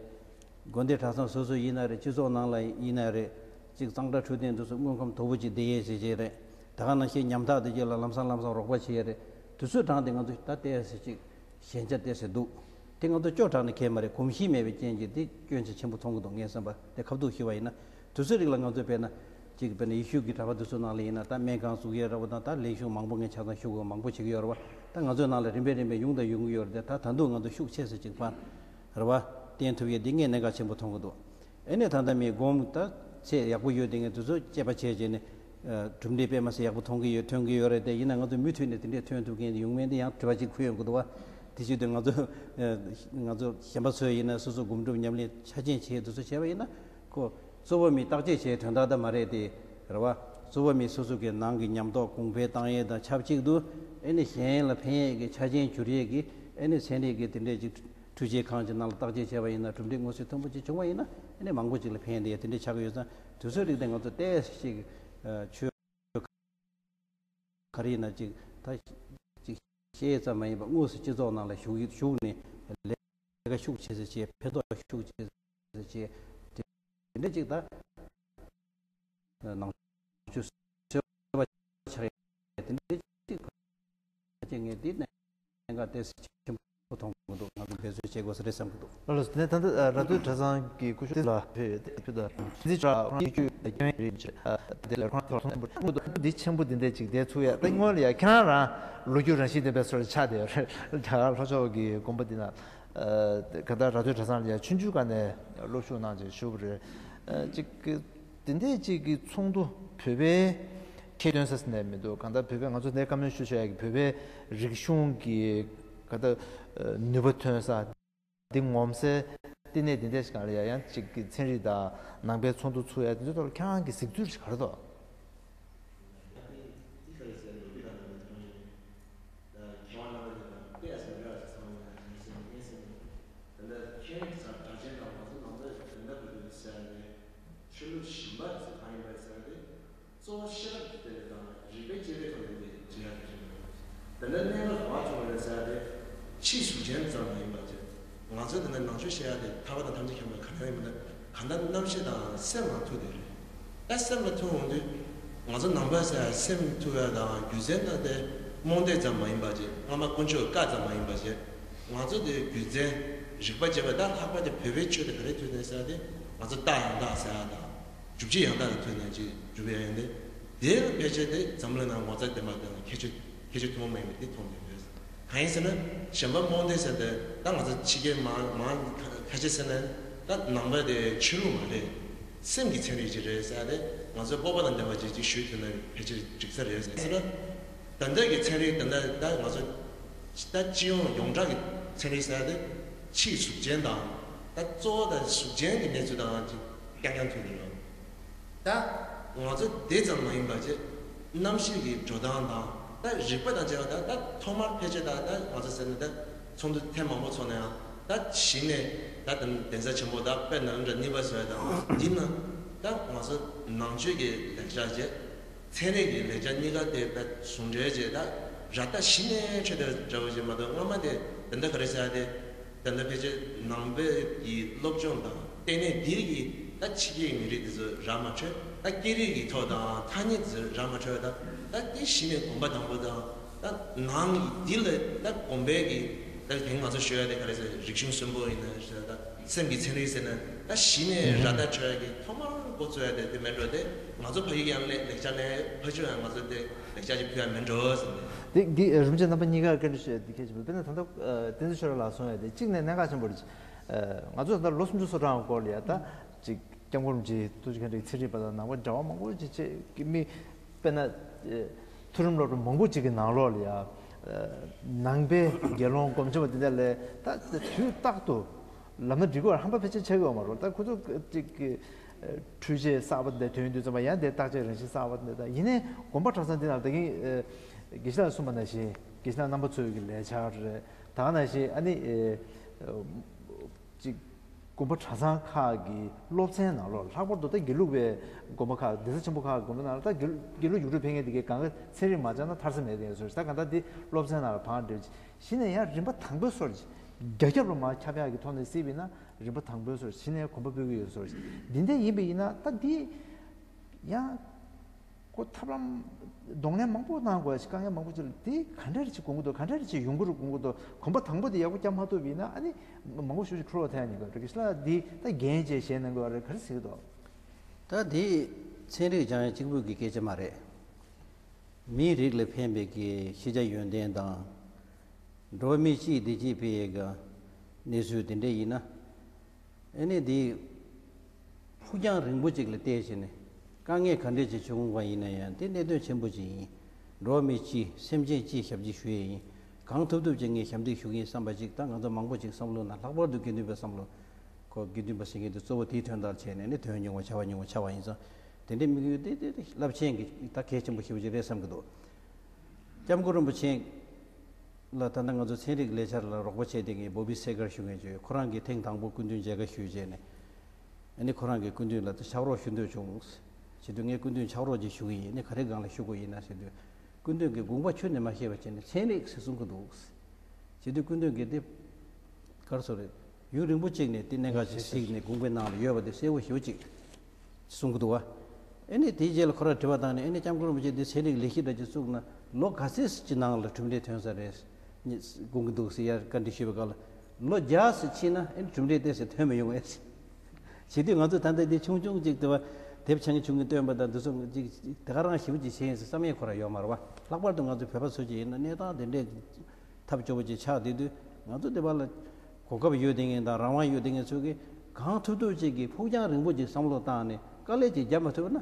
དགོན་སྡེ་གྲྭ་ཚང་སོ་སོ་ཡིན་ན་རེད། སྤྱི་ཚོགས་ནང་ལ་ཡིན་ན་རེད། ཅིག་གཙང་སྦྲ་འཕྲོད་བསྟེན་དེ་ཚོ་དངོས་ཁམས་དོད་པོ་ཅིག་བསྡད་ཡས་བྱེད་བྱེད་རེད། ད་ག་ནང་བཞིན་ཉམ་ཐག་དེ་གྱད་ལ་ལམ་སང་ལམ་སང་རོགས་པ་བྱེད་ཡས་རེད། དུས་ཚོད་གྲངས་དེ་ང་ཚོ་ད་ལྟས་ཟེར་ཅིག་ཞན་ཆ་ལྟས་ཟེར་འདུག་དེ་ང་ཚོ་སྐྱོ་དྲགས་ནས་ཁེལ་མ་རེད། གོམས་གཤིས་མེད་པའི་རྐྱེན་གྱིས་དེ་སྐྱོན་ཆ་ཆེན་པོ་མཐོང་གི་འདུག་ངས་བསམ་པ་དེ་ཁ་ཐུག་ཞུས་པ་ཡིན་ན། དུས་ཚོད་རིགས་ལ་ང་ཚོས་དཔེར་ན་ཅིག་དཔེར་ན་ཡེ་ཤུ་གི་གྲྭ་པ་དེ་ཚོ་ནང་ལ་ཡིན་ན་ད་སྨན་ཁང་བཙུགས་ཡས་ར་བ་དང་ད་ལས་ཤུགས་མང་པོ་ངས་ཆ་ཚང་ཤུགས་མང་པོ་བྱེད་ཀྱི་ཡོད་ར་བ། ད་ང་ཚོའི་ནང་ལ་རིམ་པས་རིམ་པས་ཡོང་དང་ཡོང་གི་ཡོད་རེད་དེ་ད་ད་དུང་ང་ཚོ་ཤུགས་ཆེ་ས་ཅིག་པ་ར་བ་བསྟན་ཐུབ་ཡས་འདི་ངས་གནད་འགག་ཆེན་པོ་མཐོང་གི་འདུག་ཨེ་ནས་ད་ལྟ་མི་སྒོམ་ད་ཚད་ཡག་པོ་ཡོད་དེ་ངས་དུས་ཚོད་དཔྱད་པ་བྱས་བྱས་ནས་གྲུབ་འབྲས་དཔེ་མ་སྲིད་ཡག་པོ་མཐོང་གི་ཡོད་ཐོན་གི་ཡོད་རེད་དེ་ཡིན་ན་ང་ཚོ་མུ་མཐུད་ནས་དེ་འདྲས་ཐོན་ཐུབ་མཁན་ཡོང་མིན་དེ་ཡང་དྲི་བ་ཅིག་འཁུར་ཡོང་གི་འདུག་བ། དེ་བྱེད་དུས་ང་ཚོ་ང་ཚོ་གཞན་པ་ཚོས་ཡིན་ན་སོ་སོ་སྒོམ་སྒྲུབ་ཉམས་ལེན་ཆ་རྐྱེན་བྱས་དུས་ཚོད་བྱས་པ་ཡིན་ན། ཁོ་གཙོ་བོ་མི་བརྟག་དཔྱད་བྱེད་དོན་དག་ད་མ་རེད་དེ། རེད་བ། གཙོ་བོ་མི་སོ་སོ་གི་ནང་གི་ཉམས་རྟོགས་གོང་འཕེལ་བཏང་ཡས་དང་ཆབས་ཅིག་ཏུ་ཨེ་ནི་གཞན་ལ་ཕན་ཡས་ཀྱི་ཆ་རྐྱེན་སྒྱུར་ཡས་ཀྱི་ཨེ་ནི་ཚན་རིག་གི་དེ་འདྲས་ཀྱི་འཕྲུལ་ཆས་ཁང་གི་ནང་ལ་བརྟག་དཔྱད་བྱས་པ་ཡིན་ན་གྲུབ་འབྲས་མངོན་གསལ་དོད་པོ་ཅིག་བྱུང་བ་ཡིན་ན་ཨེ་ནི་མང་པོ་ཅིག་ལ་ཕན་ཡས་དེ་དེ་འདྲས་ཆགས་ཀྱི་ཡོད་ཙང་དུས་ཚོད་རིགས་དེ་ང་ཚོ་ཏོག་ཙམ་ཅིག་ཆོས། ག་རེ་ཡིན་ན་ཅིག་ད་ཅིག་བཤད་ཙམ་མ་ཡིན་པ་དངོས་སུ་སྤྱི་ཚོགས་ནང་ལ་ཞུགས་ཞུགས་ནས་ལས་ ལས་ཀ་ཤུགས་ཆེ་ཙམ་བྱས། ཕན་ཐོགས་ཤུགས་ཆེ་ཙམ་བྱས། དེ་འདྲ་ཅིག་ད་ནང་ཆོས་བཟོས་པ་ཆགས་ཡ་དེ་འདྲ་ཅིག་ཕལ་ཆེར་ངས་འདི་ནས་གནད་འགག་ཏོག་ཙམ་ཆེན་པོ་མཐོང་གི་འདུག་ང་ཚོ་འབད་བརྩོན་བྱེད་དགོས་ས་རེད་བསམ་གྱི་འདུག་ལགས་སོ། དེ་ནས་ད་ལྟ་ར་སྟོད་གྲྭ་ཚང་གི་སྐུ་ཞབས་ལ་ཕེབས་ཡོད་དེ་ཕེབས་ད་འཛིན་གྲྭ་ཁོང་ཡིག་རྒྱུགས་ལ་སྐྱོན་རེད་ཅེས་དེ་ལས་ཁོང་ཐོག་ཐོག་འདི་ཆེན་པོ་འདི་འདྲ་ཅིག་བསྡད་ཚུགས་ཡ་ད་སྔོན་ལ་ཡ་ཁྱེད་རང་རང་ལོ་རྒྱུས་རང་བཞིན་ལྡན་པའི་སོར་ཆགས་བསྡད་ཡོད་རེད། རྒྱ་གར་ལྷོ་ཕྱོགས་ཀྱི་དགོན་པ་འདི་ན་གང་ལྟར་ར་སྟོད་གྲྭ་ཚང་ལ་ཡ་ཆུང་ཆུང་སྒང་ནས་སློབ་ཞུགས་གནང་བྱས་བཞུགས་པ་རེད། ཅིག་དེ་འདྲ་ཅིག་གི་ཚོགས་འདུ་བོད་པའི་ཁྱད་སྟོན་ས་ཟེར་ནས་མི་འདུག་གང་ལྟར་བོད་པའི་ང་ཚོ་ནས་བཀའ་མོལ་ཞུ་ཤོག་ཡ་གི་བོད་པའི་རིག་གཞུང་གི་གང་ལྟར་ནུས་པ་ཐོན་ས་འདི་ངོམ་སའི་བསྟི་གནས་འདི་འདྲ་ཞིག་གང་ལ་ཡ་ཡང་ཅིག་གི་ཚན་རིག་དང་ནང་པའི་ཚོགས་འདུ་ཚུགས་ཡ་འདི་ཚོའི་ཐོག་ལ་ཁྱེད་རང་གི་གཟིགས་ཚུལ་ཞིག་ག་རེ་འདུག་ད་ལྟ་ཁྱེད་རང་གི་གྲགས་ཅན་དང་ང་ཚོ་ནང་པའི་བོད་ཟླ་དགུ་པའི་ཟེར་ནས་ཆོས་ལུགས་གཞན་པ་ཟེར་གང་ཡིན་པ་ཟེར་ཏེ། གཙོ་བོ་ཤེས་རབ་ཀྱི་རྟེན་འབྲེལ་དང་རིགས་པའི་དཔྱད་པའི་ཐོག་ནས་འདི་བྱེད་ཡག་གི་རེད། དེ་ནས་གནས་ལུགས་ག་བ་བྱུང་བ་རེད་ཟེར་ཏེ། ཕྱིའི་གཟུགས་ཅན་ཙམ་མ་ཡིན་པ་བྱས། ང་ཚོ་དེ་ནས་ནང་ཆོས་བཤད་ཡག་དེ་ཐར་པ་དང་ཐམས་ཅད་མཁྱེན་པ་ག་འདྲ་ཡིན་མིན་ད་ག་འདྲ་རྣམ་ཤེས་དང་སེམས་ལ་ཐུག་དེ་རེད། ད་སེམས་ལ་ཐུག་འོང་དུས་ང་ཚོ་ནང་པ་ཟེར་ཡག་སེམས་ཐུག་ཡག་དང་རྒྱུ་མཚན་ད་དེ་རྨོངས་དད་ཙམ་མ་ཡིན་པ་བྱས། སྔ་མ་དཀོན་མཆོག་བཀའ་ཙམ་མ་ཡིན་པ་བྱས། ང་ཚོ་དེ་རྒྱུ་མཚན་རིགས་པ་བྱས་པ་ད་ལྷག་པར་དུ་བོད་པའི་ཆོས་དེ་ག་རེ་ཐུག་ནས་ཟེར་ཡག་དེ་ང་ཚོ་རྟགས་ཡང་དག་ཟེར་ཡག་དང་། སྒྲུབ་བྱེད་ཡང་དག་ལ་ཐུག་ནས་ཅིག་སྒྲུབ་ཡ་ཡིན་ཏེ། དེ་ལ་ཕལ་ཆེར་དེ་འཛམ་གླིང་ནང་ངོ་མཚར་ལྡན་པ་དང་ཁྱད་ཆོས་ཁྱད་ཆོས་ཐུན་མོང་མ་ཡིན་པ་དེ་མཐོང་གི་ཡོད། གང་ཡིན་ཟེར་ན་གཞན་པ་རྨོངས་དད་ཟེར་ཏེ་ད་ང་ཚོ་ཕྱི་རྒྱལ་མང་མང་ཁ་ཤས་ཟེར་ན་ད་ནང་པ་དེ་ཆོས་ལུགས་མ་རེད། སེམས་ཀྱི་ཚན་རིག་ཅིག་རེད་ཟེར་ཏེ་ང་ཚོ་སྤོབས་པ་དང་ལྡན་པ་ཅིག་ཅིག་ཞུས་ཐུབ་ན་ཕལ་ཆེར་འགྲིག་ས་རེད་ཟེར་ན། ད་ལྟ་གི་ཚན་རིག་ད་ལྟ་ད་ང་ཚོ་ད་སྤྱི་ཡོངས་ཡོངས་གྲགས་ཀྱི་ཚན་རིག་ཟེར་ཏེ་ཕྱིའི་གཟུགས་ཅན་དང་ད་གཙོ་བོ་ད་གཟུགས་ཅན་གྱི་གནས་ཚུལ་དང་ཅིག་རྐྱང་རྐྱང་ཐུག་གི་ཡོད། ད་ང་ཚོ་དེ་ཙམ་མ་ཡིན་པ་བྱས་རྣམ་ཤེས་ཀྱི་འགྲོ་སྟངས་དང་ད་རིགས་པ་དང་བཅས་པ་ད་ད་ཐོག་མར་ཕལ་ཆེར་ད་ད་ང་ཚོ་ཟེར་ན་ད་ཚོགས་འདུ་ཐེངས་མང་པོ་ཚོགས་ན་ཡང་ད་གཞི་ནས་ད་ད་གདན་ས་ཆེན་པོ་ད་དཔེར་ན་འདྲ་གཉིས་པ་བཟོ་ཡ་དང་འདི་ན་ད་ང་ཚོ་ནང་ཆོས་ཀྱི་ལེགས་ཆ་བྱས། ཚན་རིག་གི་ལེགས་ཆ་གཉིས་ཀ་དེ་ད་ཟུང་འབྲེལ་བྱས་ད་ར་ད་གཞི་ནས་ཆོས་དེ་འདྲ་བོ་ཞིག་མ་གཏོགས་སྔ་མ་དེ་ད་ལྟ་ག་རེ་ཟེར་ཡ་དེ་ད་ལྟ་ཕལ་ཆེར་ནང་པའི་གི་སློབ་སྦྱོང་དང་ལྟེ་གནས་འདིར་གི་ད་ཕྱི་རྒྱལ་མི་རིགས་དེ་ཚོ་རག་མ་འཕྲོད། ད་སྐད་རིགས་ཀྱི་ཐོག་དང་ཐ་སྙད་དེ་ཚོ་རག་མ་འཕྲོད། ད་ད་དེ་གཞི་ནས་དགོན་པ་དང་པོ་དང་ད་ནང་གི་འདི་ལ་ད་དགོན་པའི་གི་ད་དེང་ང་ཚོ་ཞུ་ཡ་དེ་ག་རེ་ཟེར་རིག་གཞུང་གསོན་པོ་ཡིན་ན་ཞུ་ཡ་ད། སེམས་ཀྱི་ཚན་རིག་ཟེར་ན་ད་གཞི་ནས་ར་ད་འཕྲོད་ཡ་གི་ཐོག་མར་འགོ་བཙུགས་ཡ་དེ་དེ་མེད་འགྲོ་དེ་ང་ཚོ་ཕ་ཡུལ་ཡང་ལེགས་ལེགས་ཆ་ལས་ཕ་ཆོས་ཡང་ང་ཚོ་དེ་ལེགས་ཆ་ཅིག་ཕུལ་ཡ་མེད་འགྲོ་ཟེར་ནས། དེ་འདི་རིན་པོ་ཆེ་རྣམ་པ་གཉིས་ཀ་སྐད་འབོད་ཞུ་ཡ་དེ་གལ་ཆེན་པོ་དཔེར་ན་ད་ལྟ་བསྟན་འཛིན་ཆོས་གྲགས་ལགས་གསུངས་ཡ་དེ་གཅིག་ནས་གནད་འགག་ཆེན་པོ་རེད། ང་ཚོ་ད་ལྟ་ལོ་སུམ་ཅུ་སོ་གྲངས་སྐོར་ལ་ཡ་ད་ཅིག་སྐྱབས་མགོན་རིན་པོ་ཆེ་ཐུགས་རྗེ་མཁྱེན་བརྩེ་ཚན་རིག་པ་དང་ནང་པ་འབྲེལ་བ་མང་པོ་ཅིག་བྱེད་ཀྱི་མི། དཔེར་ན། ཨེ། མཐོ་རིམ་སློབ་གྲྭ་མང་པོ་ཅིག་གི་ནང་ལོགས་ལ་ཡང་། ཨེ། ནང་པའི་དགེ་སློང་སྒོམ་ཆེན་པ་འདི་འདྲ་ལས་ད་དུས་རྟག་ཏུ་ལབ་ན་འགྲིག་གི་རེད། ཧམ་པ་ཕལ་ཆེར་ཆགས་ཀྱི་ཡོད་མ་རེད། ད་ཁོ་ཚོ་ཅིག་གི། ཨེ། འཕྲུལ་ཆས་གསར་པ་འདི་ཐོན་དུས་ཙམ་པ་ཡང་དེ་བརྟག་དཔྱད་རང་བཞིན་གསར་པ་འདི་དང་ཡིན་ནའི་དགོན་པ་གྲྭ་ཚང་འདི་ནང་ད་གིན། ཨེ། དགེ་བཤེས་ལགས་གསུངས་པ་ནང་བཞིན་དགེ་བཤེས་ལགས་རྣམ་པ་ཚོའི་གི་ལས་འཆར་རེད། ད་ག་ནང་བཞིན་ཨ་ནི། ཨེ། ཅིག་དགོན་པ་གྲྭ་ཚང་ཁག་གི་སློབ་ཚན་ནང་ལོགས་ལྷག་པར་དུ་ད་དགེ་ལུགས་པའི་དགོན་པ་ཁག་གདན་ས་ཆེན་པོ་ཁག་གི་དགོན་པ་ནང་ལ་ད་དགེ་དགེ་ལུགས་ཡིག་འབྲུ་ཕེབས་མཁན་དེ་གའི་གང་ག་ཚན་རིག་མ་སྦྱངས་ན་ཐར་ས་མེད་དེ་ཡོད་སོ། ད་གང་ལྟར་འདི་སློབ་ཚན་ནང་ལ་བང་སྒྲིག་གཞི་ནས་ཡང་རིམ་པ་དང་པོའི་སོར་རྒྱ་ཁྱབ་ལ་མར་ཁྱབ་ཡག་གི་ཐོག་ནས་སྲིད་པ་ཡིན་ན་རིམ་པ་དང་པོའི་སོར་གཞི་ནས་གོམ་པ་སྤོས་ཀྱི་ཡོད་སོ། འདི་འདྲ་ཡིན་པ་ཡིན་ན་ད་འདི་ཡང་། ཁོ་ཐབས་ལམ་གདོང་ལེན་མང་པོ་གནང་དགོས་ཤིག་དཀའ་ངལ་མང་པོ་ཅིག་ལ་དེ་ག་འདྲ་རེ་ཅིག་དགོངས་ཀྱི་འདུག་ག་འདྲ་རེ་ཅིག་ཡོང་གི་རེད་དགོངས་ཀྱི་འདུག་གོམ་པ་དང་པོ་དེ་ཡག་པོ་བརྒྱབ་མ་ཐུབ་པ་ཡིན་ན་ཨ་ནི་མང་པོ་ཞེ་པོ་ཅིག་འཁྲུལ་བ་ཐལ་ཡ་ཉེན་ཁ་རེད། དགེ་བཤེས་ལགས་འདི་ད་འགན་བཅས་བཞེས་གནང་དགོས་པ་རེད། ག་རེ་ཟེར་གྱི་འདུག་ད་འདི་ཚན་རིག་སྦྱང་ཡ་གཅིག་པུ་གི་སྐད་ཆ་མ་རེད། མིའི་རིགས་ལ་ཕན་པའི་གི་ཤེས་བྱ་ཡོན་ཏན་དང་། འགྲོ་བ་མི་སྤྱིའི་བདེ་སྐྱིད་སྤེལ་ཡས་ཀྱི་གནས་ཚུལ་དེ་འདྲ་ཡིན་ན། ཨ་ནི་འདི་ཕུགས་རྒྱང་རིང་པོ་ཅིག་ལ་བལྟས་བྱས་ནས་དཀའ་ངལ་ག་འདྲ་ཅིག་བྱུང་བ་ཡིན་ན་ཡང་དེ་གནད་དོན་ཆེན་པོ་ཅིག་ཡིན། འགྲོ་བ་མི་སྤྱི་སེམས་ཅན་སྤྱིའི་ཞབས་ཕྱི་ཞུ་ཡས་ཡིན། གང་ཐུབ་ཐུབ་ཅིག་ངས་ཞབས་འདེགས་ཞུ་གི་ཡིན་བསམ་པ་ཅིག་ད་ང་ཚོ་མང་པོ་ཅིག་བསམ་བློ་ནང་ལྷག་པར་དུ་དགེ་འདུན་པའི་བསམ་བློ། ཁོ་དགེ་འདུན་པ་ཟེར་མཁན་དེ་གཙོ་བོ་དེའི་དོན་དག་བྱས་ནས་ནི་དོན་ཉུང་བ་བྱ་བ་ཉུང་བ་ཆགས་པ་ཡིན་ཙང་དེ་འདྲའི་དམིགས་ཡུལ་དེ་དེ་དེ་རླབས་ཆེན་གྱི་ད་གལ་ཆེན་པོ་ཞེ་པོ་ཅིག་རེད་བསམ་གྱི་འདུག་སྐྱབས་མགོན་རིན་པོ་ཆེ་ལ་ད་ལྟ་ང་ཚོ་ཚན་རིག་ལས་འཆར་ལ་རོགས་པ་བྱས་བསྡད་མཁན་བོ་བི་སེ་གར་ཞུ་མཁན་ཅིག་ཡོད། ཁོ་རང་གིས་ཐེངས་དང་པོ་སྐུ་མདུན་མཇལ་ཁ་ཞུས་བྱས་ནས་ཨ་ནི་ཁོ་རང་གིས་སྐུ་མདུན་ལ་ད་ཕྱག་རོགས་ཞུ་འདོད་བྱུང་། བྱེད་དུས་ངས་སྐུ་མདུན་ཕྱག་རོགས་ཅིག་ཞུ་གི་ཡིན། ཨ་ནི་ག་རེ་སྒང་ལ་ཞུ་དགོས་ཡིན་ན་ཟེར་དུས་སྐུ་མདུན་གྱིས་དགོངས་པ་ཁྱོན་ནས་མ་བཞེས་པ་བྱས་ནས་ཚན་རིག་ཟེར་གསུང་གི་འདུག་བྱེད་དུས་སྐུ་མདུན་གྱིས་འདི་ག་རེ་ཟེར་རེད། ཡུན་རིང་པོ་གཅིག་ནས་དེ་གནད་འགག་ཅིག་གཟིགས་ནས་དགོངས་པའི་ནང་ལ་ཡོད་པ་དེ་གསལ་པོ་ཞེ་པོ་ཅིག་གསུང་གི་འདུག་བ། ཨེ་ནས་དེའི་རྗེས་ལ་ཁོ་རང་དྲི་བ་བཏང་ནས། ཨེ་ནས་སྐྱབས་མགོན་རིན་པོ་ཆེ་འདི་ཚན་རིག་ལས་གཞི་འདྲ་ཅིག་བཙུགས་ན་ལོ་ག་ཚོད་ཅིག་ནང་ལ་གྲུབ་འབྲས་ཐོན་ས་རེད་དགོངས་ཀྱི་འདུག་ཟེར་ཡར་བཀའ་འདྲི་ཞུས་པའི་སྐབས་ལ། ལོ་བརྒྱ་ཙམ་ཕྱིན་ན་ཨེ་ནས་གྲུབ་འབྲས་ཏོག་ཙམ་ཐོན་མི་ཡོང་ངས། བྱེད་དུས་ང་ཚོ་ད་ལྟ་འདི་ཆུང་ཆུང་ཅིག་དེ་བ་དེབ་ཆུང་ཆུང་གི་སྟོན་པ་དང་འདི་ཚོ་ཅིག་དེ་ག་རང་ཞེ་པོ་ཅིག་བྱས་ཡིན་ཟེར་བསམ་ཡས་ཁོ་རང་ཡོད་མ་རེད་བ། ལྷག་པར་དུ་ང་ཚོ་བོད་པ་ཚོ་ཅིག་ཡིན་ན་གནས་སྟངས་དེ་འདྲས་ཐབས་སྐྱོ་པོ་ཅིག་ཆགས་བསྡད་དུས། ང་ཚོ་དེ་བ་ལ་གོ་སྐབས་ཡོད་བསྡད་མཁན་དང་རང་དབང་ཡོད་བསྡད་མཁན་ཚོ་གིས་གང་ཐུབ་ཐུབ་ཅིག་གིས་ཕུགས་རྒྱང་རིང་པོ་ཅིག་བསམ་བློ་བཏང་ནས་དཀའ་ལས་ཅིག་རྒྱབ་མ་ཐུབ་ན།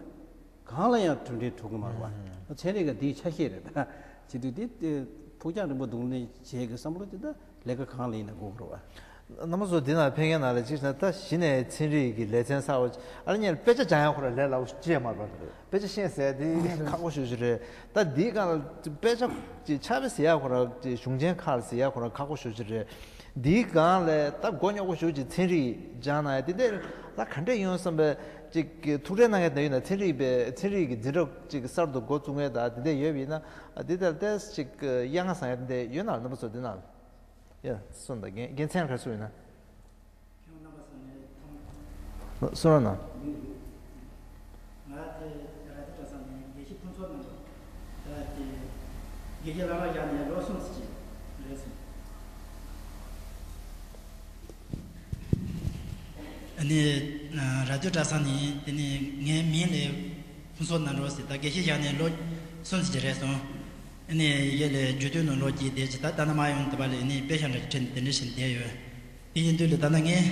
གང་ལ་ཡང་གྲུབ་འབྲས་ཐོབ་ཀྱི་མ་རེད་བ། ཚན་རིག་ག་དེའི་ཆ་ཤས་རེད་ད། བྱེད་དུས་དེ་དེ་ཕུགས་རྒྱང་རིང་པོ་གདོང་ལེན་བྱེད་ཀྱི་བསམ་བློ་དེ་ད་ལས་ཀ་གང་ལ་ཡིན་ན་དགོས་ཀྱི་རེད་བ། རྣམ་པ་ཚོ་འདི་ན་ཕེབས་མཁན་ནང་ལ་གཅིག་བྱས་ན་ད་གཞི་ནས་ཚན་རིག་གི་ལེ་ཚན་གསར་པ་ཨ་ནི་དཔེ་ཆ་སྦྱང་ཡག་ཁོ་ར་ལས་སླ་པོ་ཅིག་མ་རེད་བ། དཔེ་ཆ་ཤེས་ཟེར་དེ་ཁག་པོ་ཞེ་པོ་ཅིག་རེད། ད་འདིའི་སྒང་ལ་དཔེ་ཆ་ཅིག་ཕྱག་དཔེ་ཟེར་ཡག་ཁོ་ར་ཅིག་གཞུང་ཆེན་ཁག་ལ་ཟེར་ཡག་ཁོ་ར་ཁག་པོ་ཞེ་པོ་ཅིག་རེད། འདིའི་སྒང་ལ་ད་མགོ་རྙོག་པོ་ཞེ་པོ་ཅིག་ཚན་རིག་སྦྱངས་ན་ཡང་དེ་འདྲ་ལ་ག་འདྲས་ཡོང་བསམ་པའི་ཅིག་ཐུགས་ཁྲལ་གནང་མཁན་དེ་ཡོད་ན། ཚན་རིག་པའི་ཚན་རིག་གི་འཛིན་གྲྭ་ཅིག་གསར་དུ་འགོ་བཙུགས་མཁན་དང་དེ་འདྲས་ཡོད་པ་ཡིན་ན། འདི་ལྟར་ཏོག་ཙམ་ཅིག་དབྱེ་བ་བཟང་ཡ་དེ་འདྲས་ཡོད་ན་རྣམ་པ་ཚོ་འདི་ན། ཡ་གསུངས་དང་། རྒན་རྒན་མཚན་ག་རེ་གསུངས་ཡོད་ན། ཁྱེད་རྣམ་པ་ཚོ་ནས་ཐམས་ཅད་གསུང་རོགས་གནང་། ང་དེ་ར་ཏི་གྲྭ་ཚང་ནས་དགེ་བཤེས་ཕུན་ཚོགས་རྣམ་པ་ད་དེ་དགེ་བཤེས་ལག་ལ་བཞག་ནས་ལོ་གསུམ་ཙམ་ཅིག་རེད་སོང་། ཨ་ནི་ར་ཏི་གྲྭ་ཚང་ནས་དེ་ནས་ངའི་མིང་ལ་ཕུན་ཚོགས་རྣམ་གྲོལ་ཟེར། ད་དགེ་བཤེས་བཞག་ནས་ལོ་གསུམ་ཙམ་ཅིག་རེད་སོང་། ཨ་ནི་ཡེ་ལས་རྒྱུད་སྟོད་ནང་ལོགས་ཀྱི་དེ་ཅིག་ད་ད་ནི་མ་ཡོང་དུ་བ་ལས་ནི་དཔེ་ཤ་འདྲ་ཅིག་ཁྲིད་ནས་དེ་འདྲ་བྱས་ནས་བསྡད་ཡོད། དེ་ཡིན་དུས་ལ་ད་ལྟ་ངས་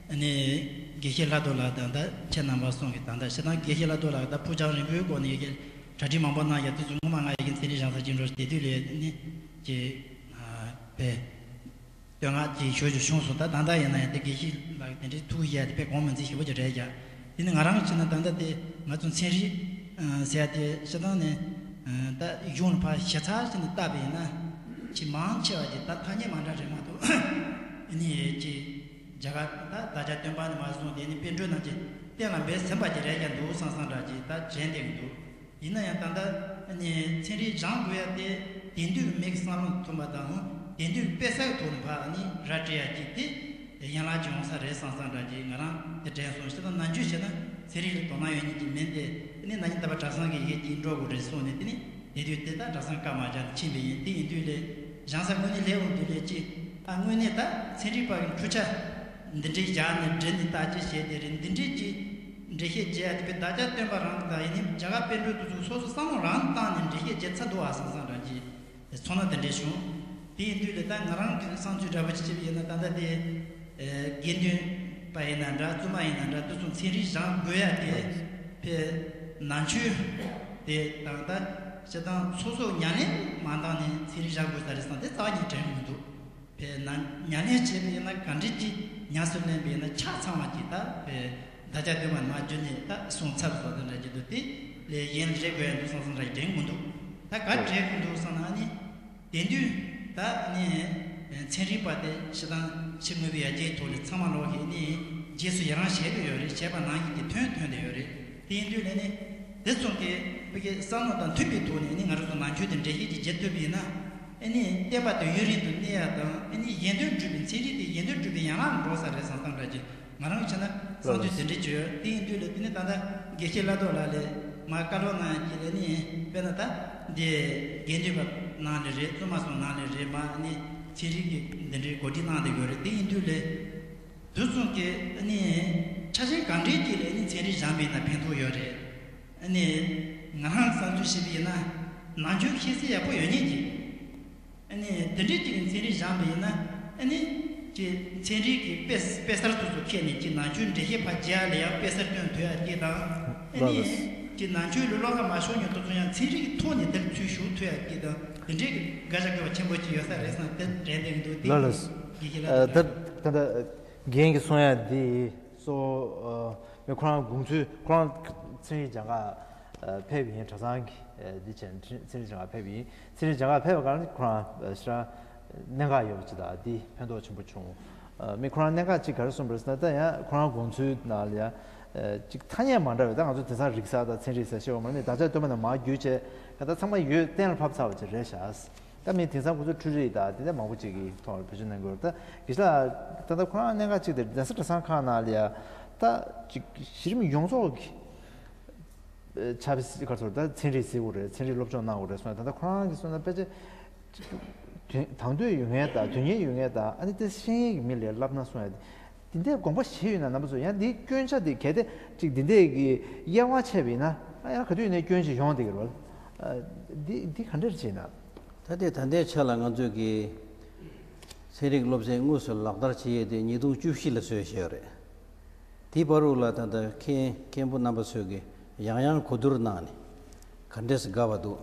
ཨ་ནི་དགེ་བཤེས་ལྷག་རྡོར་ལགས་དང་ད་ཁྱེད་རྣམ་པ་གསུམ་གྱིས་ད་ལྟ་ཤི་ད་དགེ་བཤེས་ལྷག་རྡོར་ལགས་ད་ཕུགས་རྒྱང་རིང་པོའི་སྒོ་ནས་ཡི་གེ་གྲ་སྒྲིག་མང་པོ་གནང་ཡ། དེ་ཚོ་ངོ་མ་ང་ཡི་གེ་ཚན་རིག་སྦྱང་ས་ཅིག་འགྲོ་བསྡད་དུས་ལ་ནི་ཅིག་ཨ་དཔེ་བསྟོད་བསྔགས་ཅིག་ཞུ་རྒྱུ་བྱུང་སོང་། ད་ད་ལྟ་ཡིན་ན་ཡང་དེ་དགེ་བཤེས་ལགས་དེ་འདྲའི་ཐུགས་ཡ་དེ་དཔེ་དགོངས་མི་འཛིན་ཞེ་པོ་ཅིག་རེད་ཀྱང་། དེ་ནི་ང་རང་བྱས་ན་ད་ལྟ་དེ་ང་ཚོ་ཚན་རིག་ཨ་ཟེར་ཡ་དེ་སྤྱིར་བཏང་ནས་ཨ་ད་གཞུང་ལ་ཕར་ཞིབ་ཚགས་བྱས་ནས་བལྟས་པ་ཡིན་ན་ཅིག་མང་ཆེ་བ་ཅིག་ད་ཐ་སྙད་མ་འདྲ་རེད་མ་གཏོགས་ཨ་ནི་ཅིག་རྒྱ་གར་ད་བདག་ཅག་སྟོན་པ་ནས་མར་བཟུང་དེ་ནི་པཎ་གྲུབ་རྣམས་ཀྱི་བསྟན་ལ་འབད་ཟིན་པ་ཅིག་རེད་ཀྱང་འདུག་བསམ་བསམ་འདྲ་ཅིག་ད་དྲན་བསྡད་ཀྱི་འདུག་ཡིན་ན་ཡང་ད་ལྟ་ཨ་ནི་ཚན་རིག་སྦྱང་དགོས་ཡ་དེ་དེང་དུས་ཀྱི་མིག་གི་བསམ་བློ་ཐོན་པ་དང་དེང་དུས་ཀྱི་དཔེ་གསར་གྱི་ཐོག་ནས་ཕར་ཨ་ནི་ར་སྤྲད་ཡ་ཅིག་དེ་ཡན་ལག་ཅིག་ཡོང་ས་རེད་བསམ་བསམ་འདྲ་ཅིག་ང་རང་དེ་དྲན་སོང་། ཞེ་དྲག་ནམ་རྒྱུན་བྱས་ན་ཚན་རིག་ལ་དོ་སྣང་ཡོད་མཁན་ཅིག་མིན་ཏེ། ཨ་ནི་ན་ནིང་ད་བར་གྲྭ་ཚང་གི་ཡི་གེ་ཅིག་འགྲོ་དགོས་རེད་གསུངས་ནས། དེ་ནི་དེ་དུས་དེ་ད་གྲྭ་ཚང་བཀའ་མ་བརྒྱབ་ནས་ཕྱིན་པ་ཡིན། དེ་ཡིན་དུས་ལས་སྦྱང་ས་དངོས་གནས་སླེབས་འོང་དུས་ལས་ཅི་ཨ་དངོས་གནས་ད་ཚན་རིག་པ་གི་འཕྲུལ་ཆ་འདི་འདྲའི་བཞག་ནས་འབྲི་ནས་བརྟག་དཔྱད་བྱས་དེ་རེད། འདི་འདྲའི་ཅི་འགྲེལ་བཤད་བྱས་ཡ་དེ་བས་བདག་ཅག་སྟོན་པ་རང་དང་ཡིན་ནི་རྒྱ་གར་པཎ་གྲུབ་དེ་ཚོ་སོ་སོ་བསམ་བློ་རང་བཏང་ནས་འགྲེལ་བཤད་བྱས་ཚར་འདུག་ཨ་བསམ་བསམ་འདྲ་ཅིག་ཚོར་སྣང་དེ་འདྲ་བྱུང་། དེ་ཡིན་དུས་ལས་ད་ང་རང་གི་བསམ་ཚུལ་འདྲ་པོ་ཅིག་བྱས་པ་ཡིན་ན། ད་ལྟ་དེ་ཨེ་དགེ་འདུན་པ་ཡིན་ན་འདྲ་བཙུན་མ་ཡིན་ན་འདྲ་དེ་ཚོ་ཚན་རིག་སྦྱང་དགོས་ཡ་དེ་ཕའི་ནང་ཆོས་དེ་དང་ད་སྤྱིར་བཏང་སོ་སོ་ཉམས་ལེན་མ་བཏང་ནས་ཚན་རིག་སྦྱང་དགོས་ས་རེད་བསམ་དེ་རྩ་བ་ཉིད་དྲན་མི་འདུག་ཕའི་ནང་ཉམས་ལེན་བྱས་པ་ཡིན་ན་ག་འདྲ་ཅིག་ཉམས་སུ་ལེན་པ་ཡིན་ན་ཆ་ཚང་བ་ཅིག་ད་ཕའི་བདག་ཅག་སྟོན་པ་མར་བརྒྱུད་ནས་ད་གསུངས་ཚར་བཟོ་དེ་འདྲ་ཅིག་འདུག་དེ་ལས་གཞན་ལ་རེ་དགོས་ཡ་འདུག་བསམ་བསམ་འདྲ་དྲན་མི་འདུག་ད་ག་དྲན་གི་འདུག་བསམ་ན་ཨ་ནི། དེང་དུས་ད་ནི་ཚན་རིག་པ་དེ་སྤྱིར་བཏང་ཕྱི་དངོས་པོའི་ཡར་རྒྱས་ཐོག་ལ་ཚང་མ་ལོག་གིས་ནི་རྗེས་སུ་ཡི་རང་བྱས་པ་ཡོད་རེད། བྱས་པ་ནང་བཞིན་གྱི་ཐོན་ཐོན་བསྡད་ཡོད་རེད། དེ་ཡིན་དུས་ལ་ནི་དེ་ཚོ་གི་བོད་ཀྱི་བསམ་བློ་དང་མཐུན་པའི་ཐོག་ནས་ནི་ང་རང་ཚོ་ནང་ཆོས་དེ་འགྲེལ་བཤད་ཅིག་བྱེད་ཐུབ་པ་ཡིན་ན། ཨ་ནི་བསྟན་པ་དེ་ཡུན་རིང་དུ་གནས་ཡ་དང་། ཨ་ནི་གཞན་དོན་སྒྲུབ་པའི་ཚན་རིག་དེ་གཞན་དོན་སྒྲུབ་པའི་ཡན་ལག་འགྲོ་ས་རེད་བསམ་བསམ་འདྲ་ཅིག་ང་རང་བྱས་ན་བསམ་ཚུལ་དེ་འདྲ་ཅིག་ཡོད། དེ་ཡིན་དུས་ལ་དེ་ནི་ད་ལྟ་དགེ་བཤེས་བླ་རྡོ་ལགས་ལས་མར་བཀའ་སློབ་གནང་ཡ་ཅིག་ལ་ནི་དཔེར་ན་ད་འདི་དགེ་འདུན་པ་ནང་ལ་རེད། བཙུན་མ་ཚོ་ནང་ལ་རེད། མར་ནི་ཚན་རིག་གི་འདི་འདྲའི་གོ་སྒྲིག་གནང་བསྡད་ཡོད་རེད། དེ་ཡིན་དུས་ལ་དུས་ཚོད་ཀྱི་ནི་ཆ་རྐྱེན་གང་འདྲའི་ཅིག་ལ་ནི་ཚན་རིག་སྦྱངས་པ་ཡིན་ན་ཕན་ཐོགས་ཡོད་རེད། ནི་ང་རང་བསམ་ཚུལ་བཤད་པ་ཡིན་ན་ནང་ཆོས་ཤེས་ཚད་ཡག་པོ་ཡོད་མཁན་ཅིག་ཨ་ནི་དེ་འདྲའི་ཅིག་གི་ཚན་རིག་སྦྱངས་པ་ཡིན་ན། ཨ་ནི་ཅིག་ཚན་རིག་གི་དཔེ་དཔེ་གསར་དེ་ཚོ་ཁྱེར་ནས་ཅིག་ནང་ཆོས་འགྲེལ་བཤད་ཕར་རྒྱག་ལ་ཡང་དཔེ་གསར་སྟོན་ཐུབ་ཡ་ཅིག་དང་། ཨ་ལགས་ནི་ལགས། ཅིག་ནང་ཆོས་ལ་བློ་ཁ་མ་ཤོར་མཁན་དེ་ཚོ་ཡང་ཚན་རིག་གི་ཐོག་ནས་དེར་ཚུར་ཞུགས་ཐུབ་ཡ་ཅིག་དང་། དེ་འདྲའི་གི་དགག་བྱ་དགོས་པ་ཆེན་པོ་ཅིག་ཡོད་ས་རེད་བསམ་དེ་དྲན་བསྡད་ཀྱི་འདུག་དེ་ལགས་ལགས། ཡིན་གྱི་ལ། ཨ་ད་ད་ལྟ་རྒན་གྱིས་གསུང་ཡ་འདི་གཙོ་བོ་ཨ་མི་ཁོ་རང་དགོངས་ཚུལ། ཁོ་རང་ཚན་རིག་སྦྱང་ག་ཨ་ཕེབས་ཡིན། གྲྭ་ཚང་གི་ཨ་འདི་བྱས་ནས་ཚན་རིག་སྦྱང་ག་ཕེབས་ཡིན། ཚན་རིག་སྦྱང་ག་ཕེབས་པའི་སྐབས་ནི་ཁོ་རང་ཨ་ཞེ་དྲག་གནད་འགག་ཡོད་པ་ཅིག་དང་འདི་ཕན་ཐོགས་ཆེན་པོ་བྱུང་། ཨ་མི་ཁོ་རང་གནད་འགག་ཅིག་ག་རེ་གསུངས་པ་རེད་ཟེར་ན། ད་ཡང་ཁོ་རང་དགོངས་ཚུལ་ནང་ལ་ཡང་ཨ་ཅིག་ཐ་སྙད་མ་འདྲ་བའི། ད་ང་ཚོ་དེང་སང་རིག་གསར་དང་ཚན་རིག་ཟེར་བཤད་པ་མ་ནི་བདག་ཅག་སྟོན་པ་ནས་མར་བརྒྱུད་བྱས་ག་ད་ཚང་མ་ཡོད་གཏན་ལ་ཕབ་ཚར་བ་ཅིག་རེད་ཤག་ད་མི་དེང་སང་ཁོ་ཚོ་འཕྲུལ་རིག་དང་དེ་འདྲ་མང་པོ་ཅིག་གི་ཐོག་ལ་བེད་སྤྱོད་གནང་གི་ཡོད་རེད། ད་དགེ་བཤེས་ལགས་ད་ལྟ་ཁོ་རང་གནད་འགག་ཅིག་དེ་གདན་ས་གྲྭ་ཚང་ཁག་ནང་ལ་ཡ་ད་ཅིག་གཞི་རིམ་ཡོངས་རྫོགས་ཀྱི་ཕྱག་དཔེ་ག་ཚོར་ད་ཚན་རིག་གཟིགས་དགོས་རེད། ཚན་རིག་སློབ་སྦྱོང་གནང་དགོས་རེད་གསུངས་ཡ། ད་ལྟ་ཁོ་རང་གིས་གསུངས་ན་དཔེ་ཆ་དོན་དང་དོད་ཡོད་མཁན་དང་དོན་གཉེར་ཡོད་མཁན་དང་ཨ་ནི་དེ་ཤེས་ཡོན་གྱི་མི་ལ་བསླབ་ན་གསུངས་ཡ། དེ་འདྲའི་དགོངས་པ་བཞེས་ཡོད་ན་རྣམ་པ་ཚོ་ཡང་འདིའི་སྐྱོན་ཆ་དེ་གལ་ཏེ་ཅིག་འདི་འདྲས་ཀྱི་དབྱེ་བ་ཕྱེ་བ་ཡིན་ན་ཨ་ཡང་ག་དུས་ཡིན་ནའི་སྐྱོན་ཅིག་ཡོང་བསྡད་ཀྱི་རེད་བ། འདི་འདི་ག་འདྲས་བྱས་ན། ད་ལྟའི་ད་ལྟའི་ཆ་ལ་ང་ཚོས་ཀྱི་ཚན་རིག་སློབ་ཚན་དངོས་སུ་ལག་བསྟར་བྱེད་ཡས་དེ་ཉིས་སྟོང་བཅུ་བཞི་ལ་བཟོས་བཞག་ཡོད་རེད། དེའི་བར་དུ་ལ་ད་ལྟ་མཁན་མཁན་པོ་རྣམ་པ་ཚོས་ཀྱི་ཡང་ཡང་གོ་བསྡུར་གནང་ནས་ག་འདྲས་སེ་དགའ་བ་འདུག་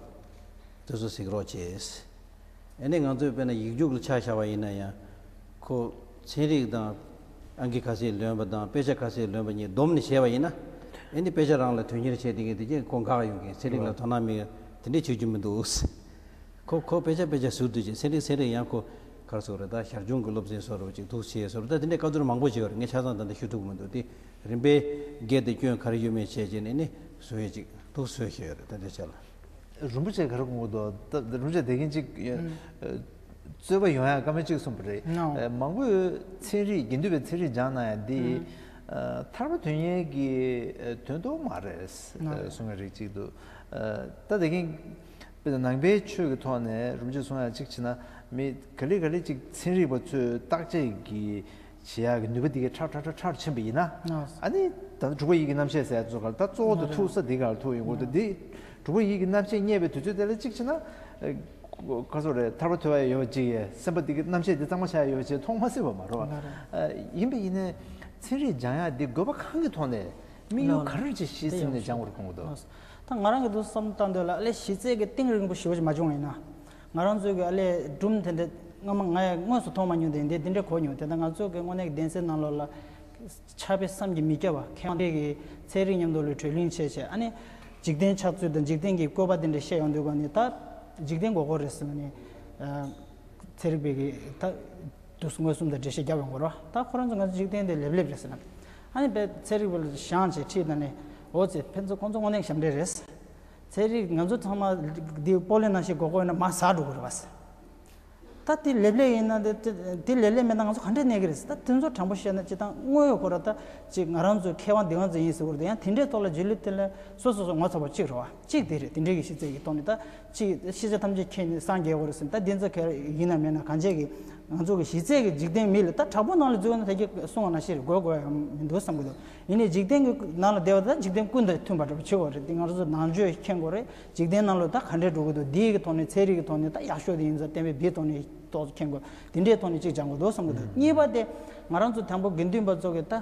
དེ་ཚོ་གཟིགས་རོགས་བྱས། ཨ་ནི་ང་ཚོས་དཔེར་ན་ཡིག་རྒྱུགས་ལ་ཆ་བཞག་པ་ཡིན་ན་ཡང་ཁོ་ཚན་རིག་དང་ཨང་ཀི་ག་ཚད་ལོན་པ་དང་དཔེ་ཆ་ག་ཚད་ལོན་པ་གཉིས་བསྡོམས་ནས་བྱས་པ་ཡིན་ན་ཨ་ནི་དཔེ་ཆ་རང་ལ་དོན་གཉེར་བྱས་བསྡད་མཁན་དེ་གས་ཁོ་འགག་ཡོང་གི། ཚན་རིག་ལ་དོ་སྣང་མེད་དེ་འདྲས་བྱེད་རྒྱུ་མི་འདུག་ཁོ་ཁོ་དཔེ་ཆ་དཔེ་ཆ་ཟུར་དུ་བྱས། ཚན་རིག་ཚན་རིག་ཡང་ཁོ་ག་རེ་ཟེར་དགོས་རེད། ད་ཞར་བྱུང་གི་སློབ་ཚན་བཟོ་འདྲ་ཅིག་འདུག་བྱས་བཟོ་འདྲ་ད་དེ་འདྲའི་བཀའ་བསྡུར་མང་པོ་བྱས་ཡོད་རེད། ངས་ཆ་ཚང་ད་ལྟ་ཞུ་ཐུབ་ཀྱི་མི་འདུག་དེ་རིམ་པས་སྒེར་དེ་སྐྱོན་ག་རེ་ཡོད་མེད་བྱས་བྱས་ནས་ནི་བཟོ་ཡས་ཅིག་འདུག་བཟོས་བཞག་ཡོད་རེད། ད་ལྟའི་ཆ་ལ། རིན་པོ་ཆེ་ག་རེ་དགོངས་ཀྱི་འདུག་ད་རིན་པོ་ཆེ་དེ་གིན་ཅིག་ཨ། རྩོད་པ་ཡོང་ཡ་བཀའ་མོལ་གཅིག་གསུངས་པ་རེད། ནོ། ཨ། མང་པོས་ཚན་རིག་དགེ་འདུན་པའི་ཚན་རིག་སྦྱངས་གནང་ཡ་འདི་ཨ། ཐར་པ་དོན་གཉེར་གྱི་ཨ། དོན་དུ་མ་རེད་ཨ། ནོ། གསུང་མཁན་རིགས་གཅིག་འདུག་ཨ། ད་དེ་གིན་དཔེར་ན་ནང་པའི་ཆོས་ཀྱི་ཐོག་ནས་རིན་པོ་ཆེས་གསུང་ཡ་གཅིག་བྱས་ན་མི་ག་ལེ་ག་ལེ་གཅིག་ཚན་རིག་པ་ཚོས་བརྟག་དཔྱད་ཀྱི་བྱེད་ཡག་གི་ནུས་པ་འདི་གའི་ཁྲ་ཁྲ་ཁྲ་ཁྲ་ཕྱིན་པ་ཡིན་ན། ཨ་ནི་ད་ལྟ་དྲུག་པ་ཡིད་ཀྱི་རྣམ་བཤད་ཟེར་ཡ་ཚོ་ག་ལ་ད་གཙོ་བོ་དེ་ཐུག་ས་འདི་ག་ལ་ཐུག་ཡོང་གི་འདུག་འདི་དྲུག་པ་ཡིད་ཀྱི་རྣམ་བཤད་རྙེད་པའི་དུས་ཚོད་དེ་ལ་གཅིག་བྱས་ན། ཨ། ག་ཚོད་རེད། ཐར་པ་ཐོས་པ་ཡོད་པ་ཅིག་ཡས་སེམས་པ་འདི་གའི་རྣམ་བཤད་འདི་གཙང་མ་ཆགས་ཡོད་པ་ཅིག་མཐོང་མ་སྲིད་པ་མ་རེད་བ། ཨ། ཡིན་པ་ཡིན་ནའི་ཚན་རིག་སྦྱང་ཡག་འདི་དགོས་པ་གང་གི་ཐོག་ནས་དམིགས་ཡུལ་ག་རེ་ཅིག་གཞི་འཛིན་ནས་སྦྱང་དགོས་རེད་དགོངས་ཀྱི་འདུག་ད་ང་རང་གི་འདུག་བསམ་བཏང་དུས་ལ་ཨ་ལས་གཞི་རྩའི་གི་གཏིང་རིང་པོ་ཞེ་པོ་ཅིག་མ་བྱུང་བ་ཡིན་ན། ང་རང་ཚོའི་གི་ཨ་ལས་སྒྲུང་དེ་འདྲ་སྔ་མ་ང་ཡང་དངོས་སུ་མཐོང་མ་མྱོང་དེ་འདི་འདི་འདྲ་གོ་མྱོང་། དེ་ལྟར་ང་ཚོ་གི་དངོས་གནས་ཀྱི་གདན་སའི་ནང་ལོགས་ལ་ཕྱག་དཔེ་བསམ་གྱིས་མི་ཁྱབ་པ་མཁས་དབང་གི་ཚན་རིག་མཉམ་དུ་ལ་གྲོས་གླེང་བྱས་བྱས། ཨ་ནི་འཇིག་རྟེན་ཆགས་ཚུལ་དང་འཇིག་རྟེན་གྱི་བཀོད་པ་དེ་འདྲ་བཤད་ཡོང་དུས་ག་ནས་ད་འཇིག་རྟེན་དགོས་མཁོ་རེད་ཟེར་ནས་ཨ། ཚན་རིག་པའི་གི་ད་དུས་མངོན་སུམ་དུ་འགྲེལ་བཤད་རྒྱབ་ཡོང་དགོས་རེད་བ། ད་ཁོ་རང་ཚོ་ང་ཚོ་འཇིག་རྟེན་དེ་ལེབ་ལེབ་རེད་ཟེར་ན། ཨ་ནི་དཔེ་ཚན་རིག་པ་ལ་བཞེངས་བྱས་ཁྲིད་ད་ནས་འོ་ཙི་ཕན་ཚུན་ཁོང་ཚོ་དངོས་གནས་ཞབས་འདྲེན་རེད། ཚན་རིག་ང་ཚོ་ཚང་མ་འདི་སྤོ་ལོའི་ནང་བཞིན་དགོས་མཁོ་ཡོད་ན་མར་ཟག་འགྲོ་གི་རེད་བ། ད་དེ་ལེབ་ལེབ་ཡིན་ན་དེ་དེ་ལེབ་ལེབ་མེད་ན་ང་ཚོ་ག་འདྲས་གནས་ཀྱི་རེད། ད་དེ་ཚོ་དྲང་པོ་བཤད་ན་སྤྱིར་བཏང་དངོས་ཡོད་ཁོ་ར་ད་ཅིག་ང་རང་ཚོའི་མཁས་དབང་འདི་ང་ཚོ་ཡིན་ཟེར་བ་རེད། ཡང་དེ་འདྲའི་ཐོག་ལ་རྗེས་ལུས་དེ་ལ་སོ་སོ་སོ་ངོ་ཚ་བ་གཅིག་རེད་བ། གཅིག་དེ་རེད། དེ་འདྲའི་གི་ཤེས་ཚད་ཀྱི་ཐོག་ནས་ད་ཅིག་ཤེས་བྱ་ཐམས་ཅད་མཁྱེན་ནས་སངས་རྒྱས་དགོས་རེད་ཟེར། ད་དེ་ཚོ་ག་ཡིན་ན་མེད་ན་གང་བྱས་ཀྱི་ང་ཚོ་གི་གཞི་རྩའི་གི་འཇིག་རྟེན་མི་ལ་ད་དྲག་པོ་ནང་ལ་འཛུལ་ན་ད་གི་གསུང་བ་ནང་བཞིན་རེད། དགོས་དགོས་ཡ་མི་འདུག་བསམ་གི་འདུག་ཡིན་ནའི་འཇིག་རྟེན་གྱི་ནང་ལ་བསྡད་པ་ད་འཇིག་རྟེན་ཀུན་དང་མཐུན་པ་འདྲ་པོ་བྱེད་དགོས་རེད། འདི་ང་རང་ཚོ་ནང་ཆོས་མཁྱེན་དགོས་རེད། འཇིག་རྟེན་ནང་ལ་ད་ག་འདྲས་འགྲོ་གི་འདུག་འདི་གི་ཐོག་ནས་ཚན་རིག་གི་ཐོག་ནས་ད་ཡག་ཤོས་དེ་ཡིན་ཙང་བསྟན་པའི་བི་ཐོག་ནས་ཏོག་ཙམ་མཁྱེན་དགོས། དེ་འདྲའི་ཐོག་ནས་གཅིག་སྦྱང་དགོས་འདུག་བསམ་གི་འདུག་གཉིས་པ་དེ་ང་རང་ཚོ་དང་པོ་དགེ་འདུན་པ་ཚོ་གི་ད་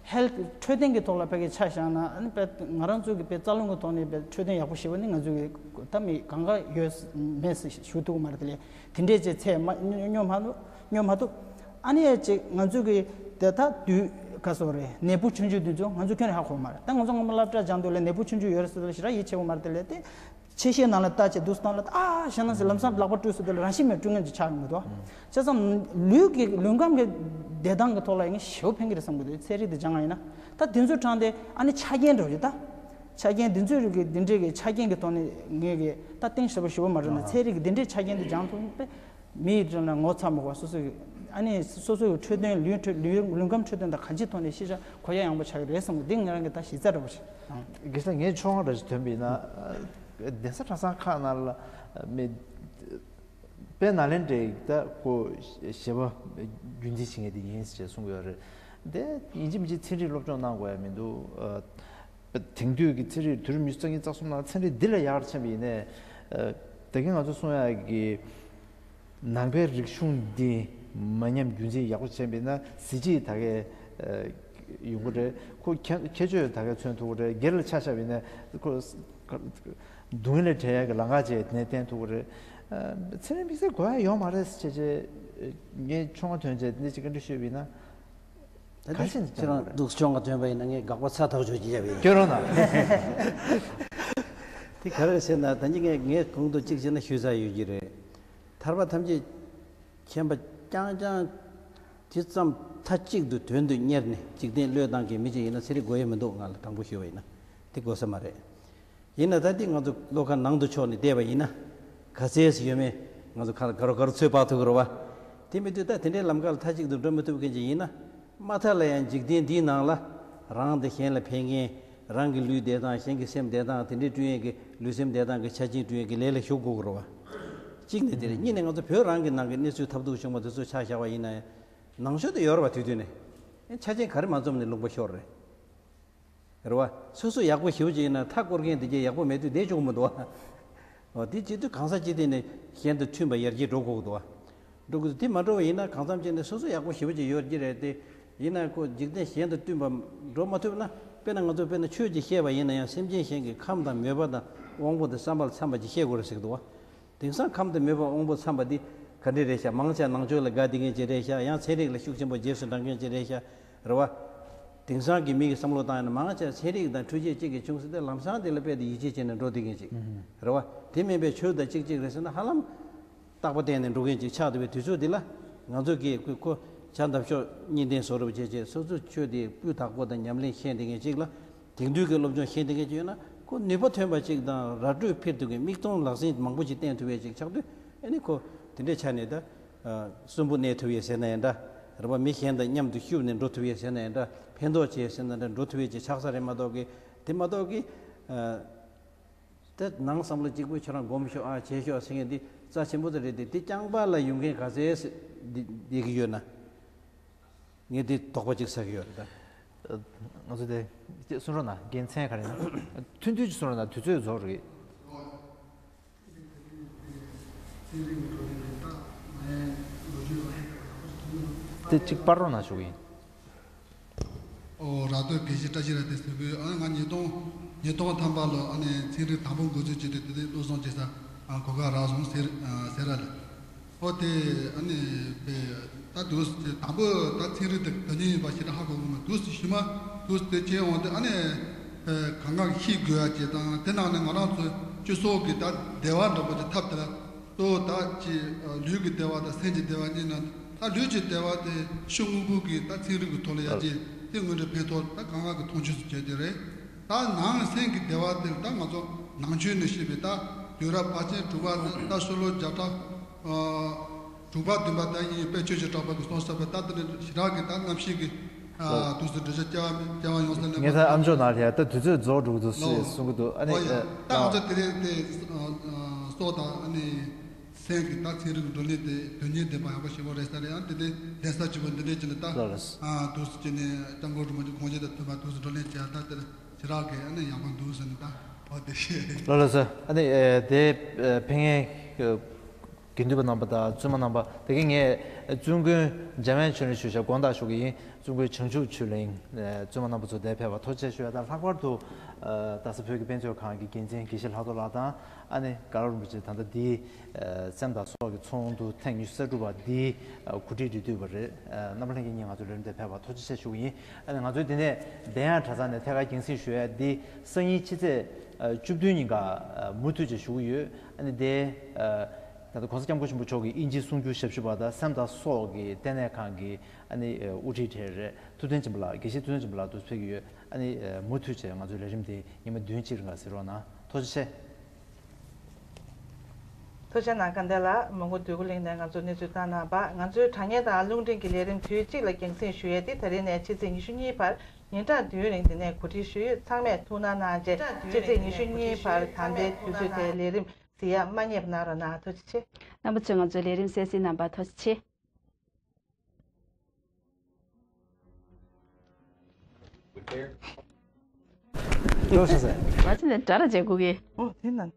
ཧེལ་འཕྲོད་བསྟེན་གྱི་ཐོག་ལ་ཕ་གི་ཆ་བཞག་ན་ཨ་ནི་དཔེ་ང་རང་ཚོ་གི་དཔེ་རྩ་རླུང་གི་ཐོག་ནས་དཔེ་འཕྲོད་བསྟེན་ཡག་པོ་ཞེ་པོ་ནི་ང་ཚོ་གི་ད་མི་གང་ག་ཡོད་མེད་ཞུ་ཐུབ་ཀྱི་མ་རེད། དེ་ལས་དེ་འདྲས་ཅིག་ཚད་མ་སྙོ་མ་ཐུབ་སྙོ་མ་ཐུབ། ཨ་ནི་ཡ་ཅིག་ང་ཚོ་གི་དེ་ད་དུས་ག་སོ་རེད། ནད་འབུ་ཆུང་ཆུང་དེ་ཚོ་ང་ཚོ་ཁྱོན་ནས་ཧ་གོ་མ་རེད། ད་ང་ཚོ་སྔོན་མ་སློབ་གྲྭ་སྦྱང་དུས་ལ་ནད་འབུ་ཆུང་ཆུང་ཡོད་རེད་ཟེར་ལ་ཞེ་དྲག་ཡིད་ཆེས་པོ་མ་རེད། དེ་ལས་དེ་ཆེ་ཤོས་ནང་ལ་ལྟ་བྱས་འདུག་སྟངས་ལ་ཨ་ཞེ་ན་ཟེར་ལམ་སང་ལག་པ་བཀྲུས་སུ་དེ་ལ་རང་བཞིན་མེད་བཀྲུ་མཁན་ཅིག་ཆགས་ཡོང་གི་འདུག་བྱས་ཙང་ལུས་ཀྱི་ལུས་ཁམས་ཀྱི་བདེ་ཐང་གི་ཐོག་ལ་ཡིན་ཞེ་པོ་ཕན་གྱི་རེད་བསམ་གྱི་འདུག་ཚན་རིག་དེ་སྦྱང་ཡ་ཡིན་ན་ད་དེ་ཚོའི་གྲས་དེ་ཨ་ནི་ཆ་རྐྱེན་འདྲ་བོ་ཅིག་ད་ཆ་རྐྱེན་དེ་ཚོའི་རིགས་ཀྱི་དེ་འདྲའི་གི་ཆ་རྐྱེན་གྱི་ཐོག་ནས་ངས་གི་ད་གཏིང་ཟབ་པོ་ཞེ་པོ་མ་རེད་ན་ཚན་རིག་གི་དེ་འདྲའི་ཆ་རྐྱེན་དེ་སྦྱང་ཐུབ་པས། མི་ཡི་ངོ་ཚ་མོ་བ་སོ་སོ་ཡི་ཨ་ནི་སོ་སོ་ཡི་འཕྲོད་བསྟེན་ལུས་འཕྲོད་ལུས་ལུས་ཁམས་འཕྲོད་བསྟེན་དང་གང་ཅིའི་ཐོག་ནས་ཤེས་བྱ་གོ་ཡ་ཡངས་པོ་ཆགས་ཀྱི་རེད་བསམ་གི་འདི་ང་རང་གི་ད་གཞི་རྩ་འདྲ་པོ་ཞིག་དང་། དགེ་རྒན་ངས་ཆུང་བ་འདྲ་ཞིག་ཐོན་པ་ཡིན་ན་གདན་ས་གྲྭ་ཚང་ཁག་ནང་ལ་མི་དཔེ་ནཱ་ལེནྡྲའི་ད་ཁོ་ཞེ་པོ་རྒྱུན་འཛིན་བྱེད་མཁན་དེ་ཡིན་ཞེས་གསུང་གི་ཡོད་རེད། དེ་ཡིན་གཅིག་མིན་གཅིག་ཚན་རིག་སློབ་སྦྱོང་གནང་དགོས་ཡ་མི་འདུག་དེང་དུས་ཀྱི་ཚན་རིག་དུས་རབས་ཉི་ཤུ་རྩ་གཉིས་རྩ་གསུམ་ནང་ཚན་རིག་འདི་ལས་ཡག་རུ་ཕྱིན་པ་ཡིན་ནའི། ད་གིན་ང་ཚོ་གསུང་ཡག་གི་ནང་པའི་རིག་གཞུང་འདི་མ་ཉམས་རྒྱུན་འཛིན་ཡག་པོ་བྱས་པ་ཡིན་ན་གཟི་བརྗིད་ད་གས་ཡོང་གི་རེད། ཁོ་ཁྱད་ཁྱད་ཆོས་ད་གས་མཚོན་ཐུབ་ཀྱི་རེད། སྒེར་ལ་ཆ་བཞག་པ་ཡིན་ན་ཁོ་སྡུག་བསྔལ་ལས་བྲལ་ཡག་གི་ལམ་ཁ་ཅིག་དེ་ནས་བསྟན་ཐུབ་ཀྱི་རེད། ཚན་རིག་དམིགས་བསལ་དགོས་ཡ་ཡོད་མ་རེད་ཟེར་བྱས་བྱས་ངས་ཆུང་བ་ཐོན་བྱས་འདི་ཅིག་བཀའ་འདྲི་ཞུས་པ་ཡིན་ན། ད་ག་ནི་བྱས་ནས་ཁྱེད་རང་སྡུག་སྦྱོང་ག་ཐོན་པ་ཡིན་ན་ངས་དགག་པ་ཚ་ཐག་ཆོད་ཅིག་བརྒྱབ་ཡིན། སྐྱོན་རོགས་གནང་། དེ་ག་རེ་ཟེར་ན་ད་ནི་ངས་ངས་གོང་དུ་གཅིག་བྱས་ན་ཞུས་ཚར་ཡོད་ཀྱི་རེད། ཐར་པ་ཐམས་ཅད་མཁྱེན་པ་རྐྱང་རྐྱང་དེ་ཙམ་མཐའ་གཅིག་ཏུ་དོན་དུ་གཉེར་ནས་འཇིག་རྟེན་བློས་བཏང་མཁན་མི་ཅིག་ཡིན་ན་ཚན་རིག་དགོས་ཡ་མི་འདུག་ང་ལ་དྲང་པོ་ཞུས་པ་ཡིན་ན་དེ་དགོས་ས་མ་རེད། ཡིན་ན་ད་འདི་ང་ཚོ་བློ་ཁ་ནང་དུ་ཕྱོགས་ནས་བལྟས་པ་ཡིན་ན། ག་ཚད་ཡོད་མེད་ ང་ཚོ་ཁ་ལ་དགའ་རོགས་དགའ་རོགས་ཚོད་དཔག་ཐུབ་ཀྱི་རེད་བ། དེ་མི་དུས་ད་དེ་འདྲའི་ལམ་ཁ་ལ་མཐའ་གཅིག་ཏུ་འགྲོ་མི་ཐུབ་མཁན་ཅིག་ཡིན་ན། མ་མཐའ་ལ་ཡང་འཇིག་རྟེན་འདིའི་ནང་ལ་རང་དང་གཞན་ལ་ཕན་མཁན། རང་གི་ལུས་བདེ་ཐང་གཞན་གྱི་སེམས་བདེ་ཐང་དེ་འདྲའི་བསྐྲུན་ཡས་ཀྱི་ལུས་སེམས་བདེ་ཐང་གི་ཆ་རྐྱེན་བསྐྲུན་ཡས་ཀྱི་ལས་ལ་ཞུགས་དགོས་ཀྱི་རེད་བ། གཅིག་ནས་དེ་རེད། གཉིས་ནས་ང་ཚོ་བོད་རང་གི་ནང་གི་གནས་ཚུལ་ཐབས་སྡུག་བྱུང་བ་དེ་ཚོ་ཆ་བཞག་པ་ཡིན་ན་ཡང་། ནང་ཆོས་དེ་ཡོད་རེད་བ། དུས་དུས་ནས་ཆ་རྐྱེན་ག་རེ་མ་འཛོམས་ནས་ལུང་པ་ཤོར་རེད། རེད་བ། སོ་སོ་ཡག་པོ་ཞེ་པོ་ཅིག་ཡིན་ན་མཐའ་བསྐོར་མཁན་དེ་གས་ཡག་པོ་མེད་དུས་བསྡད་ཆོག་གི་མི་འདུག་བ། འོ་དེ་བྱེད་དུས་གང་ཟག་སྤྱི་སྟེང་ནས་གཞན་དང་མཐུན་པ་ཡར་རྒྱས་འགྲོ་དགོས་ཀྱི་འདུག་བ། འགྲོ་དགོས་འདུག་དེ་མ་འགྲོ་བ་ཡིན་ན་གང་འཚམ་ཅིག་ནས་སོ་སོ་ཡག་པོ་ཞེ་པོ་ཅིག་ཡོད་ཀྱི་རེད་དེ། ཡིན་ན་ཁོ་འཇིག་རྟེན་གཞན་དང་བསྟུན་པ་འགྲོ་མ་ཐུབ་ན། དཔེར་ན་ང་ཚོ་དཔེར་ན་ཆོས་ཀྱི་བཤད་པ་ཡིན་ན་ཡང་སེམས་ཅན་གཞན་གྱི་ཁམས་དང་མོས་པ་དང་དབང་པོ་དང་བསམ་པ་ལ་འཚམ་པ་ཅིག་བཤད་དགོས་རེད་ཟེར་གྱི་འདུག་བ། དེང་སང་ཁམས་དང་མོས་པ་དབང་པོ་འཚམ་པ་འདི་ག་འདྲ་རེད་ཤག་མང་ཆེ་ནང་ཆོས་ལ་དགའ་བསྡད་མཁན་ཅིག་རེད་ཤག་ཡང་ཚན་རིག་ལ་ཤུགས་ཆེན་པོ་རྗེས་སུ་འབྲང་མཁན་ཅིག་རེད་ཤག་རེད་བ། དེང་སང་གི་མི་གི་བསམ་བློ་བཏང་ཡིན་ན་མང་ཆེ་ཚན་རིག་དང་འཕྲུལ་ཆས་གཅིག་གིས་བྱུང་ཟེར་ཏེ་ལམ་སང་དེ་ལ་དཔེ་དེ་ཡིད་ཆེས་བྱས་ནས་འགྲོ་བསྡད་མཁན་ཅིག་རེད་བ། དེ་མིན་པའི་ཆོས་དང་གཅིག་གཅིག་རེད་ཟེར་ན་ཧ་ལམ་རྟག་པ་བརྟན་ནས་འགྲོ་མཁན་ཅིག་ཆགས་བསྡད་པའི་དུས་ཚོད་འདི་ལ། ང་ཚོ་གིས་ཁོ་ཁོ་བྱ་འདབ་གཤོག་གཉིས་ལྡན་བཟོ་འདྲ་བྱས་བྱས་སོ་སོ་ཆོས་དེ་སྤུས་དག་པོ་དང་ཉམས་ལེན་ཤེས་བསྡད་མཁན་ཅིག་ལ། དེང་དུས་ཀྱི་སློབ་སྦྱོང་ཤེས་ལྡན་མཁན་ཅིག་ཡོད་ན་ཁོ་ནུས་པ་ཐོན་པ་ཅིག་དང་ར་སྤྲོད་འཕེལ་ཐུབ་མཁན་མིག་མཐོང་ལག་ཟིན་མང་པོ་ཅིག་བསྟན་ཐུབ་ཡས་ཅིག་ཆགས་དུས། ཨ་ནི་ཁོ་དེ་འདྲའི་ཆ་ནས་ད་གསོན་པོ་གནས་ཐུབ་ཡས་ཟེར་ན་ཡང་འདྲ། རེད་བ། མི་གཞན་དང་མཉམ་དུ་ཤུབས་ནས་འགྲོ་ཐུབ་ཡས་ཟེར་ན་ཡང་འདྲ། ཕན་ཐོགས་བྱེད་ཡས་ཟེར་ན་འདྲ། འགྲོ་ཐུབ་ཡས་ཅིག་ཆགས་ས་རེད་མ་གཏོགས་ཀི། དེ་མ་གཏོགས་ཀི། ད་ནང་བསམ་བློ་གཅིག་པུས་ཁྱོད་རང་སྒོམ་ཤོག་ཨ་བྱས་ཤོག་ཟེར་མཁན་འདི་རྩ་ཆེན་པོ་དེ་རེད་དེ། དེ་རྐྱང་པ་ལ་ཡོང་མཁན་ག་ཚད་བསྡད་ཀྱི་ཡོད་ན། ངས་འདི་དོགས་པ་ཅིག་ཟ་གི་ཡོད་རེད་ད། ང་ཚོ་དེ་གསུང་རོགས་གནང་། དགེ་མཚན་ག་རེ་ན། ཐུང་ཐུང་ཅིག་གསུང་རོགས་གནང་། དུས་ཚོད་རྫོགས་རེད། དེ་གཅིག་པར་རོགས་གནང་ཞུ་གི་ཡིན། ཨོ་ར་སྟོད་དགེ་བཤེས་བཀྲ་ཤིས་ར་སྟོད་ཟེར་གི། ཨ་ང་ཉིས་སྟོང་ཉིས་སྟོང་ཐམ་པ་ལོ་ཨ་ནི་ཚན་རིག་དང་པོ་འགོ་འཛུགས་བྱས་ཏེ་དེ་དེ་བློ་བཟང་བྱེད་ས་གོ་སྐབས་རག་སོང་ཟེར་ཟེར་ར་ལ། ཨོ་དེ་ཨ་ནི་པེ་ད་དུས་དང་པོ་ད་ཚན་རིག་དེ་ག་ནས་ཡིན་པ་ཞེ་དྲག་ཧ་གོ་གི་མ། དུས་ཞུ་མ་དུས་དེ་བྱས་འོང་དེ་ཨ་ནི་གང་ག་ཤེས་དགོས་ཡ་ཅེས་དང་། དེ་ནང་ནས་ང་རང་ཚོ་སྤྱི་ཚོགས་ཀྱི་ད་བདེ་བ་འདྲ་པོ་ཅིག་ཐབས་དེ་ལ། གཙོ་བོ་ད་ཅི་ལུས་ཀྱི་བདེ་བ་དང་སེམས་ཀྱི་བདེ་བ་གཉིས་ནང་། ད་ལུས་ཀྱི་བདེ་བ་དེ་ཤོག་དངོས་པོ་གི་ད་ཚན་རིག་གི་ཐོག་ལ་ཡར་རྒྱས་དེ་དངོས་འབྲེལ་ཕན་ཐོགས་ད་གང་ག་གི་མཐོང་ཆོས་སུ་བྱས་ཏེ་རེད། ད་ནང་སེམས་ཀྱི་བདེ་བ་དེ་ད་ང་ཚོ་ནང་ཆོས་ནས་བཤད་པའི་ད་དུས་རབས་ཕལ་ཆེར་དྲུག་པ་ནས་ད་ཤོ་ལོ་བརྒྱ་ཕྲག་དྲུག་པ་བདུན་པ་ད་ཡིན། དཔལ་ཆོས་ཀྱི་གྲགས་པ་གི་གསུང་ས་པའི་ད་དེ་ནས་ཞེ་དྲག་གི་ད་རྣམ་ཤེས་ཀྱི་དུས་སུ་འགྲེལ་བཤད་སྐྱེ་བ་སྐྱེ་བ་ཡོང་ས་ལས་ངས་ད་ཨ་མཆོག་ནང་ལ་ཡ་ད་དུས་ཚོད་རྫོགས་འགྲོ་གི་འདུག་ཟེར་གསུང་གི་འདུག་ཨ་ནི་ད་ང་ཚོ་དེ་རིང་དེ་སྲོག་དང་ཨ་ནི། སེམས་ཀྱི་ད་ཚན་རིག་གི་བགྲོ་གླེང་དེ་དོན་སྙིང་ལྡན་པ་ཡག་པོ་ཞེ་པོ་རེད་ས་རེད། ཡང་དེ་འདྲའི་གདན་ས་བྱིན་པ་འདི་འདྲའི་ཅིག་ལ་ད་ལགས་ལགས། ཨ་དུས་སུ་ཅིག་ནས་སྐྱབས་མགོན་རིན་པོ་ཆེ་དགོངས་བཞེད་དང་མཐུན་པ་དུས་སུ་བགྲོ་གླེང་བྱས། ད་དེར་ཞེ་དྲག་གི་ཨ་ནི་ཡག་པོ་འདུག་ཟེར་ནས་ད་འོ་དེ་ཞེས། ལགས་ལགས་སོ། ཨ་ནི་ཨེ་དེ་ཨེ་ཕེབས་མཁན་དགེ་འདུན་པ་རྣམ་པ་དང་བཙུན་མ་རྣམ་པ། དེ་གའི་ངས་བཙུན་དགོན་འཇམ་དབྱངས་ཆོས་གླིང་ཞུ་བྱ་དགོངས་དག་ཞུ་གི་ཡིན། བཙུན་དགོན་བྱང་ཆུབ་ཆོས་གླིང་བཙུན་མ་རྣམ་པ་ཚོ་འདིར་ཕེབས་པ་ཐུགས་རྗེ་ཆེ་ཞུ་ཡ་དང་། ལྷག་པར་དུ་རྡ་ས་བོད་ཀྱི་དཔེ་མཛོད་ཁང་གི་འགན་འཛིན་དགེ་བཤེས་ལྷག་རྡོར་ལགས་དང་། ཨ་ནི་དགའ་རབ་རིན་པོ་ཆེ་ད་ལྟ་འདིའི་སེམས་དང་སྲོག་གི་ཚོགས་འདུ་ཐེངས་ཉི་ཤུ་རྩ་དྲུག་པ་འདིའི་གོ་སྒྲིག་འབྲེལ་མཐུད་པ་རེད། རྣམ་པ་ལྷན་རྒྱས་གཉིས་ང་ཚོའི་ལས་རིམ་དེར་ཕེབས་པར་ཐུགས་རྗེ་ཆེ་ཞུ་གི་ཡིན། ཨ་ནི་ང་ཚོའི་འདི་ནས་བདེ་ཡངས་གྲྭ་ཚང་ནས་ཐད་ཀར་རྒྱང་སྲིང་ཞུ་ཡ་འདི་སང་ཉིན་ཕྱི་ཚེས་བཅུ་བདུན་ཉིན་ཀ་མུ་མཐུད་ཅིག་ཞུ་གི་ཡོད། ཨ་ནི་དེ་ད་ལྟ་༸གོང་ས་༸སྐྱབས་མགོན་ཆེན་པོ་མཆོག་གི་དབྱིན་ཇིའི་གསུང་སྒྱུར་ཞབས་ཞུ་པ་དང་སེམས་དང་སྲོག་གི་ལྟེ་གནས་ཁང་གི་ཨ་ནི་དབུ་ཁྲིད་གྲས་རེད། ཐུབ་བསྟན་སྦྱིན་པ་ལགས། དགེ་བཤེས་ཐུབ་བསྟན་སྦྱིན་པ་ལགས་འདུག་ཕེབས་ཀྱི་ཡོད། ཨ་ནི་མུ་མཐུད་བྱས་ང་ཚོའི་ལས་རིམ་དེ་ཉི་མ་བདུན་གཅིག་རིང་ག་གཟིགས་རོགས་གནང་། ཐུགས་རྗེ་ཆེ། ཐུགས་རྗེ་གནང་། དགའ་ལྡན་ལགས། མོན་གྷོ་འདོད་རྒུ་གླིང་ནས་ང་ཚོར་གནས་ཚུལ་བཏང་གནང་བ། ང་ཚོའི་དྲ་བརྙན་དང་རླུང་འཕྲིན་གྱི་ལས་རིམ་དུས་གཅིག་ལ་རྒྱང་སྲིང་ཞུ་ཡས་དེ་ད་རིང་ནས་ཕྱི་ཚེས་ཉི་ཤུ་གཉིས་བར་ཉིན་གྲངས་བདུན་རིང་འདི་ནས་གོ་སྒྲིག་ཞུས་ཡོད། ཚང་མས་ཐུགས་སྣང་གནང་རྗེས་ཕྱི་ཚེས་ཉི་ཤུ་གཉིས་བར་ད་ལྟའི་དུས་ཚོད་དེའི་ལས་རིམ་གཟིགས་ཡ་མ་བསྙེལ་བ་གནང་རོགས་གནང་། ཐུགས་རྗེ་ཆེ། རྣམ་པ་ཚོས་ང་ཚོའི་ལས་རིམ་གསན་གཟིགས་གནང་བར་ཐུགས་རྗེ་ཆེ། ལོ་ཤ་ཟེར། ང་ཚོ་ནས་དགྲ་ར་བྱེད་དགོས་གི། ཨོ་དེ་ན།